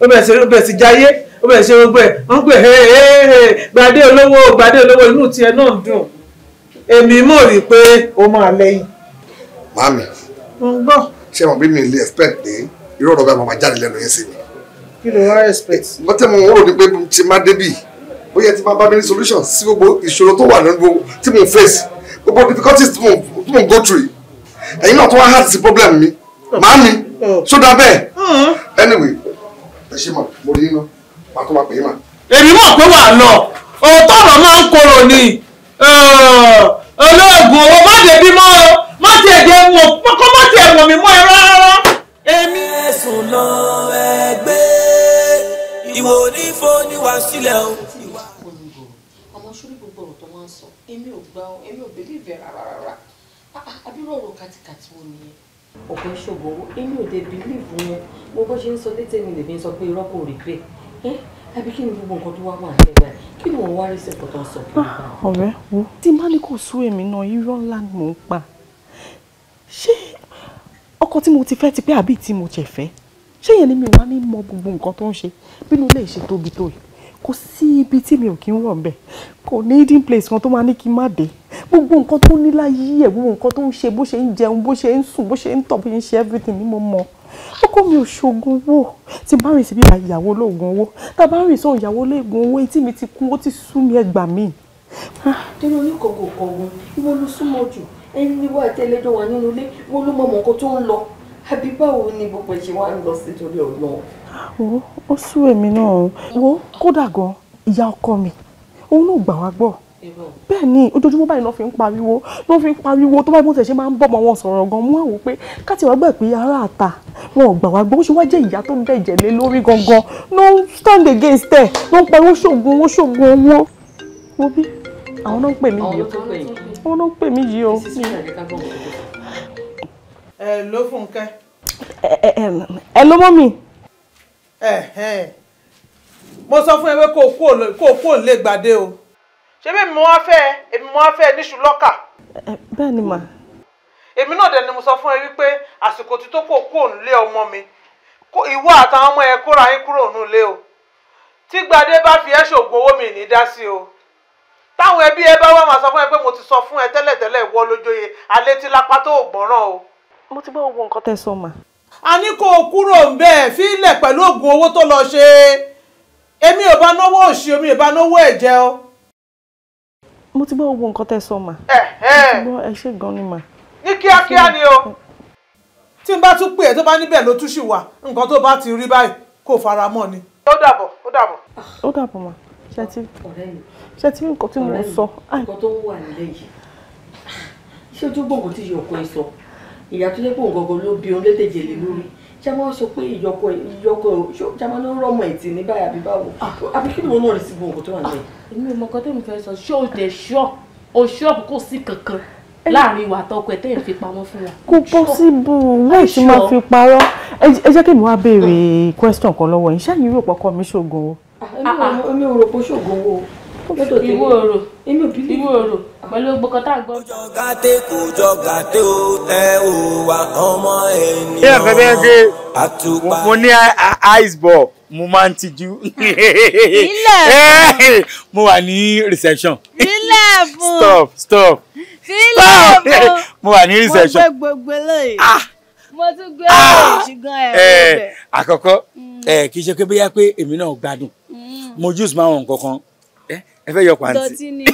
Ó bẹ̀rẹ̀ sí jayé, ó bẹ̀rẹ̀ sí gbogbo ẹ̀, wọ́n pè é gbadé olówó, gbadé olówó, inú tiẹ̀ náà dùn. Èmi mọ̀ rí pé ó máa lẹ́yìn. Màámi, mo ń gbọ́. Ṣé mo bí mi lè expect pé irú ọ̀rọ̀ bẹ́ẹ̀ máa jáde lẹ́nu yẹn sí mi? Kí ló wá expect? Mo tẹ́ mo ń rò ní pé ti má débì, bóyá ti máa bá mi ní solution sí gbogbo ìṣòro tó wà nínú gbogbo tí mo ń face, gbogbo difficulties tí mo ń go through. Ẹ̀yin náà tó wá hard sí problem mi. Màámi, ṣó dáa bẹ́ẹ̀? Anyway, ẹ ṣe mà, mo rí iná, màá tó máa pè é mà. Èmi mọ̀ pé wà lọ, òótọ́ ọ̀rọ̀ máa ń korò ni. Olóògùn owó má débi mọ́ o, má tiẹ̀ dé mọ̀, kó má tiẹ̀ mọ̀ mí mọ́ ẹ rárá. Èmi. Ẹ̀sùn lọ ẹgbẹ́ ìwò onífò níwà sílẹ̀ o. Ọmọ sórí gbogbo ọ̀rọ̀ tó máa ń sọ, èmi ò gbà ọ́, èmi ò believe ẹ̀ rárá rárá. Àbúrò ọ̀rọ̀ kàtìkàtì wo nìyẹn? Ọ̀pọ̀ ìṣòro owó, èmi ò dé believe wọn. Mo bọ́ ṣe ń sọ létí mi lèmi ń sọ pé irọ́ kò rí bẹ́ẹ̀. Àbí kí ni gbogbo nǹkan tó wá wà nílẹ̀ báyìí? Kí ni wọ́n wá rí sí nǹkan tó ń sọ kí ni báyìí? Ọ̀rẹ́ wo tí má ní kò sú èmi náà, irọ́ ńlá ni mò ń pa. Ṣé ọkọ tí mo ti fẹ́ ti pẹ́ àbí tí mo jẹ̀ fẹ́? Ṣé yẹn ni mi wá ní mọ gbogbo nǹkan tó ń ṣe bínú ilé ìṣe tóbi tó yìí? Kò sí ibi tí mi ò kí ń wọ̀ ńbẹ̀. Kò ní hidden place kan tó máa ní kí n má dé. Gbogbo nǹkan tó ní láyé ẹ̀, gbogbo nǹkan tó ń ṣe, bó ṣe ń jẹun, bó ṣe ń sùn, bó ṣe ń tọ̀, bó ṣe ń ṣe everything ni mo mọ̀. Ọkọ mi ò ṣoògùn owó. Tí bá rìn síbi ìyàwó olóògùn owó, tá bá rìn sóhun ìyàwó olóògùn owó, etí mi ti kún, ó ti sú mi, ẹ gbà mí. Torí oníkọ̀ọ̀kan kọ̀ọ̀kan, ìwọ ló súnmọ́ jù, ẹni ní wà tẹ́lẹ́jọ́ wà nínú ilé, ìwọ ló mọ̀ mọ̀ nǹkan tó ń lọ. Àbí báwo ni gbogbo ẹ̀ ṣe wá ń lọ sí torí ọ̀nà? Wo ó sú èmi náà. Wo kódà gan, ìyá ọkọ mi, òun náà gbà wá gbọ́. Bẹ́ẹ̀ ni ojoojúmọ́ báyìí ló fi ń pariwo, ló fi ń pariwo tó bá bó tẹ̀ ṣe máa ń bọ́mọ wọn sọ̀rọ̀ gan, mú àwò pé káti wá gbà pé ará àta wọn ò gbà wá gbọ́, ó ṣe wá jẹ́ ìyá tó ń dẹ̀jẹ̀ lé lórí gangan ló ń stand against ẹ̀, ló ń pariwo ṣoògùn owó, ṣoògùn owó. Wo bí àwọn náà ń pè mí yìí o, àwọn náà ń pè mí yìí o. Ẹ ló Fúnkẹ́. Ẹ ló mọ́ mi. Mo sọ fún ẹ pé kó o kúrò lè gbàdé o. Ṣé bí mo wá fẹ́, èmi mo wá fẹ́ níṣu lọ́kà. Bẹ́ẹ̀ ni mà. Èmi náà dẹ̀ ni mo sọ fún ẹ wípé àsìkò tí tó kò kúrò nílé ọmọ mi, ìwọ àtàwọn ọmọ ẹ kóra yín kúrò nílé o. Tí Gbadé bá fi ẹ́ ṣògùn owó mi ní dá sí o. Táwọn ẹbí ẹ bá wá máa sọ fún ẹ pé mo ti sọ fún ẹ tẹ́lẹ̀tẹ́lẹ̀, ìwọ lójóye alẹ́ tí lápá tó gbọ́ràn o. Mo ti gbọ́ gbogbo nǹkan tẹ́ sọ mà. A ní kó o kúrò ń bẹ́ẹ̀ fílẹ̀ pẹ̀lú oògùn owó tó lọ ṣe. Èmi ò bá náwó òṣì, èmi ò bá náwó ẹ̀jẹ̀ o. Mo ti gbọ́ gbogbo nǹkan tẹ́ sọ mà. Mo ti gbọ́, ẹ ṣé gan ni mà. Ní kíákíá ni o. Tí n bá tún pè é tó bá níbẹ̀ ló tún ṣì wà, nǹkan tó bá ti rí báyìí kò fara mọ́ ni. Ó dàbọ̀, ó dàbọ̀. Ó dàbọ̀ mà. Ṣé ti rí nǹkan tí mo sọ? Nǹkan tó ń wà nílé yìí. Ṣé ojú gbòǹgò tí ìyọkọ ẹ sọ? Ìyá tó jẹ́ pé òun gangan ló bí òun lédèjè lé lórí. Ṣé wọ́n sọ pé ìyọkọ ṣé wọ́n ló rọ́mọ ẹ̀tì ní báyìí àbí báwo? Àbí kí ni wọ́n náà rí sí gbogbo nǹkan tó wà nílẹ̀? Èmi ò mọ nǹkan tẹ́mi fẹ́ sọ. Ṣé o dẹ̀ ṣọ́? O ṣọ́ọ̀bù kò sí kankan láàrin ìwà àtọkọ ẹ̀ tẹ́yìn fi pamọ́ fún wa. Kò possible, wọ́n ti máa fi parọ́. Ẹ jẹ́ kí mi wá béèrè question kan lọ́wọ́ yín. Ṣé ẹ̀yin rò pọ́kọ mi ṣoògùn o? Èmi ò rò pé ṣoògùn o. Ìwọ òrò ìwọ òrò pẹ̀lú gbogbo tá a gbọ́. Gàdé kò jọ gàdé o ẹ ò wá ọmọ ènìyàn. Ṣé ẹ̀fẹ̀ bẹ́ẹ̀ ṣe mo ní ice ball mo máa ń tijú. Ilẹ̀ Mo wà ní reception. Ilẹ̀ fún. Stop stop. Ilẹ̀ fún. Mo wà ní reception. Mo gbé gbogbo eléyìí. Mo tún gbé ṣùgbọ́n ẹ̀ Ẹ àkọ́kọ́ ẹ kì í ṣe pé bóyá pé èmi náà gbádùn. Mo juice máa wọn nǹkan kan. Ẹ fẹ́ yọ pàǹtí. Dọ̀tí ni.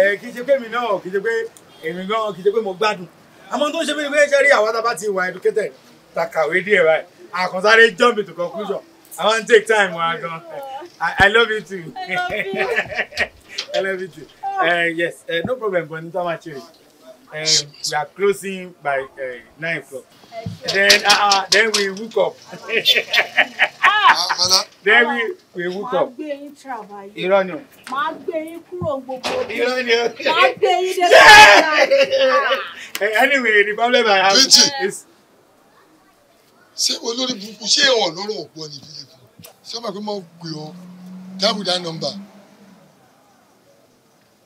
Ẹ kì í ṣe pé èmi náà kì í ṣe pé èmi gan kì í ṣe pé mo gbádùn. Àmọ́ tó ń ṣe mí ni pé ṣe rí àwọn tá a bá ti wà educated ta kàwé díẹ̀ báyìí. Àkànṣáré jump into conclusion. I wan take time wa gan. I love you too. I love you. I love you too. Yes, no problem, but níta máa ṣe. We are closing by 9 o'clock. Then we hook up. Then we hook up. Màá gbé yín travail. Irọ́ ni o. Màá gbé yín kúrò gbogbo. Irọ́ ni o. Màá gbé yín dé Anyway, the problem I have is. Ṣé olórí burúkú ṣé ọlọ́rọ̀ ọ̀pọ̀ ní ìdílé fún ṣé ọmọ pé mo gbé ọ dábùdá nọ́mbà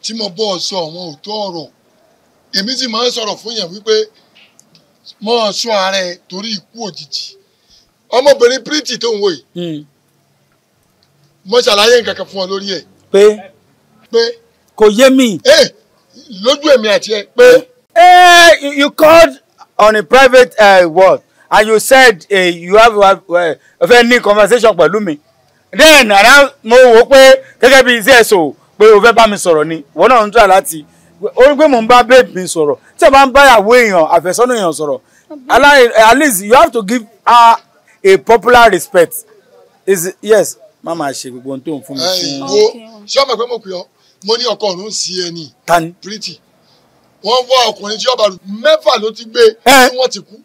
tí mo bọ́ ọ sọ àwọn òótọ́ ọ̀rọ̀ èmi sì máa ń sọ̀rọ̀ fún yẹn wípé mọ́ ọ sọ ara ẹ torí ikú òjijì ọmọbìnrin Pretty tó ń wò yìí mo ṣàlàyé nǹkan kan fún ọ lórí ẹ. Pé kò yé mi. Lójú èmi àti ẹ pé. You called on a private word. And you said you have a very conversation pẹ̀lú mi. Then mo wò pé gẹ́gẹ́ bí CSO pé o fẹ́ bá mi sọ̀rọ̀ ni wọ́n náà ń try láti ó rí pé mò ń bá babe mi sọ̀rọ̀ tí a bá ń báyàwó èèyàn àfẹ́sọ́nà èèyàn sọ̀rọ̀ at least you have to give her a popular respect. Is yes má máa ṣe gbogbo ohun tó ń fún mi fún. Wo ṣé ọmọ pé mo pè ọ́ mo ní ọkọ ọ̀run sí ẹ ní. Tani. Pretty wọ́n wá ọkùnrin tí ọba mẹ́fà ló ti gbé tí wọ́n ti kú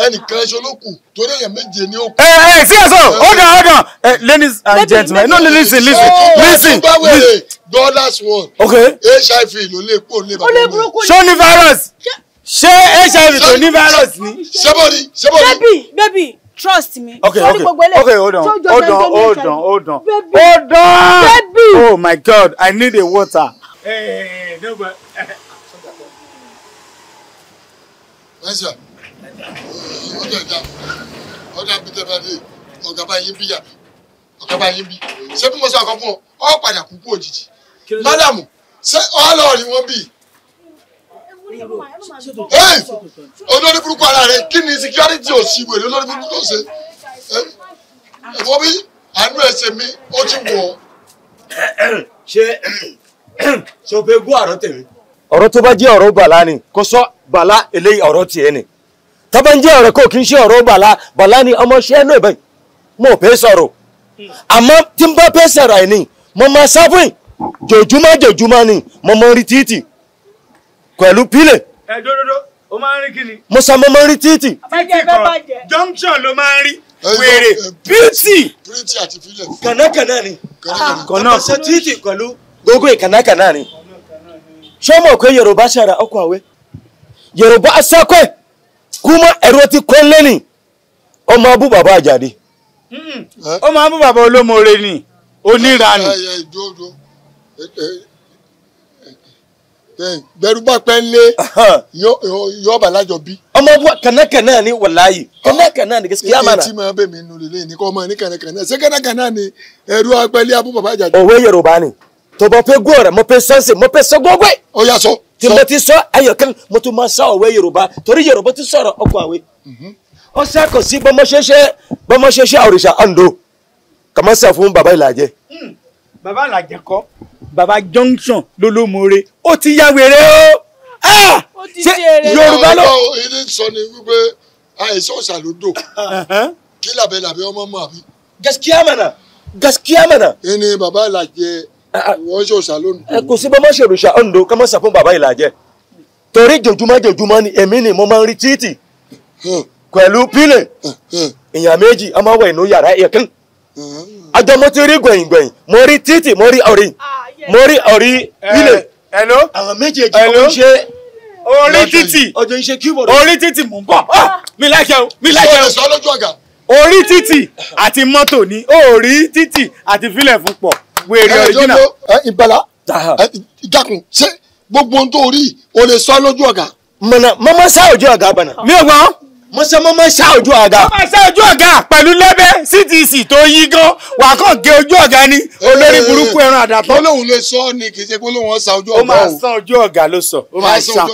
ẹnìkan ẹṣọ ló kù torí èèyàn méje ni ó kù. CSO hold on hold on ladies and gentlemen no listen listen listen. Dollars one. Okay. HIV ló lè kó lè bàbá mi. Ṣé ó ní virus? Ṣé HIV tó ní virus ni? Ṣébọ̀dì ṣébọ̀dì. Baby baby trust me. Okay okay okay hold on hold on hold on hold on hold on. Baby. Oh my God, I need a water. Hey, no but. Ẹ̀sà ọjọ́ ìdá ọjọ́ àbítẹ́ bá dé ọ̀gá bá yín bí yàbí ọ̀gá bá yín bí ṣé bí mo sọ àkọ́ fún ọ ọ padà kú kú òjijì mádàmù ṣé ọlọ́ọ̀rì wọn bí. Olórí burúkú ara rẹ kí ni security ò sí wèrè olórí burúkú tó ṣe ẹ̀fọ́ bí àánú ẹ̀ ṣe mí ó ti wọ̀ ọ́. Ṣé ṣe o fẹ́ gún àrọ́ tèmi. Ọ̀rọ̀ tó bá jẹ́ ọ̀rọ̀ bàlá ni kò sọ bàlá eléyìí ọ̀rọ̀ tiẹ̀ ni tọ́ba ń jẹ́ ọ̀rọ̀ kò kí n ṣe ọ̀rọ̀ bàlá bàlá ni ọmọọṣẹ́ náà bẹ́ẹ̀ mo ò fẹ́ sọ̀rọ̀ àmọ́ tí n bá fẹ́ sọ̀rọ̀ ẹ̀ ni mo máa sáfìn jòjúmọ́ jòjúmọ́ ni mo máa ń rí títì pẹ̀lú pílẹ̀. Ẹ dódódó o máa ń rí kíni. Mo sọ mo máa ń rí títì. Títì kan junction ló máa ń rí wèrè beauty. Pretty àti pílẹ̀. Kànákànná ni kànáà ṣe títì pẹ̀lú gógó ìkànákànná ni ṣé mo pé Yorùbá ṣàrà ọkọ̀ àwẹ̀ Yorùbá asákọ̀ kuma ẹ̀rọ ti kọ́lé ni ọmọ abú bàbá àjàdí. Ó máa ń bú bàbá olómoore ni oníranù. Bẹ̀rù bá pẹ́ ń lé yọ̀ọ̀bà lájọ bí. Ọmọ abú kànákànná ni wàláyé kànákànná ni gaskiya mana. Etí máa bẹ̀ mí nù lélẹ̀ ní kọ́ ọmọ ní kànákànná ṣé kànákànná ni ẹ̀rú apẹ́lẹ́ abú bàbá àjàdí. Òwe Yorùbá ni tó bá fẹ́ gbọ́ rẹ̀ mo fẹ́ sọ́ọ̀sì mo fẹ́ sọ gbogbo ẹ̀. Ó yá sọ. Tí mo ti sọ ayọ̀kẹ́ mo tún máa sọ òwe Yorùbá torí Yorùbá ti sọ̀rọ̀ ọkọ̀ àwẹ̀. Ó ṣàkó sí bọ́mọṣẹ́ṣẹ́ òrìṣà Ondo kàmá sà fún bàbá Ìlàjẹ. Bàbá Ìlàjẹ kọ́ bàbá junction lólómore ó ti ya wèrè o. Ó ti ṣe eré. Yorùbá ló. Ọ̀rọ̀ ilé sọ ni wípé àìsàn ṣàlódò kí làbẹ́ làbẹ́ ọmọ mọ̀ àbí. Gaskiya mana gaskiya mana. Ẹni bàbá Ìlàjẹ wọ́n ṣòṣà lónìí. Ẹ kò sí bọ́mọṣẹ́ òrìṣà Ondo kàmá sà fún bàbá Ìlàjẹ torí jòjúmọ́ jòjúmọ́ ni èmi ni mo máa ń rí títì pẹ̀lú pílẹ̀ èèyàn méjì a máa wọ inú yàrá ẹ̀kín àjọ mo ti rí gbẹ̀yìngbẹ̀yìn mo rí títì mo rí ọ̀rí mo rí ọ̀rí pílẹ̀ Hello. Àwọn méjèèjì ló ń ṣe. Orí títì. Orí títì mò ń bọ̀. Mi láìkẹ́ o, mi láìkẹ́ o. Sọ lójú ọ̀gá. Orí títì àti mọ́tò ni orí títì àti fílẹ̀ fún pọ̀. Wèrè original. Ìbàlá dákun ṣé gbogbo ohun tó rí o lè sọ lójú ọ̀gá. Mọ̀nà mọ́mọ́ sá ojú ọ̀gá bọ̀nà. Mi ò gbọ́. Mọ́sá mọ́mọ́ sá ojú ọ̀gá. Mọ́mọ́ sá ojú ọ̀gá pẹ̀lú lẹ́bẹ̀ CTC tó yí gan wà kàn gé ojú ọ̀gá ni olórí burúkú ẹran àdàtọ̀. Ó lóun lè sọ ni kì í ṣe pé lóun ọ̀sà ojú ọ̀gá o. Ó máa sán ojú ọ̀gá ló sọ. Ó máa sán.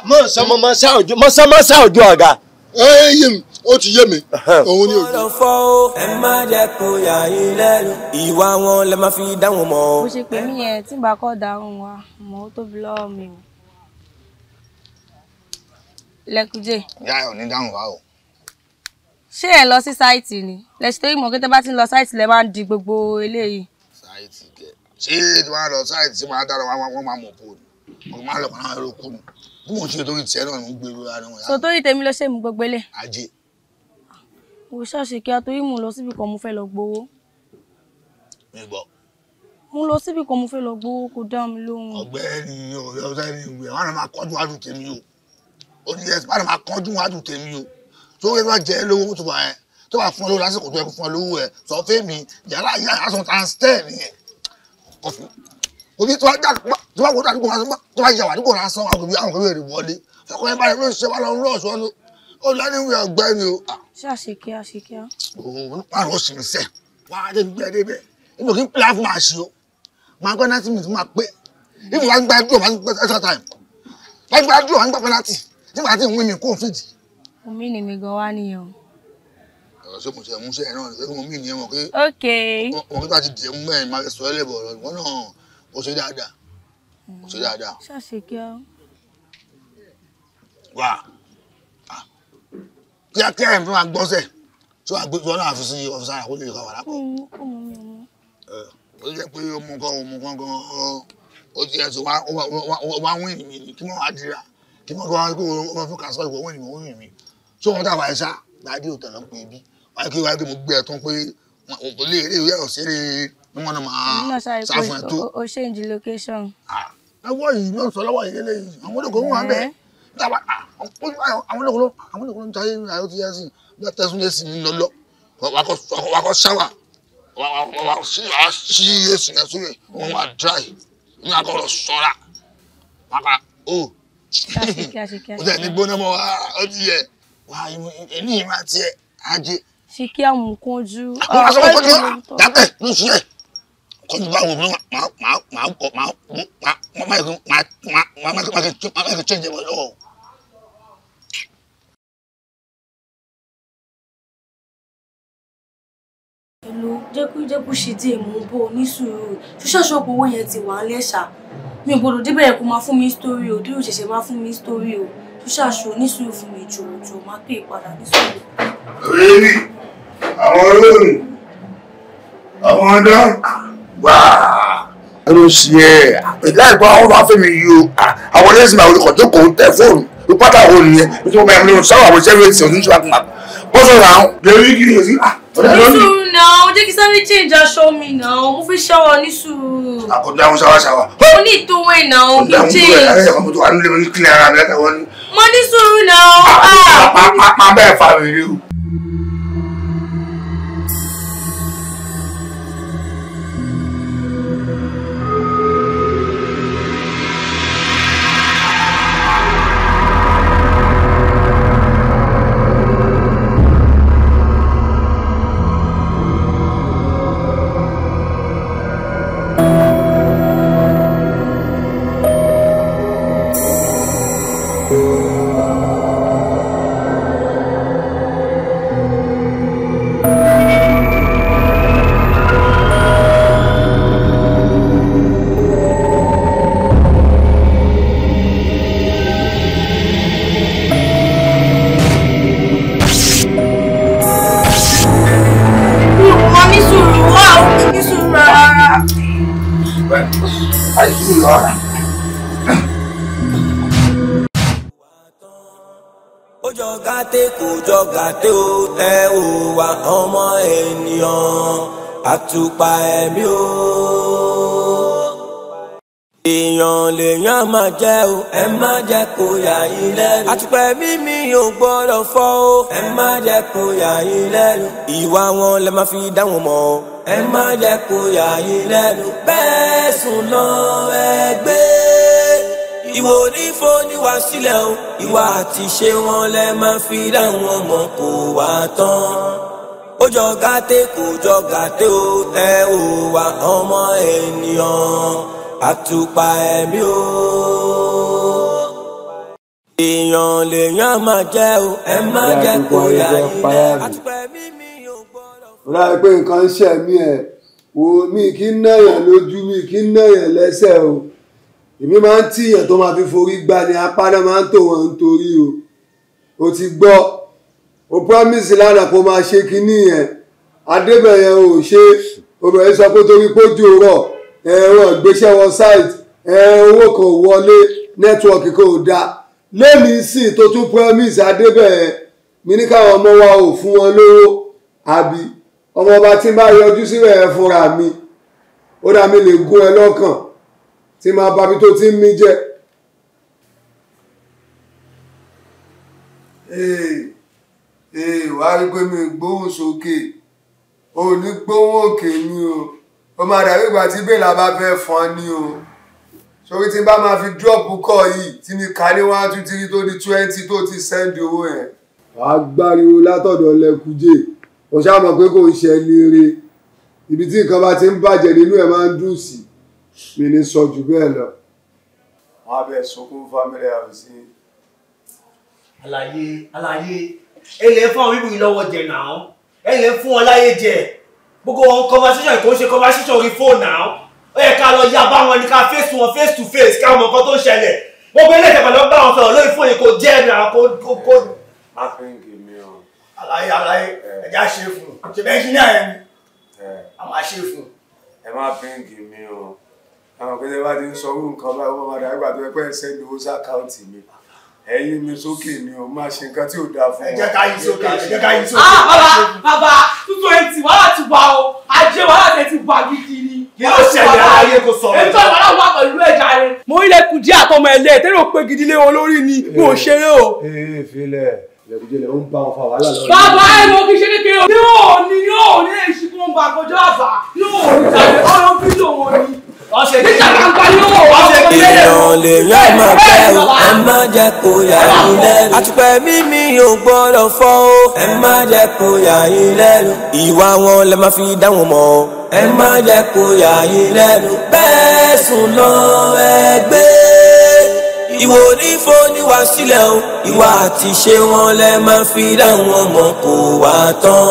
Mọ́sá mọ́mọ́ sá ojú mọ́sá mọ́ sá ojú ọ̀gá. Ẹ yé mi ó ti yé mi òun ni òjò. Ẹ má jẹ́ kó yà yín lẹ́nu ìwà wọn lẹ máa fi dá wọn mọ̀. Bó ṣe pè mí yẹn tí n bá kọ́ dáhùn wa mọ̀ ó tóbi lọ́wọ́ mi o. Lẹ́kùjẹ́. Ìyá ẹ̀ ò ní dáhùn wá o. Ṣé ẹ lọ sí sáìtì ni? Lẹ́sìn torí mọ̀ kí tẹ́ bá ti ń lọ sáìtì lẹ máa ń di gbogbo eléyìí. Sáìtì kẹ. Ṣé tí wọ́n á lọ sáìtì tí wọ́n á dára wọn máa mọ̀ pò ní? Wọ́n máa lọ kàn án ló kú ni. Bí mo ṣe torí tiẹ̀ náà ni mo ń gbèrú ara wọn. So torí tèmi ló ṣe mú gbogbo ilé. Ajé. Mo ṣàṣe kí a torí mò ń lọ síbi kan mo fẹ́ lọ gbowó. Mi gbọ́. Mo lọ síbi kan mo fẹ́ lọ gbowó kò dá mi lóhùn. Ọ̀gbẹ́ni ọ̀gbẹ́ni ìwé àwọn máa kọjú wájú tèmi o. Ó ní ẹsẹ̀ báyìí máa kọjú wájú tèmi o. Tó yẹ wá jẹ lówó tó bá ẹ tó bá fún ọ lówó lásìkò tó yẹ kó fún ọ lówó ẹ sọ fún mi yàrá ìyá àsùn transfer nìyẹn. Òbí tó bá wọlé àdúgbò lásán tó bá yàwó àdúgbò lásán àwọn òbí rẹ̀ wọlé. Fọkàn yẹn báyìí ló ń ṣe wá lọ rọ́ọ̀ṣù wọn ó lọ ní ìwé ọ̀gbẹ́ni o. Ṣàṣe kíá ṣe kíá. Òun pàrọ̀ ó sì ń sẹ̀ wá dé gbé dé bẹ́ẹ̀. Ibi òkè ń pè láàfin máa ṣe o. Máa gbọ́ 90 minutes máa pé. Ibi wàá gba dúró máa ń gbọ́ extra time. Wàá gba dúró máa ń gbọ́ penalty. Nígbà tí ìwé mi kò fìdí. Omi ni mi gan wá nìyẹn o. Ọ̀rọ̀ ṣé mo ṣe mú ṣe náà ṣé mo mí nìyẹn mọ̀ pé. Ok. Wọ́n kí bá ti dìé mú mẹ́rin máa sọ ẹ́ lẹ́bọ̀ ọ̀rọ̀ ìwọ náà ó ṣe dáadáa. Ó ṣe dáadáa. Ṣàṣe kíá. Wà kíákíá ẹ̀ ń fún wa gbọ́sẹ̀ tí wàá gbé tí wọ́n náà fi sí ọ̀fíìsì àrà kó lè kọ́ wà lápò. Ó jẹ́ pé ọmọ kan gan-an ó ti ẹ̀ sọ wá wíìnì mi ni kí wọ́n wá dira kí wọ́n wá kó wọ́n fún kàṣọ́ ìwọ wíìnì mi wíìnì mi. Tí wọ́n dàgbà ẹ̀ṣá dáadé òtẹ̀ lọ pé bí wáyé kí wáyé kí mo gbé ẹ̀ tán pé kò lè eré ìwé ọ̀sẹ̀rẹ̀ ní wọ́n náà máa sá fún ẹ tó. O change location. Lọ́wọ́ yìí ló ń sọ lọ́wọ́ yìí lélẹ́yìí àwọn olóko ń wà bẹ́ẹ̀ àwọn olóko ló ń tayé ní àyọ̀ tí yá sí bí wọ́n tẹ̀sùn lé sí ní lọ́lọ́ wà kọ́ ṣáwà wà sí èsì yẹn sórí wọn wà dry ní akọ̀rọ̀ sọ́ra wà kà ó ó tẹ̀ ní gbóná mọ́ ó ti yẹ wà ní ìmọ̀ àti ẹ̀ ajé. Ṣé kí àwọn kánjú. Àwọn aṣọ kánjú dákẹ́ ló ṣe é kọjú báwo mi máa máa máa máa máa máa máa máa change ẹ̀ lọ́wọ́. Hello, jẹ́kú ṣe díẹ̀ mò ń bọ̀ ní sùúrù. Ṣọ́ṣọ́pọ̀ owó yẹn ti wà ń lẹ́ṣà. Mi ò gbọ́dọ̀ débẹ̀ kó máa fún mi story o, dúró ṣẹ̀ṣẹ̀ máa fún mi story o. Ṣọ́ṣàṣọ ní sùúrù fún mi jòjò máa pè padà ní sùúrù. Rí àwọn olóòrùn, àwọn ọ̀dọ́ wà á ló ṣe ẹ́ láìpẹ́ àwọn bá fẹ́ mi yí o. Àwọn ẹlẹ́sìn àwọn olùkọ́ jókòó tẹ fóònù pátá wo nìyẹn bí wọ́n bá yẹn lóun sáwọ́ àwọn sẹ́fẹ̀tì ọdún tí wọ́n á bọ́ sọ̀rọ̀ àwọn lórí kí ni èsì. Ní sùúrù náà, jẹ́ kí sáré change aṣọ mi náà, mo fi ṣọ́wọ́ ní sùúrù. Àkọ́jú àwọn ṣáwáṣáwá. Mo ní ìtòwé náà, kí n change. Mo ní sùúrù náà. Máa bẹ́ẹ̀ fa wèrè o. Ó jọ gàtẹ́ kò jọ gàtẹ́ o, ẹ ò wá ọmọ ènìyàn àtùpà ẹ̀mí o. Èèyàn lèèyàn máa jẹ́ o, ẹ má jẹ́ kó yà yín lẹ́nu. Àtùpẹ̀ mímí ò gbọ́dọ̀ fọ́ o, ẹ má jẹ́ kó yà yín lẹ́nu. Ìwà wọn lẹ máa fi dá wọn mọ̀ o, ẹ má jẹ́ kó yà yín lẹ́nu. Bẹ́ẹ̀ sùn lọ ẹgbẹ́. Ìwò onífò níwà sílẹ̀ o, ìwà àti ṣe wọn lẹ máa fi dá wọn mọ̀ kó wá tán. Ó jọ gàtẹ́ kò jọ gàtẹ́ o, ẹ ò wá ọmọ ènìyàn àtùpà ẹ̀mí o. Èèyàn lèèyàn máa jẹ́ o, ẹ má jẹ́ kó yà yín lẹ́nu. Àtùpà ẹ̀mí mi ò gbọ́dọ̀. Ó dáa pé nǹkan ń ṣe mí ẹ̀ wo mi kì í náyàn lójú, mi kì í náyàn lẹ́sẹ̀ o. Èmi máa ń tíyàn tó máa fi forí gbá ni, apá náà máa ń tò wọ́n nítorí o. O ti gbọ́, o promise lánàá kó máa ṣe kinní yẹn. Adébẹ̀yẹn ò ṣe, obìnrin sọ pé torí pójú rọ̀, ẹ̀rọ ìgbésẹ̀ wọn site, owó kan wọlé, nẹ́tíwọ̀kì kan ò dáa. Lẹ́mìí sì tó tún promise Adébẹ̀yẹn, mi ní káwọn ọmọ wa ò fún wọn lówó, àbí ọmọ ọba tí ń bá yọjú síbẹ̀ yẹn fúnra mi, ó dá mi lè gún ẹ lọ́kàn tí máa bá mi tó ti ń mí jẹ. Wàá rí pé mi gbóhùn sókè, ò ní gbóhùn òkè ni o. Ó máa dàbí ìgbà tí bèèlà bá fẹ́ fọn ni o. Sórí tí n bá máa fi dírọ́pù kọ̀ yìí tí mi kà ní 1 2 3 tó di 20 tó ti sẹ́ndì owó yẹn. Wàá gbáriwo látọ̀dọ̀ Lẹ́kújé, o ṣáà mọ̀ pé kò ń ṣe ẹni eré. Ibi tí nǹkan bá ti ń bàjẹ́ nínú ẹ̀ máa ń dùn sí. Mi ní sọ jù bẹ́ẹ̀ lọ. Wọ́n á bẹ̀ sunkún family house. Àlàyé àlàyé ẹ lè fún àwọn bíbù yìí lọ́wọ́ jẹ náà, ẹ lè fún wọn láyé jẹ. Gbogbo wọn conversation kò ń ṣe conversation orí fóònù náà. Ó yẹ ká lọ yá bá wọn ní ká face wọn face to face ká mọ nǹkan tó ń ṣẹlẹ̀. Gbogbo ilé ìjọba lọ bá wọn sọ̀rọ̀ lórí fóònù kò jẹ́ náà kó. Má pínkì mi o. Àlàyé àlàyé ẹ̀já ṣe fún un. Ṣé bẹ́ẹ̀ engineer yẹn ni? A máa ṣe fún un. Ẹ má pínkì mi o. Àwọn kẹ́tẹ́ bá ti ń sọ orú nǹkan báyìí, wọ́n máa dàgbà tó ẹgbẹ́ ẹ̀sẹ̀ ní owó sàkáǹtì mi. Ẹ̀yin mi sókè ni o, máa ṣe nǹkan tí ò dáa fún wọn. Ẹ jẹ́ ká yí sókè, ẹ jẹ́ ká yí sókè. Ah bàbá bàbá 220 wàhálà ti wà o, ajé wàhálà tẹ ti wà gidi ni. Kí ló ṣẹlẹ̀ aláyé kò sọ̀rọ̀? Ètò ìwàlá wà pẹ̀lú ẹja rẹ̀. Mo ilé Kùjí àtọmọ ẹ̀lẹ́ tẹ́lẹ̀ ò pé gidi lé wọn lórí ni, mo ò ṣeré o. Ee filẹ̀, Lẹ́kújé lè ń bá wọn fa wàhálà lọ́rùn. Bàbá ẹ̀ mo kì í ṣe kékeré o. Yóò ní yóò ní èsì kó ń bà kọjá àbá. Yóò ní tàbí ọ̀rọ̀ fídíò wọn ni. Èèyàn lèèyàn máa jẹ́ o, ẹ má jẹ́ kó yà yín lẹ́nu. Àtùpẹ̀ mímí ò gbọ́dọ̀ fọ́ o, ẹ má jẹ́ kó yà yín lẹ́nu. Ìwà wọn lẹ máa fi dá wọn mọ̀ o, ẹ má jẹ́ kó yà yín lẹ́nu. Bẹ́ẹ̀ sùn lọ ẹgbẹ́. Ìwò onífò níwà sílẹ̀ o, ìwà àti ṣe wọn lẹ máa fi dá wọn mọ̀ kó wá tán.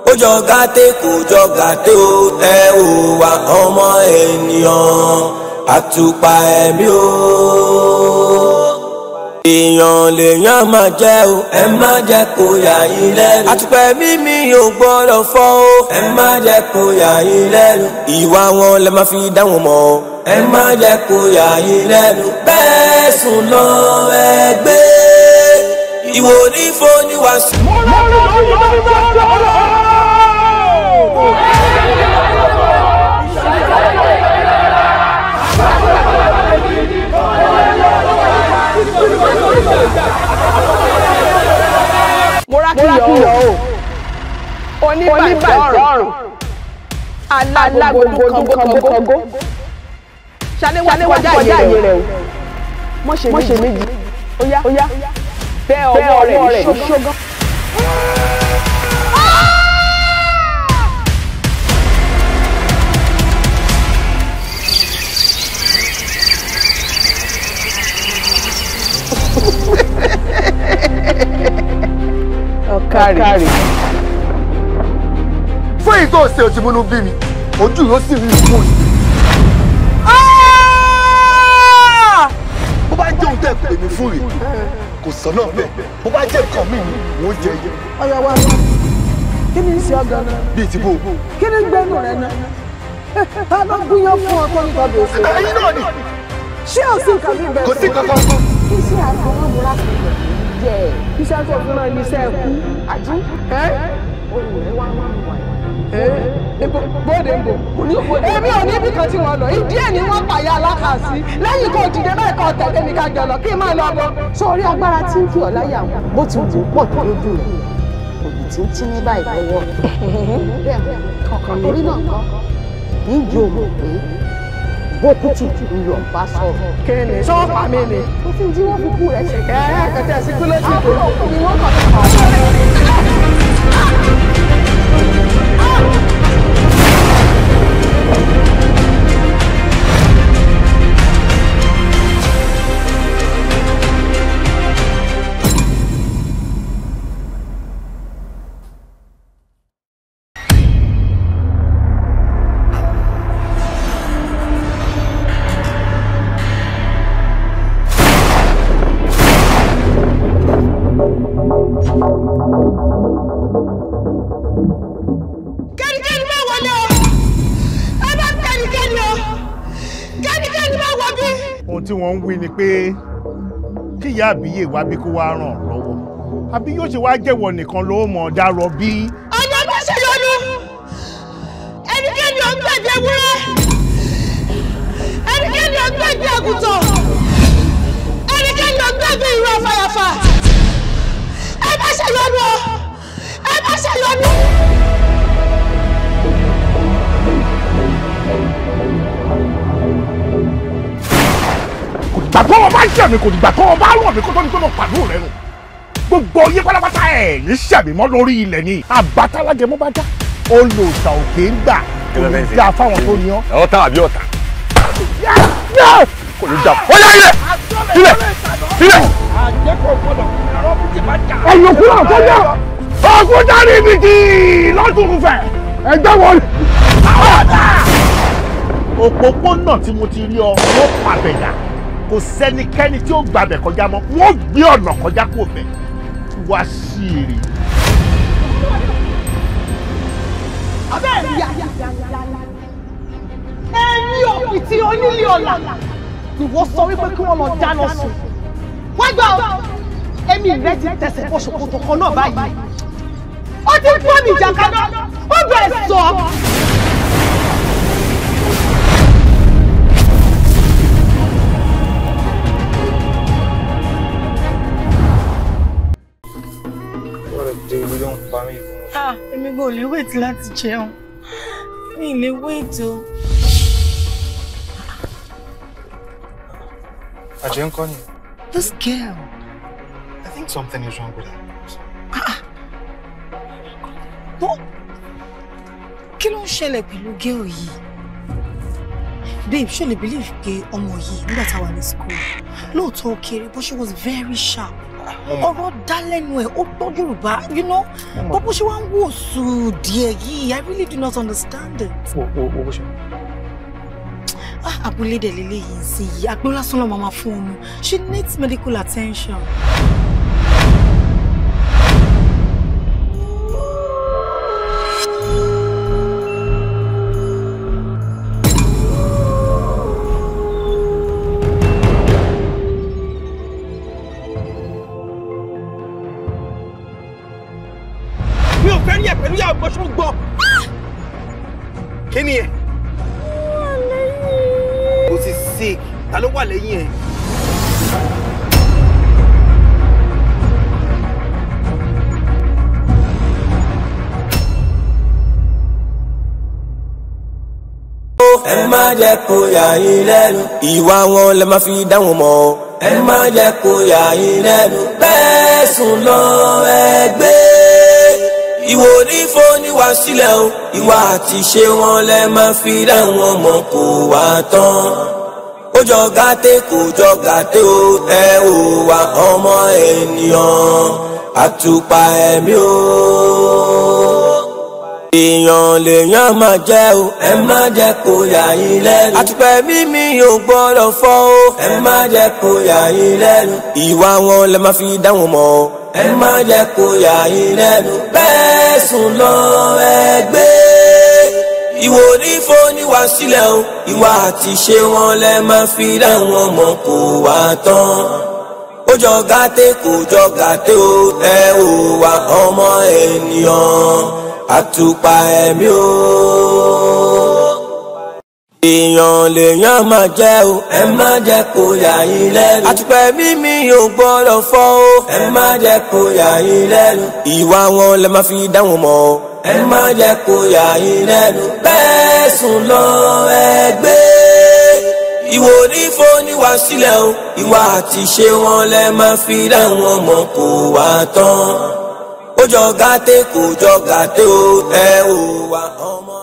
Ó jọ gàtẹ́ kò jọ gàtẹ́ o, ẹ ò wá ọmọ ènìyàn àtùpà ẹ̀mí o. Èèyàn lèèyàn máa jẹ́ o, ẹ má jẹ́ kó yà yín lẹ́nu. Àtùpà ẹ̀mí mi ò gbọ́dọ̀ fọ́ o, ẹ má jẹ́ kó yà yín lẹ́nu. Ìwà wọn lẹ máa fi dá wọn mọ̀ o, ẹ má jẹ́ kó yà yín lẹ́nu. Bẹ́ẹ̀ sùn lọ ẹgbẹ́. Ìwò onífò níwà sí. Morákìyọ̀ o, oníbàjẹ́ ọ̀rùn, alágbogbo kàngókàngó, ṣaléwá kọjá àyè rẹ̀ o, mọ̀ṣẹ̀ méjì, ó yá, bẹ́ ọwọ́ rẹ̀ ní ṣógán. Ọ̀kàrì. Fún èyí tó ṣe òtí múnú bí mi, ojú yóò sì rí ìkú yìí. Bó bá jẹ́ ohun tẹ́ pè mí fún rèé, kò sọ náà bẹ́ẹ̀. Bó bá jẹ́ nǹkan mi ni, wọ́n jẹ iye. Ọ̀yà wa, kí ni ń ṣe ọ̀gá náà? Bíi ti bó. Kí ni ń gbẹ́nu rẹ náà? Ta ló gúnyán fún ọ tó ń tọ́jú oṣù? Ẹ̀yin náà ni. Ṣé ò sí nǹkan bí bẹ́ẹ̀? Kò sí nǹkan kan. Iṣẹ́ àfọwọ́múra jẹ iṣẹ́ tó fún náà ní iṣẹ́ ẹkú àjí. Ohun rẹ̀ wá wá wà. Bóde ń bò. Èmi ò ní ibì kan tí wọ́n lọ. Ìdí ẹ̀ ni wọ́n pàyà alákàsí. Lẹ́yìn kó dìde báyìí kó tẹ̀lé mi ká jọ lọ kí n máa lọ bọ̀. Sórí agbára tí ń fi ọ̀ láyà wọn bó ti wù ú pọ̀ tó lójú rẹ̀ òbí tí ń tí ní báyìí lọ́wọ́. Torí náà kọ́ níjó mọ̀ pé bókútù ń lọ bá sọ̀rọ̀. Kí ni sọ́ọ̀pà mi ni? Ó sì ń tí wọ́n fi kú rẹ̀ ṣe. Ẹ ẹ kẹ̀tẹ̀ sí kúlẹ̀ sí Àbúrò òkú ni wọ́n kàn fi Kẹ́nikẹ́ni má wọlé o! Ẹ bá kẹ́nikẹ́ni o! Kẹ́nikẹ́ni má wọ bí! Ohun tí wọ́n ń wí ni pé kí ìyá àbíyè wá bí kó wá ràn ọ́ lọ́wọ́, àbí yóò ṣe wá jẹ́wọ́ nìkan ló mọ̀ ọ́ dárọ bí. Ọ̀nà bá ṣe yọnu! Ẹnikẹ́ni ò ń gbẹ̀bí ewúrẹ́! Ẹnikẹ́ni ò ń gbẹ̀bí àgùntàn! Ẹnikẹ́ni ò ń gbẹ̀bí ìró àfàyàfà! Ẹ má ṣe yọnu o! Ẹ má ṣe yọnu! Kò dìgbà tó o bá jẹ̀ mí, kò dìgbà tó o bá rọ̀ mí kó tó ní tó lọ pàdó rẹ nù. Gbogbo yín pátápátá ẹ̀ ní sẹ̀mí mọ́ lórí ilẹ̀ ni. Àbátálágẹmọ́ bá dá olùsà òkè ń gbà, kò ní dá fáwọn tó ní ọ́. Ọ̀tá àbí ọ̀tá? Kò ní dá. Ó yá, ilẹ̀ ilẹ̀ ilẹ̀. Ẹ̀yìn òkú náà tó yá ọkùn dárí ibi kì í lọ́tún fẹ̀ ẹgbẹ́ wọn. Òpópónà tí mo ti rí ọ ló pàbẹ̀dà, kò sẹ́nikẹ́ni tí ó gbàbẹ̀ kọjá mọ́, wọ́n gbé ọ̀nà kọjá kò bẹ̀ wá sí èrè. Abẹ́rẹ́ ìyá ẹ̀mí òpìtì onílé ọ̀la ni wọ́n sọ wípé kí wọ́n lọ dáná sùn. Wọ́n gbọ́ ẹ̀mí rẹ ti tẹ̀sẹ̀ bọ́ ṣòkòtò kan náà báyìí. Ó ti ń pọ́n mi ìjàkadà, ó bẹ̀rẹ̀ sọ. Ah, èmi kò lè wait láti jẹun. Mi lè wait o. Àjẹ́ ńkọ́ ni. This girl. I think something is wrong with her. But kí ló ń ṣẹlẹ̀ pẹ̀lú girl yìí? Babe, ṣó lè believe pé ọmọ yìí nígbà tá a wà ní school, lóòótọ́ ó kéré, but she was very sharp. Ọ̀rọ̀ dá lẹ́nu ẹ̀, ó gbọ́ Yorùbá, you know? But bó ṣe wá ń wò sùn díẹ̀ yìí, I really do not understand it. Wo wo wo bó ṣe. Ah, abúlé dẹ̀ lélẹ́yìí ń sìn yìí, àgbo lásán ló máa fún ọmọ. She needs medical attention. Mi ò fẹ́ ní ẹ̀ pẹ̀lú ìyá ọgbọ́n gbọ́. Kí ni ẹ? O ti sick, ta ló wà lẹ́yìn ẹ? Ẹ má jẹ́ kó yà yín lẹ́nu, ìwà wọn lẹ máa fi dá wọn mọ̀. Ẹ má jẹ́ kó yà yín lẹ́nu, bẹ́ẹ̀ sùn lọ ẹgbẹ́. Ìwò ní fóní wá sílẹ̀ o, ìwà àti ṣe wọn lẹ máa fi dá wọn mọ̀ kó wá tán. Ó jọ gàtè kò jọ gàtè o, ẹ ò wá ọmọ ènìyàn, àtùpà ẹ̀mí o. Èèyàn lèèyàn máa jẹ́ o, ẹ má jẹ́ kó yà yín lẹ́nu. Àtùpà mímí ò gbọ́dọ̀ fọ́ o, ẹ má jẹ́ kó yà yín lẹ́nu. Ìwà wọn lẹ máa fi dá wọn mọ̀ o, ẹ má jẹ́ kó yà yín lẹ́nu. Bẹ́ẹ̀ sùn lọ ẹgbẹ́. Ìwò ní fóní wá sílẹ̀ o, ìwà àti ṣe wọn lẹ máa fi dá wọn mọ̀ kó wá tán. Ó jọ gàtè kò jọ gàtè o, ẹ ò wá ọmọ ènìyàn, Àtùpà ẹ̀mí o. Èèyàn lèèyàn máa jẹ́ o, ẹ má jẹ́ kó yà yín lẹ́nu. Àtùpà ẹ̀mí mi ò gbọ́dọ̀ fọ́ o, ẹ má jẹ́ kó yà yín lẹ́nu. Ìwà wọn lẹ máa fi dá wọn mọ̀ o, ẹ má jẹ́ kó yà yín lẹ́nu. Bẹ́ẹ̀ sùn lọ ẹgbẹ́ ìwò ní fóní wá sílẹ̀ o, ìwà àti ṣe wọn lẹ máa fi dá wọn mọ̀ kó wá tán. Ó jọ gàtẹ́ kò jọ gàtẹ́ o, ẹ ò wá ọmọ.